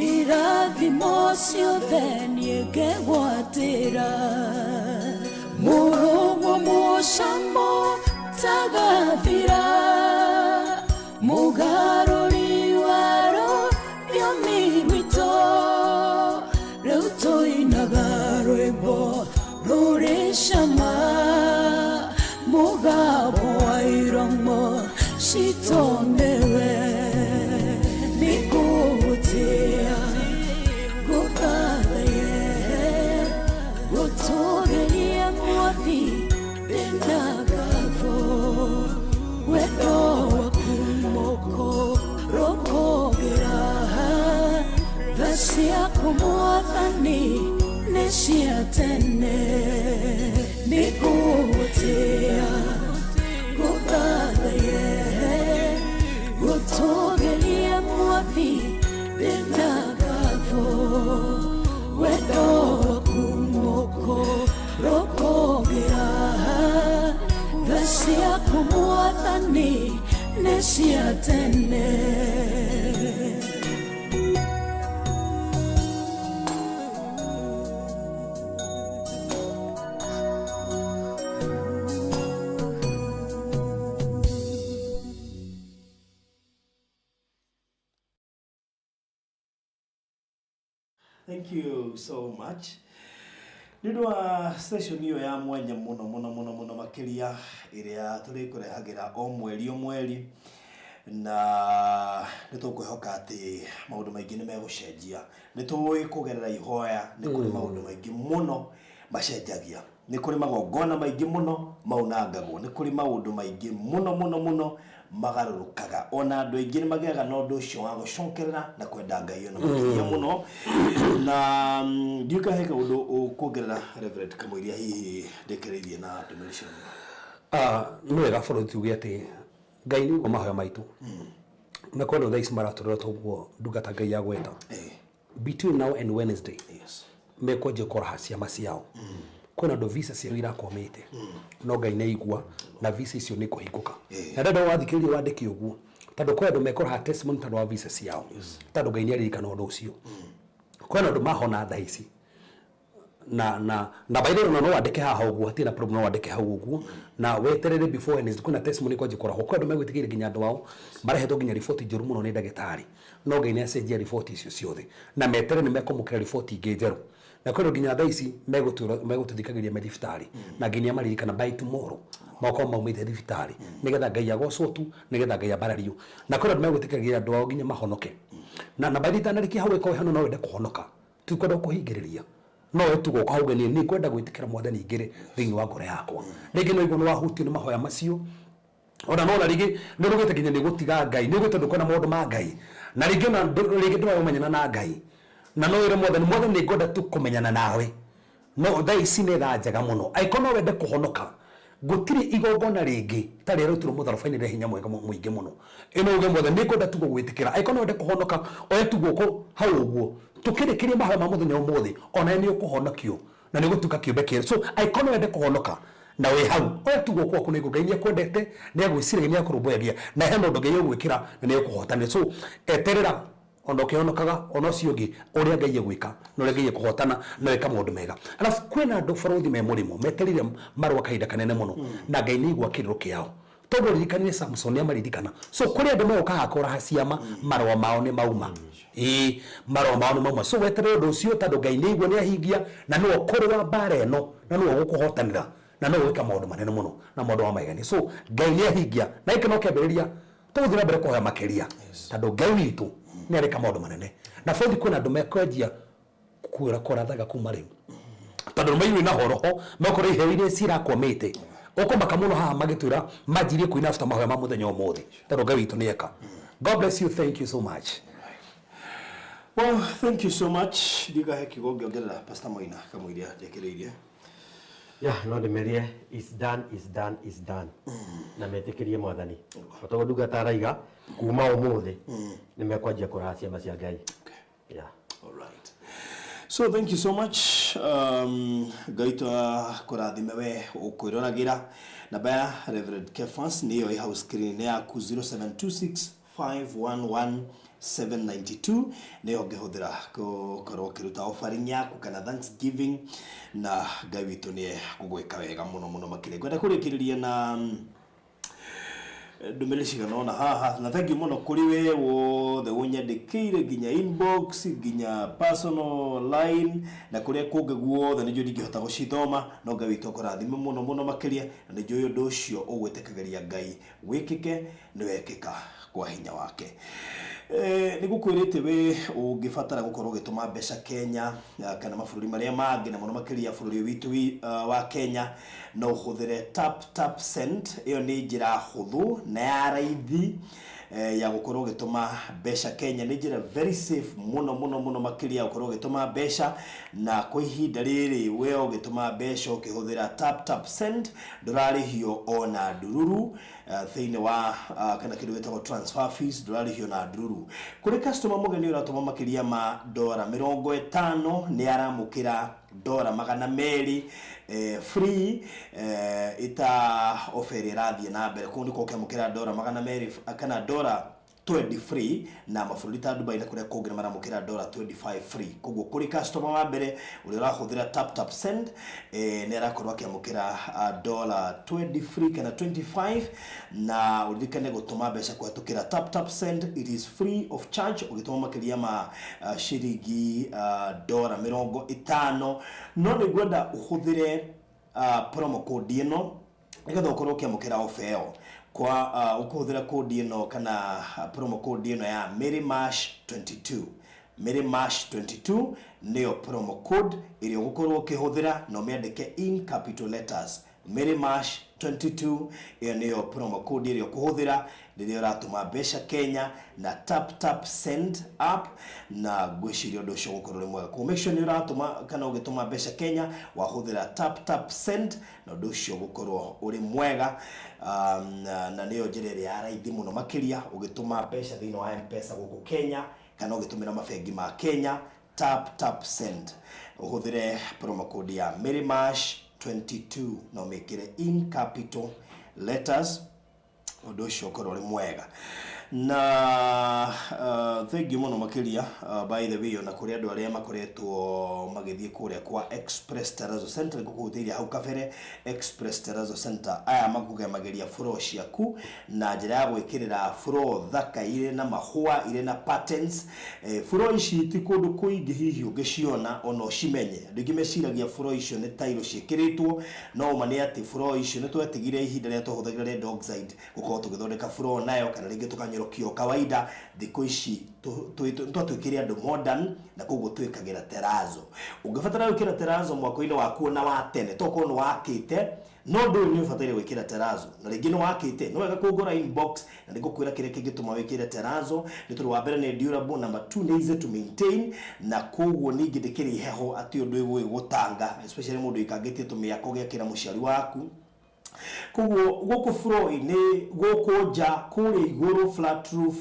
irathimo ciothe niĩ ngegwatĩra mũrũguo mũcamo tagathira mũgarũri waro rũthiomi rwitũ rĩu tũinaga rwĩmbo rũrĩ cama mũgambo wa iromo citũ nĩwe nĩngũgũtĩĩa ngũthathaye ngũtũũgĩrie mwathi Mwathi ndĩna ngatho wendo waku mũkũrũkũgĩra tha ciaku Mwathani nĩ cia tene nĩngũgũtĩĩa ngũthathaye ngũtũgĩrie Mwathi ndĩna ngatho wendo waku mũkũrũkũgĩra tha ciaku Mwathani nĩ cia tene. Thank you so much. Nĩ ũndũ wa session ĩyo ya mwanya mũno mũno mũno mũno makĩria ĩrĩa tũrĩkũrehagĩra o mweri o mweri na nĩ tũkwĩhoka atĩ maũndũ maingĩ nĩ megũcenjia. Nĩ tũĩ kũgerera ihoya nĩ kũrĩ maũndũ maingĩ mũno macenjagia. Nĩ kũrĩ magongona maingĩ mũno maunangagwo. Nĩ kũrĩ maũndũ maingĩ mũno mũno mũno magarũrũkaga. Ona andũ aingĩ nĩ magĩaga na ũndũ ũcio wa gũcokerera na kwenda Ngai ona makĩria mũno. Na ndiũĩ kana he kaũndũ ũkuongerera Reverend Kamũiria hihi ndĩkĩrĩirie na ndũmĩrĩri cia Ah, nĩ wega bũrũri tuge atĩ Ngai nĩ aigua mahoya maitũ na kwĩ andũ thaa ici maratũrora toguo ndungata Ngai yagweta between now and Wednesday mekwanjia kũraha ciama ciao kwĩna andũ visa ciao irakwamĩte no Ngai nĩ aigua na visa icio nĩ kũhingũka na ndenda wathikĩrĩria wandĩke ũguo tondũ kwĩ andũ mekũraha testimony tondũ wa visa ciao tondũ Ngai nĩ aririkana ũndũ ũcio kwĩna andũ mahona thaa ici na na na by the way no wandĩke haha ũguo hatirĩ na problem no wandĩke hau ũguo na weterere before Wednesday kwĩna testimony kwanjia kũrahwo kwĩ andũ megwĩtĩkĩire nginya andũ ao marehetwo nginya riboti njũru mũno nĩ ndagĩtarĩ no Ngai nĩ acenjia riboti icio ciothe na meterere nĩ mekwamũkĩra riboti ingĩ njerũ na kwĩ andũ nginya thaa ici megũtũthikagĩrĩria me thibitarĩ na Ngai nĩ amaririkana by tomorrow makorwo maumĩte thibitarĩ nĩgetha Ngai agocwo tu nĩgetha Ngai ambarario na kwĩ andũ megwĩtĩkagĩria andũ ao nginya mahonoke na na by the time itanarĩkia hau ĩkorwo hano no wende kũhonoka tikwenda kũhingĩrĩria no we tu goka uge niĩ nĩ ngwenda gwĩtĩkĩra mwathani ingĩre thĩinĩ wa ngoro yakwa rĩngĩ no igue nĩ wahutio nĩ mahoya macio ona no na rĩngĩ nĩ ũrugĩte nginya nĩ gũtiga Ngai nĩ ũgĩte ndũkwenda maũndũ ma Ngai na rĩngĩ ona rĩngĩ ndũramenyana na Ngai na no wĩre mwathani mwathani nĩ ngwenda tu kũmenyana nawe no thaa ici nĩ thaa njega mũno angĩkorwo no wende kũhonoka gũtirĩ igongona rĩngĩ ta rĩrĩa rĩrutirwo mũtharaba-inĩ rĩa hinya mwega mũingĩ mũno ĩno uge mwathani nĩ ngwenda tu gũgwĩtĩkĩra angĩkorwo no wende kũhonoka oya tu guoko hau ũguo tũkĩrĩkĩria mahoya ma mũthenya ũmũthĩ onawe nĩ ũkũhonokio na nĩ ũgũtuĩka kĩũmbe kĩerũ so angĩkorwo no wende kũhonoka na wĩ hau oya tu guoko gwaku na igũrũ Ngai nĩ akwendete nĩ agwĩciragia nĩ akũrũmbũyagia na hena ũndũ Ngai egwĩkĩra na nĩ egũkũhotanĩra so eterera ona ũkĩhonokaga ona ũcio ũngĩ ũrĩa Ngai egwĩka na ũrĩa Ngai ekũhotana na wĩka maũndũ mega alafu kwĩna andũ bũrũthi me mũrĩmo meterire marũa kahinda kanene mũno na Ngai nĩ aigua kĩrĩro kĩao tondũ ririkanire Samson nĩ amaririkana so kũrĩ andũ megoka haha kũraha ciama marũa mao nĩ mauma ĩĩ marũa mao nĩ mauma so weterere ũndũ ũcio tondũ Ngai nĩ aigua nĩ ahingia na nĩwe ũkũrũa mbara ĩno na nĩwe ũgũkũhotanĩra na nĩwe ũgwĩka maũndũ manene mũno na maũndũ ma magegania so Ngai nĩ ahingia na gĩkĩ no kĩambĩrĩria tũgũthiĩ na mbere kũhoya makĩria tondũ Ngai witũ nĩ areka maũndũ manene na bũrũri kwĩna andũ mekwenjia kwĩra kũrathaga kuma rĩu tondũ nĩ mairwo na horoho mekorwo iheo iria cirakwamĩte ũkũmaka mũno haha magĩtwĩra manjirie kũina after mahoya ma mũthenya ũmũthĩ tondũ Ngai witũ nĩ eka God bless you thank you so much. Well, thank you so much. Ndigahe kiugo ngĩongerera Pastor Maina kamũiria njĩkĩrĩirie. Ya no ndĩmerie is done is done is done na metĩkĩrie mwathani o toguo ndungata araiga kuma ũmũthĩ nĩ mekwanjia kũraha ciama cia Ngai. Yeah. All right. So thank you so much. Ngai kũrathime we ũkwĩroragĩra. Namba ya Reverend Kefas nĩyo ĩ hau screen-inĩ yaku 0726 511 792 nĩyo ũngĩhũthĩra gũkorwo ũkĩruta offering yaku kana thanksgiving na Ngai witũ nĩ egũgwĩka wega mũno mũno makĩria. Ngwenda kũrĩkĩrĩria na ndũmĩrĩri cigana ũna haha na thank you mũno kũrĩ we wothe ũnyandĩkĩire nginya inbox nginya personal line na kũrĩa kũngĩ guothe nĩ njũĩ ndingĩhota gũcithoma no Ngai witũ akũrathime mũno mũno makĩria na nĩ njũĩ ũndũ ũcio ũgwĩtĩkagĩria Ngai wĩkĩke nĩ wekĩka kwa hinya wake. Nĩ ngũkwĩrĩte we ũngĩbatara gũkorwo ũgĩtũma mbeca Kenya kana mabũrũri marĩa mangĩ na mũno makĩria bũrũri witũ wa Kenya no ũhũthĩre Tap Tap Send. Ĩyo nĩ njĩra hũthũ na ya raithi ya gũkorwo ũgĩtũma mbeca Kenya. Nĩ njĩra very safe mũno mũno mũno makĩria gũkorwo ũgĩtũma mbeca, na kwa ihinda rĩrĩ we ũgĩtũma mbeca ũkĩhũthĩra Tap Tap Send ndũrarĩhio ona ndururu thĩinĩ wa kana kĩndũ gĩtagwo transfer fees, ndũrarĩhio na ndururu. Kũrĩ customer mũgeni ũratũma makĩria ma dora 50 nĩ aramũkĩra dora 200 free, ĩta offer ĩrĩa ĩrathiĩ na mbere. Kũu nĩkuo ũkĩamũkĩra dora 200 kana dora 20 free, na mabũrũri ta Dubai na kũrĩa kũngĩ nĩ maramũkĩra dora 25 free. Koguo kũrĩ customer wa mbere ũrĩa ũrahũthĩra Tap Tap Send nĩ arakorwo akĩamũkĩra dora 20 free kana 25. Na ũririkane gũtũma mbeca kũhetũkĩra Tap Tap Send, it is free of charge ũgĩtũma makĩria ma ciringi dora 50. No nĩ ngwenda ũhũthĩre promo code ĩno nĩgetha ũkorwo ũkĩamũkĩra offer ĩyo. Kwa ũkũhũthĩra code ĩno kana promo code ĩno ya Mary Mash 22. Mary Mash 22 nĩyo promo code ĩrĩa ũgũkorwo ũkĩhũthĩra, na ũmĩandĩke in capital letters, Mary Mash 22. Ĩyo nĩyo promo code ĩrĩa ũkũhũthĩra rĩrĩa ũratũma mbeca Kenya na Tap Tap Send app, na ngwĩciria ũndũ ũcio ũgũkorwo ũrĩ mwega. Koguo make sure nĩ ũratũma kana ũgĩtũma mbeca Kenya wahũthĩra Tap Tap Send, na ũndũ ũcio ũgũkorwo ũrĩ mwega, na nĩyo njĩra ĩrĩa ya raithi mũno makĩria ũgĩtũma mbeca thĩinĩ wa M-Pesa gũkũ Kenya kana ũgĩtũmĩra mabengi ma Kenya. Tap Tap Send, ũhũthĩre promo code ya Mary Mash 22 na ũmĩkĩre in capital letters, ũndũ ũcio ũkorwo ũrĩ mwega. Na thengiũ mũno makĩria. By the way, ona kũrĩ andũ arĩa makoretwo magĩthiĩ kũrĩa kwa Express Terrazzo Center, ngũkũhutĩirie hau kabere. Express Terrazzo Center aya makũgemagĩria floor ciaku na njĩra ya gwĩkĩrĩra floor thaka irĩ na mahũa, irĩ na patterns. Floor ici ti kũndũ kũingĩ hihi ũngĩciona ona ũcimenye. Andũ aingĩ meciragia floor icio nĩ tairo ciĩkĩrĩtwo, no ũma nĩ atĩ floor icio nĩ twetigire ihinda rĩrĩa twahũthagĩra red oxide gũkorwo tũgĩthondeka floor nayo, kana rĩngĩ tũkanyorokia o kawaida. Thikũ ici twatuĩkire andũ modern, na koguo twĩkagĩra terrazzo. Ũngĩbatara gwĩkĩra terrazzo mwako-inĩ waku ona wa tene, tokorwo nĩ wakĩte no ndũĩ nĩ ũbataire gwĩkĩra terrazzo, na rĩngĩ nĩ wakĩte, nĩ wega kũngora inbox na nĩngũkwĩra kĩrĩa kĩngĩtũma wĩkĩre terrazzo. Nĩ tondũ wa mbere nĩ durable, number 2 nĩ easy to maintain, na koguo ningĩ ndĩkĩrĩ heho atĩ ũndũ ĩgũgĩgũtanga, especially mũndũ ĩkangĩtie tũmĩako gĩakĩra mũciari waku. Koguo gũkũ floor-inĩ, gũkũ nja, kũrĩa igũrũ flat roof,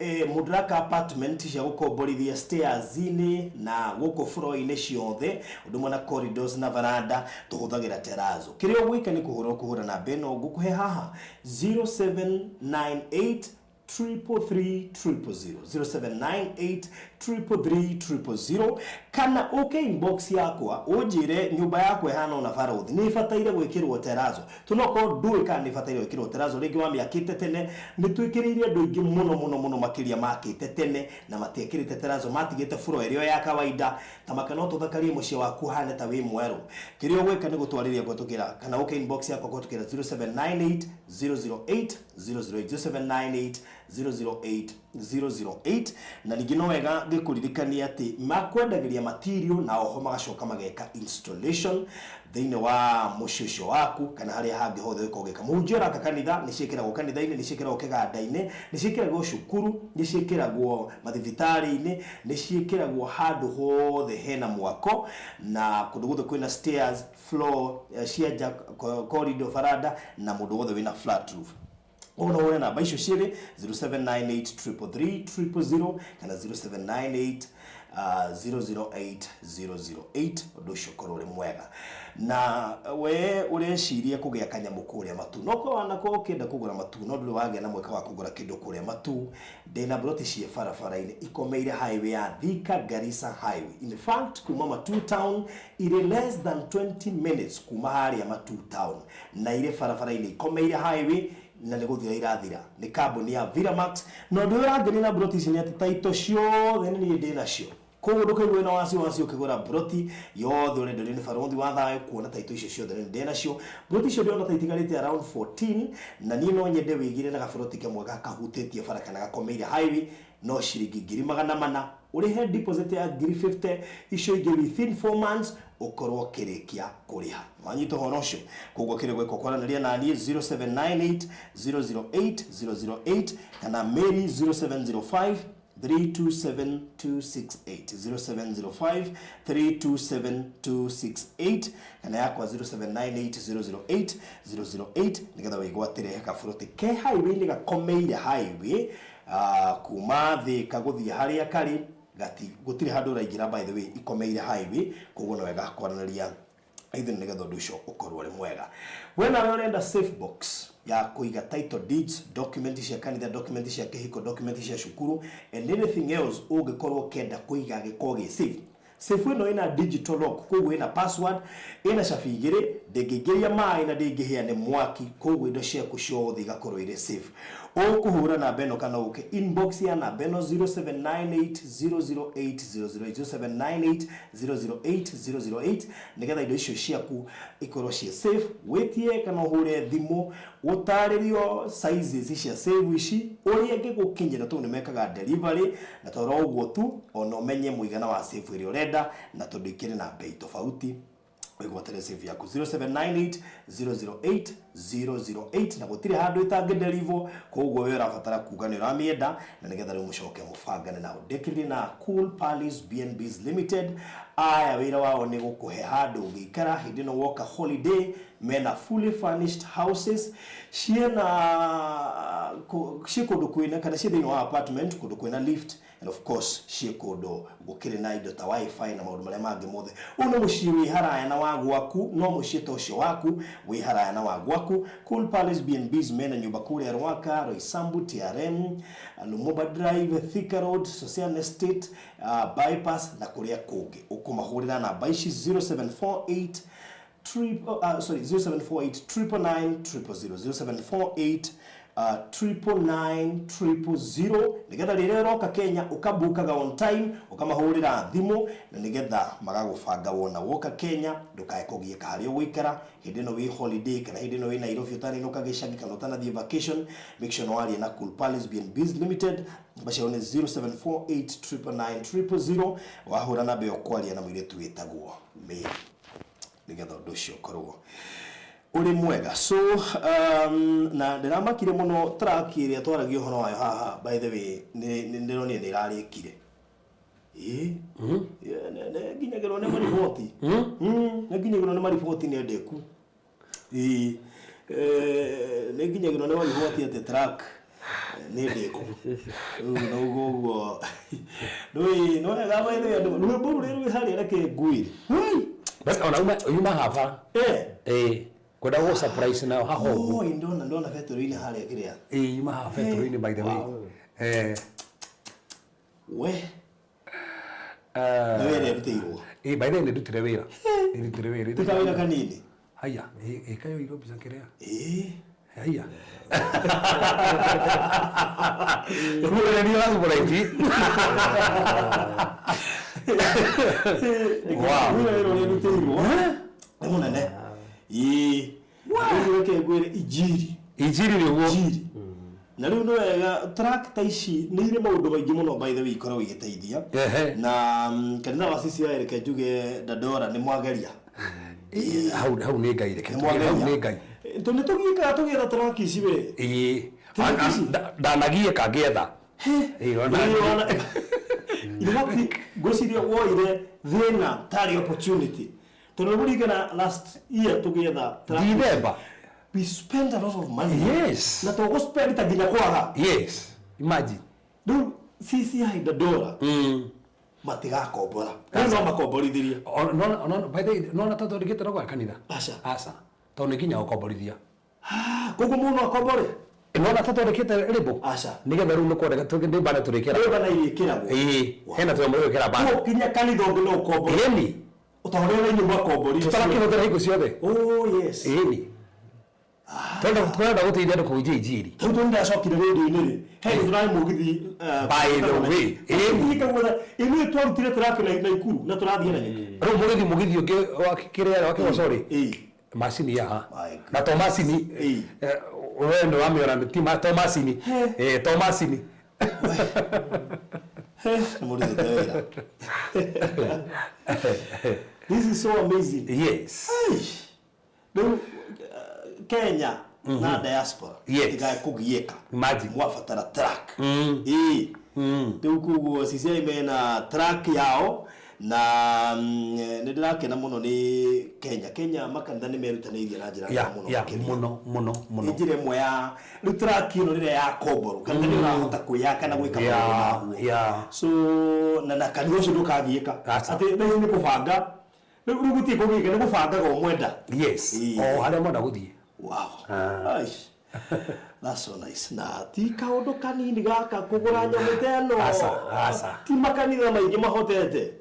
mũndũ ũraka apartment cia gũkomborithia, stairs-inĩ na gũkũ floor-inĩ ciothe, ũndũ ũmwe na corridors na varanda, tũhũthagĩra terrazzo. Kĩrĩa ũgwĩka nĩ kũhũra ũkũhũra namba ĩno ngũkũhe haha, 0798 333 000, 0798 333 000, kana ũke inbox yakwa ũnjĩre nyũmba yakwa ĩhana ona barothi, nĩ ĩbataire gwĩkĩrwo terrazzo. Tunokorwo ndũĩ kana nĩ ĩbataire gwĩkĩrwo terrazzo, rĩngĩ wamĩakĩte tene. Nĩ twĩkĩrĩire andũ aingĩ mũno mũno mũno makĩria makĩte tene na matiekĩrĩte terrazzo, matigĩte floor ĩrĩa ya kawaida. Tamaka no tũthakarie mũciĩ waku ũhane ta wĩ mwerũ. Kĩrĩa ũgwĩka nĩ gũtwarĩria kũhetũkĩra kana ũke inbox yakwa kũhetũkĩra 0798 008 008, 0798 008 008. Na ningĩ no wega ngĩkũririkania atĩ makwendagĩria material na oho magacoka mageka installation thĩinĩ wa mũciĩ ũcio waku kana harĩa hangĩ hothe ũgĩkorwo ũgĩka. Mũhunjia ũraka kanitha, nĩ ciĩkĩragwo kanitha-inĩ, nĩ ciĩkĩragwo kĩganda-inĩ, nĩ ciĩkĩragwo cukuru, nĩ ciĩkĩragwo mathibitarĩ-inĩ, nĩ ciĩkĩragwo handũ hothe hena mwako na kũndũ guothe kwĩna stairs, floor cia nja, corridor, baranda, na mũndũ wothe wĩna flat roof. Ũguo no ũhũre namba icio cierĩ, 0798 333 000 kana 0798 008 008, ũndũ ũcio ũkorwo ũrĩ mwega. Na we ũreciria kũgĩa kanyamũ kũrĩa Matu, no korwo wanakorwo ũkĩenda kũgũra Matu no ndũrĩ wagĩa na mweke wa kũgũra kĩndũ kũrĩa Matu, ndĩna broti ciĩ barabara-inĩ ikomeire highway ya Thika Garissa Highway. In fact, kuma Matu town irĩ less than 20 minutes kuma harĩa Matu town, na irĩ barabara-inĩ ikomeire highway, na nĩ gũthira irathira. Nĩ kambuni ya Villamax. Na ũndũ ũrĩa ũrangenia na broti ici nĩ atĩ taito ciothe nĩ niĩ ndĩ nacio, koguo ndũkaigua wĩna wasiwasi ũkĩgũra broti yothe ũrenderio nĩ barothi wa thayũ, kuona taito icio ciothe nĩ ndĩ nacio. Broti icio ndĩrona ta itigarĩte around 14, na niĩ no nyende wĩgĩre na gaburoti kamwe gakahutĩtie bara kana gakomeire highway. No ciringi 400,000 ũrĩhe deposit ya 50,000, icio ingĩ within 4 months ũkorwo ũkĩrĩkia kũrĩha. Wanyita ũhoro ũcio? Koguo kĩrĩ gwĩka ũkwaranĩria naniĩ 0798 008 008 kana Mary 0705 327268, 0705 327268 kana yakwa 0798 008 008, nigetha wĩgwatĩre gaburoti ke highway-inĩ, gakomeire highway, kuma Thĩka gũthiĩ harĩa karĩ gati gũtirĩ handũ ũraingĩra. By the way, ikomeire highway, koguo no wega kwaranĩria ithuĩ nĩgetha ũndũ ũcio ũkorwo ũrĩ mwega. We nawe ũrenda safe box ya kũiga title deeds, document cia kanitha, document cia kĩhiko, document cia cukuru and anything else ũngĩkorwo ũkĩenda kũiga gĩkorwo gĩ safe. Safe ĩno ĩna digital lock, koguo ĩna password, ĩna cabi igĩrĩ, ndĩngĩingĩria maĩ na ndĩngĩhĩa nĩ mwaki, koguo indo ciaku ciothe igakorwo irĩ safe. Ũkũhũra namba ĩno kana ũke inbox ya namba ĩno 0798 008 008, 0798 008 008, nĩgetha indo icio ciaku ikorwo ciĩ safe. Wĩtie kana ũhũre thimũ ũtarĩrio sizes cia safe ici, ũrĩa ĩngĩgũkinyĩra, tondũ nĩ mekaga delivery, na toro ũguo tu, ona ũmenye mũigana wa safe ĩrĩa ũrenda, na tondũ ikĩrĩ na bei tofauti. Wĩgwatĩre safe yaku 0798 008 008, na gũtirĩ handũ ĩtangĩdeliver. Koguo we ũrabatara kuga nĩ ũramĩenda, na nĩgetha rĩu mũcoke mũbangane nao. Ndĩkĩrĩrie na Cool Palace B&Bs Limited. Aya wĩra wao nĩ gũkũhe handũ ũngĩikara hĩndĩ ĩno woka holiday. Mena fully furnished houses, ciĩna ciĩ kũndũ kwĩna, kana ciĩ thĩinĩ wa apartment, kũndũ kwĩna lift, and of course ciĩ kũndũ gũkĩrĩ na indo ta WiFi na maũndũ marĩa mangĩ mothe. Ũyũ nĩ mũciĩ wĩ haraya na wa gwaku, no mũciĩ ta ũcio waku wĩ haraya na wa gwaku. Cool Palace B&Bs mena nyũmba kũrĩa Rwaka, Roysambu, TRM, Lumumba Drive, Thika Road, Social Estate, Bypass na kũrĩa kũngĩ. Ũkũmahũrĩra namba ici 0748 triple, sorry, 0748 999 000, 0748 999 000, nigetha rĩrĩa ũroka Kenya ũkabukaga on time, ũkamahũrĩra thimũ na nigetha magagũbanga wona woka Kenya, ndũkae kũgiĩka harĩa ũgũikara hĩndĩ ĩno wĩ holiday kana hĩndĩ ĩno wĩ Nairobi ũtanainũka gĩcagi kana ũtanathiĩ vacation. Make sure nĩwaria na Cool Palace B&Bs Limited. Namba ciao nĩ 0748 999 000. Wahũra namba ĩyo kwaria na mũirĩtu wĩtagwo Mary, nigetha ũndũ ũcio ũkorwo ũrĩ mwega. So na ndĩramakire mũno track ĩrĩa twaragia ũhoro wayo haha. By the way, nĩ ndĩronire nĩ ĩrarĩkire. Ĩĩ. Nĩ nginyagĩrwo nĩ mariboti. Nĩ nginyagĩrwo nĩ mariboti nĩ ndĩku. Ĩĩ. Nĩ nginyagĩrwo nĩ mariboti atĩ track nĩ ndĩku. Rĩu na ũguo ũguo. Nĩũĩ nĩ wega, by the way, andũ rwĩmbo rũrĩa rwĩ harĩa, reke ngwĩre. Woi! Bas ona uma haba. Kwenda gũ surprise nayo haha ũguo. Oi, ndona betũrũ-inĩ harĩa kĩrĩa. Ĩĩ, yuma haha betũrũ-inĩ, by the way. We. Nĩ wĩra ĩrutĩirwo. Ĩĩ, by the way, nĩ ndutire wĩra. Nĩ ndutire wĩra. Ti kawĩra kanini. Haya, ĩkayoirwo mbica kĩrĩa. Ĩĩ. Haya. Rĩu nĩ ũrathubũra. Wow. Wĩra ũrĩa ũrutĩirwo nĩ mũnene. Ĩĩ. Rĩu reke ngwĩre injiri. Injiri nĩguo. Injiri. Na rĩu nĩ wega, track ta ici nĩ irĩ maũndũ maingĩ mũno, by the way, ikoragwo igĩteithia. Na kanitha wa CCI, reke njuge Dandora nĩ mwageria. Hau nĩ Ngai, reke Nĩ tuge hau mwageria. Nĩ Ngai. Tondũ nĩ tũgiĩkaga tũgĩetha track ici we. Ĩĩ. Track ici? Ndanagiĩka ngĩetha. Ĩĩ, ona Ĩĩ, in fact, ngwĩciria woire thĩna tarĩ opportunity, tondũ nĩkũringana last year tũgĩetha track ici, Ndithemba. we spent a lot of money. Na tũgũ spend ta nginya kwaga. Yes. Imagine. Rĩu CCI Dandora matigakombora, rĩu no makomborithirie. No, by the way, nona tondũ ndingĩte no gwa kanitha. Aca. Aca. Tondũ nĩ nginya gũkomborithia. Koguo mũndũ akombore. Nona tũtondekete rĩbũ. Aca. Nĩgetha rĩu nĩ kwendeka nĩ bana tũrĩkĩra. Rĩu bana irĩkĩragwo. Ĩĩ. Hena tũnyamũ twĩkĩra bana. Koguo nginya kanitha ũngĩ no ũkombore. Ĩni. Ta ũrĩa na inyuĩ mwakomborire. Tũtarakĩhũthĩra hingo ciothe. Oh yes. Ĩni. Tũrenda gũteithia andũ kũhunjia injiri. Rĩu tondũ ndacokire rĩndiũ-inĩ rĩ, he hĩndĩ tũrarĩ mũgithi. By the way, ĩni. Ithuĩ twarutire track na Naikuru na tũrathiĩ na Nyeki. Rĩu mũgithi ũngĩ wa kĩrĩa wa Kĩgoco rĩ, Ĩĩ. Macini ya My goodness. Na to macini. Ĩĩ. We nĩ wamĩona, ti to macini. To macini. Nĩ mũrutĩte wĩra. This is so amazing. Yes. Rĩu Kenya na diaspora Yes. tigae kũgiĩka. Imagine. Mwabatara track. Ĩĩ. Rĩu koguo CCI mena track yao na nĩ ndĩrakena mũno nĩ Kenya. Kenya makanitha nĩ merutanĩirie na njĩra nene mũno makĩria. Mũno mũno mũno. Nĩ njĩra ĩmwe ya rĩu track ĩno rĩrĩa yakomborwo kanitha nĩ ũrahota kwĩyaka na gwĩka maũndũ maguo. So na kanitha ũcio ndũkagiĩka. Aca. Atĩ thaa ici nĩ kũbanga rĩu rĩu gũtirĩ kũgiĩka nĩ gũbangaga ũmwenda. Yes. Ĩĩ. O harĩa mwenda gũthiĩ. Wow. Aish. That's so nice. Na ti kaũndũ kanini gaka kũgũra nyamũ ta ĩno. Aca, aca. Ti makanitha maingĩ mahotete.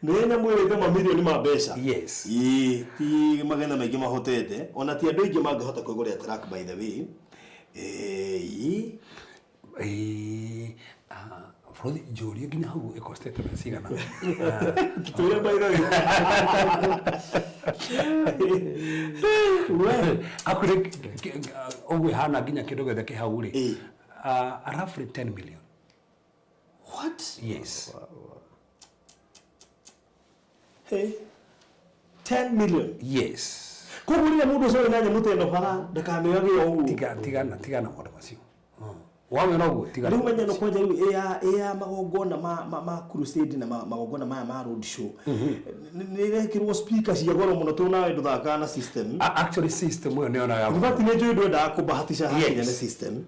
Nĩ nyamũ ĩrĩte mamirioni ma mbeca. Yes. Ĩĩ, ti makanitha maingĩ mahotete. Ona ti andũ aingĩ mangĩhota kwĩgũrĩra truck by the way. Ĩĩ. Ĩĩ, bũrũri njũrie nginya hau ĩkostete mbeca cigana. Tũtwĩre by the way. We. Hakuhĩ ũguo ĩhana nginya kĩndũ gĩothe kĩ hau rĩ. Ĩĩ. Roughly 10 million. What? Yes. Hey. 10 million. Yes. Koguo rĩrĩa mũndũ ũcio wĩna nyamũ ta ĩno bara ndakamĩoyage o ũguo. Tiga tigana tigana maũndũ macio. Wamenya ũguo tigana. Rĩu menya no kwanja rĩu ĩ ya magongona ma crusade na magongona maya ma road show. Nĩ ĩrekĩrwo speaker cia goro mũno tondũ nawe ndũthakaga na system. Actually system ĩyo nĩyo nayo. In fact nĩ njũĩ ndwendaga kũbahatisha hakinya nĩ system.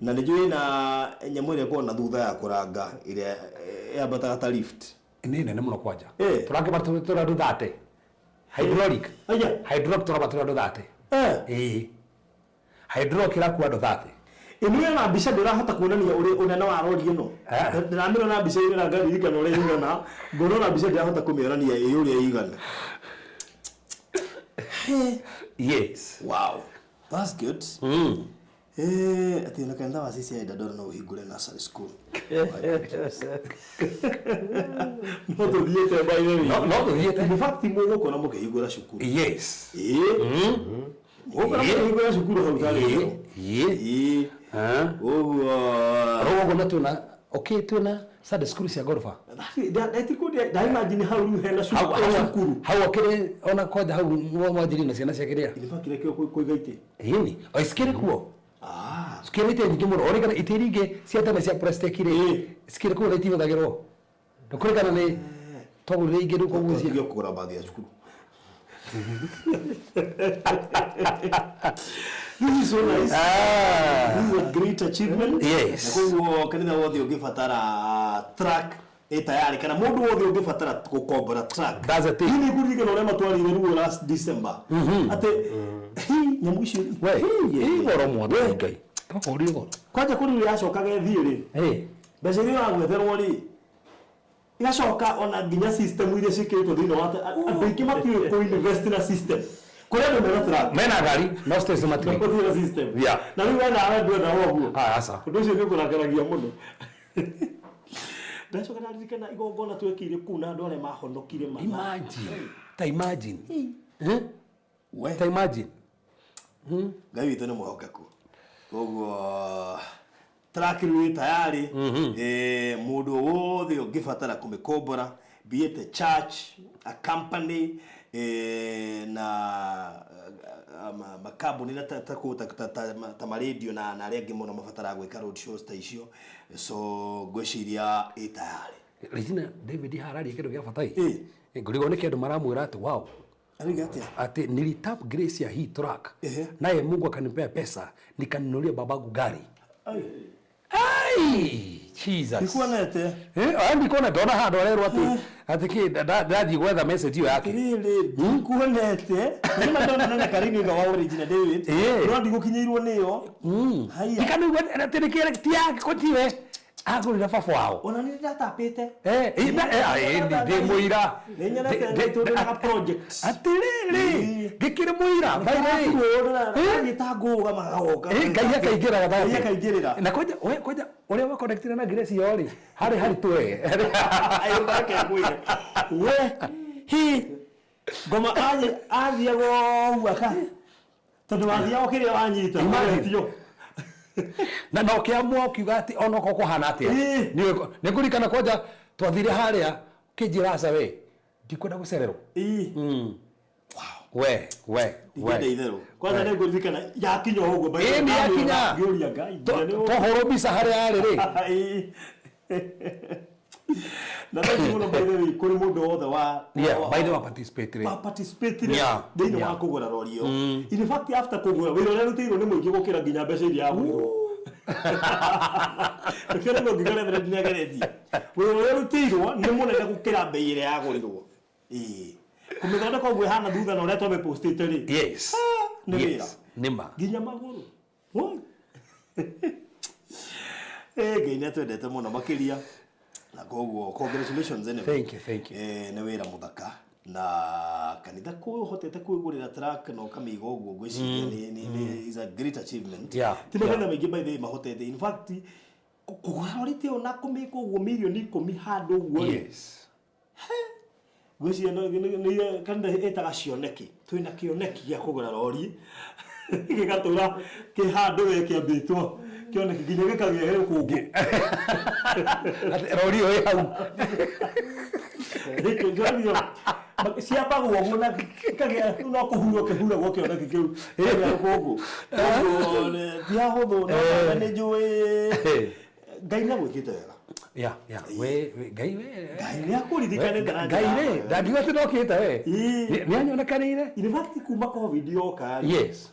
Na nĩ njũĩ na nyamũ ĩrĩa ĩkoragwo na thutha ya kũranga ĩrĩa yambataga ta lift. Nĩ nene mũno kwanja. Eh. Tũrangĩba tũrĩa ndũthate. Hydraulic. Aya. Hydraulic tũramba tũrĩa ndũthate. Eh. Ĩĩ. Hydraulic ĩrakua ndũthate. Ĩno ĩna mbica ndĩrahota kuonania ũrĩa ũnene wa rori ĩno. Ndĩramĩrora na mbica ĩno na ngaririkana ũrĩa ĩigana. Ngona na mbica ndĩrahota kũmĩonania ĩ ũrĩa ĩigana. Yes. Wow. That's good. Atĩ ona kanitha wa CCI Dandora no ũhingũre nursery school. No tũthiĩte by the way. No tũthiĩte. In fact mũgũkora mũkĩhingũra cukuru. Yes. Ĩĩ. Mũgũkora mũkĩhingũra cukuru hau tarĩ. Ĩĩ. Ĩĩ. Ũguo. Ũguo na twĩna okay twĩna Sunday school cia goroba. Ndaimagine hau rĩu hena cukuru. Hau akĩrĩ ona kwanja hau mwanjiri na ciana ciake rĩa. In fact rekio kũiga itĩ. Ĩni, o cikĩrĩ kuo. Cikĩrĩ itĩ nyingĩ mũno. Orĩkana itĩ iria ingĩ cia tene cia plastic rĩ, cikĩrĩ kuo na itihũthagĩrwo. Nĩkũrĩkana nĩ twagũrire ingĩ rĩu kũgucia. Tũtige kũgũra bathi ya cukuru. This is so nice. This is a great achievement. Yes. Na koguo kanitha wothe ũngĩbatara track ĩ tayari kana mũndũ wothe ũngĩbatara gũkombora track. That's the thing. Hihi nĩngũririkana ũrĩa matwarire ruo last December. Atĩ hi nyamũ icio. We, ĩ goro mwathani Ngai. Twakũrire goro. Kwanja kũrĩ ũrĩa yacokaga ĩthiĩ rĩ. Mbeca iria ũragweterwo rĩ igacoka ona nginya system iria ciĩkĩrĩtwo thĩinĩ wa andũ aingĩ matiũĩ kũ invest na system. Kũrĩ andũ mena track. Mena ngari no station matirĩ. Gũtirĩ na system. Yeah. Na rĩu we nawe ndwenda ũguo. Aca. Ũndũ ũcio nĩ ũkũrakaragia mũno. Ndacoka ndaririkana igongona twekĩire kũu na andũ arĩa mahonokire mana. Imagine. Ta imagine. We. Ta imagine. Ngai witũ nĩ mwĩhokeku. Koguo track rĩu ĩ tayari. Mũndũ wothe ũngĩbatara kũmĩkombora, be it a church, a company, na makambuni na ta ma radio na arĩa angĩ mũno mabataraga gwĩka road shows ta icio. So ngwĩciria ĩ tayari. Regina David hararia kĩndũ gĩa bata ĩ. Ngũrigwo nĩkĩ andũ maramwĩra atĩ wow. Arauga atĩa? Atĩ nilitap grace ya hii track. Naye Mungu akanipea pesa nikanunulia babangu gari. Ai, Jesus. Ndikuonete. Ndikuona ndona handũ arerwo atĩ atĩ kĩ ndathiĩ gwetha message ĩyo yake. Rĩrĩ ndikuonete. Nĩ ndona na Karini wa Regina David. No ndigũkinyĩirwo nĩyo. Haiya. Ndikanigua atĩ nĩkĩ ti yake ko tiwe. Agũrĩra baba wao. Ona nĩ ndatapĩte. Ndĩ mũira. Nĩ nyonete nĩ tũndũ na project. Atĩrĩrĩ, ngĩkĩrĩ mũira. By the way. Nĩ ngũga magoka. Ngai akaingĩra gatagatĩ. Ngai akaingĩrĩra. Na kwanja we kwanja ũrĩa wa connectire na Grace yo rĩ, harĩ haritũ we. Ayo reke ngwĩre. We hi ngoma athiaga ũguo aka. Tondũ wathiaga kĩrĩa wanyita. Imagine. Ũgetio. Na na ũkĩamua ũkiuga atĩ ona okorwo kũhana atĩa. Nĩ ngũririkana kwanja twathire harĩa ũkĩnjĩra aca we ndikwenda gũcererwo. We we we. Ndingĩenda itherũ. Kwanza nĩ ngũririkana yakinya o ũguo by the way, Ĩĩ, nĩ yakinya. ngĩũria Ngai, nginya nĩ Twahũrwo mbica harĩa yarĩ rĩ. Ĩĩ. Na thank you mũno by the way kũrĩ mũndũ wothe wa Yeah, by the way participate rĩ. wa participate Yeah, thĩinĩ wa kũgũra rori ĩyo. In fact after kũgũra wĩra ũrĩa arutĩirwo nĩ mũingĩ gũkĩra nginya mbeca iria agũrirwo. Nĩkĩo rĩmwe ngiuga Reverend nĩ ageretie. Wĩra ũrĩa arutĩirwo nĩ mũnene gũkĩra mbei ĩrĩa yagũrirwo. Ĩĩ. Kũmĩthondeka ũguo ĩhana thutha na ũrĩa twamĩpostĩte rĩ. Yes. Nĩ wĩra. Yes. Nĩ ma. Nginya magũrũ. Woi. Eh, Ngai nĩ atwendete mũno makĩria na koguo congratulations anyway. Thank you, thank you. Eh, nĩ wĩra mũthaka na kanitha kũhotete kwĩgũrĩra truck na ũkamĩiga ũguo ngwĩciria nĩ is a great achievement. Ti makanitha maingĩ by the way mahotete in fact kũgũra rori ta ĩyo na kũmĩka ũguo mirioni 10 handũ ũguo rĩ. Ngwĩciria nĩ kanitha ĩtaga cioneki twĩna kĩoneki gĩa kũgũra rori gĩgatũra kĩ handũ we kĩambĩtwo kĩoneki nginya gĩkagĩa rũkũngũ. Atĩ rori ĩyo ĩ hau. Kĩoneki ciambagwo ũguo na gĩkagĩa no kũhurwo kĩhuragwo kĩoneki kĩu kĩgĩa rũkũngũ. Koguo ti hahũthũ no nĩ njũĩ Ngai nĩ agwĩkĩte wega. Yeah. We Ngai we. Ngai nĩ akũririkanĩte na Ngai njĩra rĩ, njega. ndangiuga atĩ ndokĩte we. Nĩ anyonekanĩire. In fact kuma COVID yoka rĩ, Yes.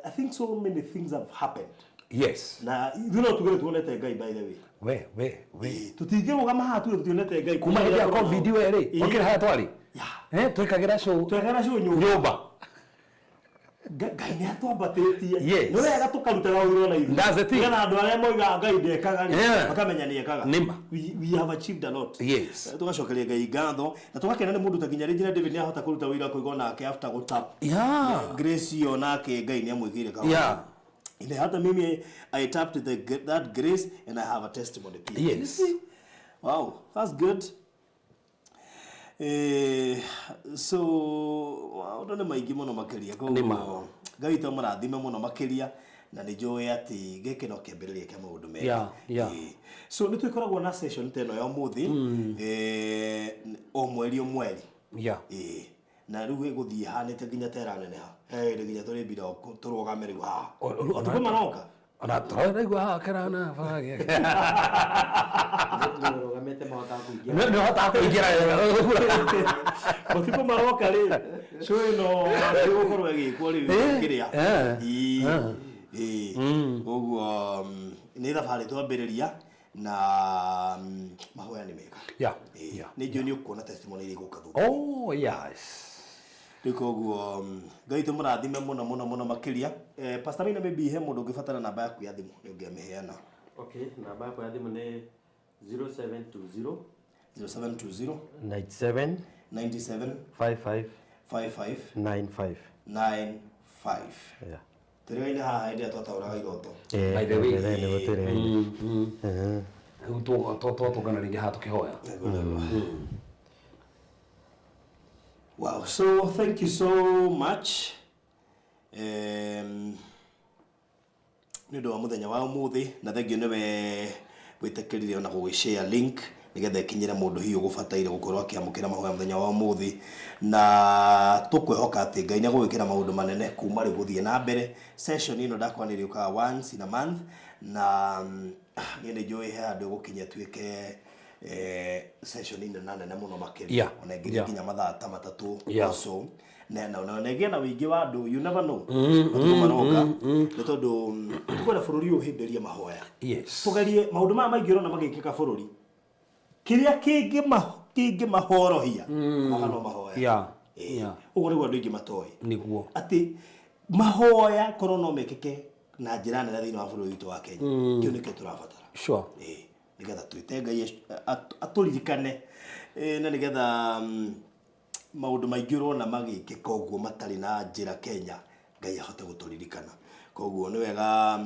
I think so many things have happened. Yes. Na ithuĩ no tuge nĩ tuonete Ngai by the way. We we we. Tũtingĩrũgama haha tuge tũtionete Ngai. Kuma hĩndĩ ya COVID we rĩ, ũkĩrĩ harĩa twarĩ. Yeah. Eh, twĩkagĩra show. Twekagĩra show nyũmba. Nyũmba. Ngai nĩ atwambatĩtie. Yes. Nĩ wega tũkarutaga ũira na ithuĩ. That's the thing. Nĩgetha andũ arĩa moigaga Ngai ndekaga rĩ, makamenya nĩ ekaga. Nĩ ma. We have achieved a lot. Yes. Tũgacokeria Ngai ngatho na tũgakena nĩ mũndũ ta nginya rĩngĩ na David nĩ ahota kũruta ũira kũigwo nake after gũtap. Grace ĩyo nake Ngai nĩ amwĩkĩire kaũndũ. Ile hata mimi I tapped that grace and I have a testimony pia. Yes. You see? Wow, that's good. So maũndũ nĩ maingĩ mũno makĩria Nĩ ma. koguo Ngai witũ amũrathime mũno makĩria na nĩ njũĩ atĩ gĩkĩ no kĩambĩrĩria kĩa maũndũ mega. So nĩ twĩkoragwo na session ta ĩno ya ũmũthĩ o mweri o mweri. Na rĩu ĩgũthiĩ ĩhanĩte nginya ta ĩraneneha. Nĩ nginya tũrĩmbira tũrũgame rĩu haha. Matukũ maroka. Ona tũraigua haha kĩrana bara. Nĩũrũgamĩte mahotaga kũingĩra. Nĩ ũhotaga kũingĩra wega. Matukũ maroka rĩ, show ĩno ĩgũkorwo ĩgĩkwo rĩu kĩrĩa. Ĩĩ. Koguo nĩ thabarĩ twambĩrĩria na mahoya nĩ mega. Nĩ njũĩ nĩ ũkuona testimony iria igũka thutha. Oh, yes. Rĩu koguo Ngai tũmũrathime mũno mũno mũno makĩria. Pastor Maina maybe he mũndũ ũngĩbatara namba yaku ya thimũ nĩ ũngĩamĩheana. Okay, namba yakwa ya thimũ nĩ 0720 0720 97 97 55 55 95. 95. Yeah. Tũrĩgaine haha hĩndĩ ĩrĩa twataũraga iroto. By the way. Nĩguo tũrĩgaine. Rĩu twatũngana rĩngĩ haha tũkĩhoya. Wow, so thank you so much. Nĩ ũndũ wa mũthenya wa ũmũthĩ na thengio nĩwe wĩtĩkĩrire ona gũgĩ-share link nĩgetha ĩkinyĩre mũndũ hihi ũgũbataire gũkorwo akĩamũkĩra mahoya mũthenya wa ũmũthĩ na tũkwĩhoka atĩ Ngai nĩ egũgwĩkĩra maũndũ manene kuma rĩu gũthiĩ na mbere. Session ĩno ndakwa nĩ ĩrĩũkaga once in a month na niĩ nĩ njũĩ he handũ ĩgũkinya ĩtuĩke session ĩno na nene mũno makĩria. Ona ĩngĩthiĩ nginya mathaa ta matatũ or so. Na ĩgĩe na ũingĩ wa andũ, you never know. Matukũ maroka. Nĩ tondũ tũkwenda bũrũri ũyũ ũhĩmbĩrie mahoya. Yes. Tũgerie maũndũ maya maingĩ ũrona magĩkĩka bũrũri. Kĩrĩa kĩngĩmahorohia, maga no mahoya. Ũguo nĩguo andũ aingĩ matoĩ. Nĩguo. Atĩ mahoya korwo no mekĩke na njĩra nene thĩinĩ wa bũrũri witũ wa Kenya. Kĩu nĩkĩo tũrabatara. Nĩgetha twĩte Ngai atũririkane. Na nĩgetha maũndũ maingĩ ũrona magĩkĩka ũguo matarĩ na njĩra Kenya, Ngai ahote gũtũririkana. Koguo nĩ wega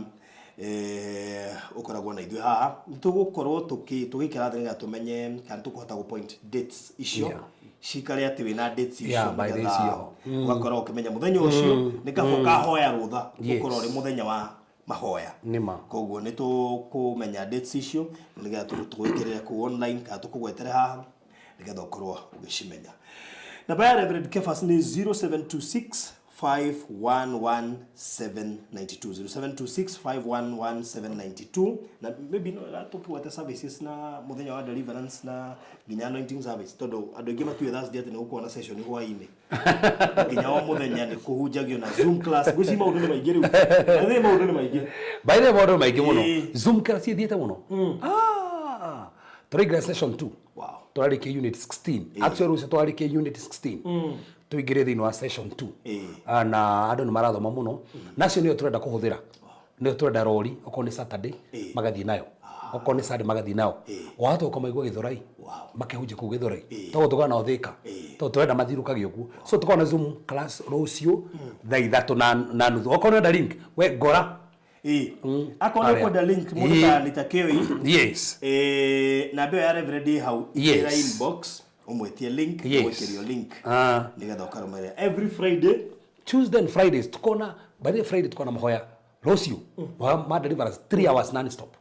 ũkoragwo na ithuĩ haha. Nĩ tũgũkorwo tũgĩikara thĩ nĩgetha tũmenye kana tũkũhota gũ point dates icio. Cikare atĩ wĩna dates icio Yeah, by the nĩgetha icio. ũgakorwo ũkĩmenya mũthenya ũcio nĩ kaba ũkahoya rũtha ũkorwo ũrĩ mũthenya wa Mahoya. Nĩma. Koguo nĩ tũkũmenya dates icio nĩgetha tũgwĩkĩrĩre kũu online kana tũkũgwetere haha nĩgetha ũkorwo ũgĩcimenya. Namba ya Reverend Kefas nĩ 0726 511 792, 0726 511 792. Na maybe no tũkĩgwete services na mũthenya wa deliverance na nginya anointing service, tondũ andũ aingĩ matiũĩ Thursday atĩ nĩ gũkorwo na session hwaĩ-inĩ, nginya o mũthenya nĩ kũhunjagio na Zoom class. Ngwĩciria maũndũ nĩ maingĩ rĩu. Na thĩ maũndũ nĩ maingĩ. By the way, maũndũ maingĩ mũno. Ĩĩ. Zoom class ithiĩte mũno. Ah, tũraingĩra session 2. Tũrarĩkia unit 16 actually, rũciũ twarĩkia unit 16, tũingĩre thĩinĩ wa session 2. Ah, na andũ nĩ marathoma mũno, nacio nĩyo tũrenda kũhũthĩra, nĩyo tũrenda rori, okorwo nĩ Saturday magathiĩ nayo, okorwo nĩ Sunday magathiĩ nayo, wahota ũkamaigua Gĩthũrai makĩhunjia kũu Gĩthũrai, tondũ tũkoragwo nao Thĩka, tondũ tũrenda mathirũkagio kuo. So tũkoragwo na Zoom class rũciũ thaa 3:30. Okorwo nĩũrenda link, we ngora. Ĩĩ, akorwo nĩ Arĩa. ũkwenda link mũndũ ta Anita Kĩoi, namba ĩyo ya Reverend ĩ hau. Ĩra inbox ũmwĩtie link, ũgwĩkĩrio link nĩgetha ũkarũmĩrĩra every Friday. Tuesday and Fridays tukona. By the way, Friday tukona mahoya rũciũ, mahoya ma deliverance, 3 hours non stop.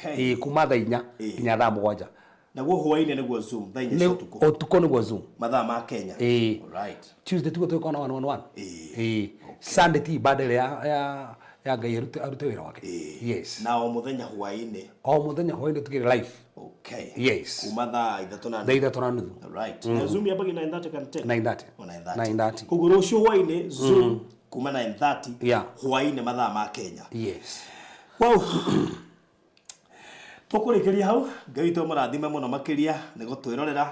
Ĩĩ, kuma thaa 4 nginya thaa 7. Naguo hwaĩ-inĩ nĩguo Zoom thaa 4 cia Nĩ ũtukũ? Ũtukũ nĩguo Zoom. Mathaa ma Kenya. Ĩĩ. Alright. Tuesday tugo tũgĩkorwo na one on one. Ĩĩ, Sunday ti ibada ĩrĩa ya Ngai arute wĩra wake. Yes. Na o mũthenya hwaĩ-inĩ? O mũthenya hwaĩ-inĩ tũkĩrĩ live. Yes. Kuma thaa 3 na Thaa 3:30. Alright. Na Zoom yambagia 9:30 kana 10? 9:30. O 9:30. 9:30. Koguo rũciũ hwaĩ-inĩ Zoom kuma 9:30 hwaĩ-inĩ mathaa ma Kenya. Yes. Wow. Tũkũrĩkĩria hau. Ngai witũ mũrathime mũno makĩria nĩ gũtwĩrorera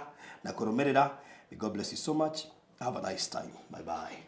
na kũrũmĩrĩra. May God bless you so much. Have a nice time. Bye bye.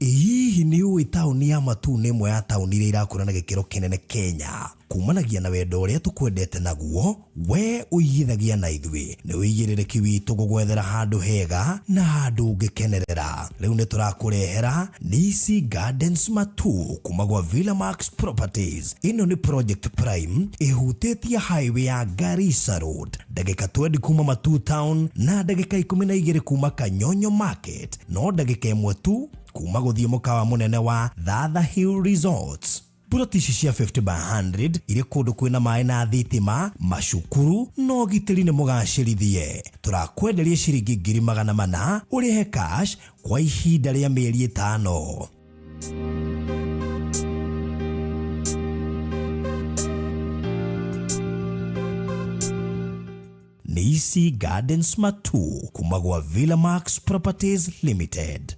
Hihi nĩ ũĩ taũni ya Matuu nĩ ĩmwe ya taũni iria irakũra na gĩkĩro kĩnene Kenya, kumanagia na wendo ũrĩa tũkwendete naguo, we ũigithagia na ithuĩ? Nĩ ũigĩrĩrĩki witũ gũgwethera handũ hega na handũ ũngĩkenerera. Rĩu nĩ tũrakũrehera Nisi Gardens Matuu kuma gwa Villa Max Properties. Ĩno nĩ project prime ĩhutĩtie highway ya Garissa Road, ndagĩka 20 kuma Matuu town na ndagĩka 12 kuma Kanyonyo Market, no ndagĩka 1 tu kuma gũthiĩ mũkawa mũnene wa Thatha Hill Resorts. Buroti ici cia 50 by 100 irĩ kũndũ kwĩna maĩ na thitima, macukuru na ũgitĩri nĩ mũgacĩrithie. Tũrakwenderia ciringi 400,000, ũrĩhe cash kwa ihinda rĩa mĩeri 5. Nisi Gardens Matuu kuma gwa Villa Max Properties Limited.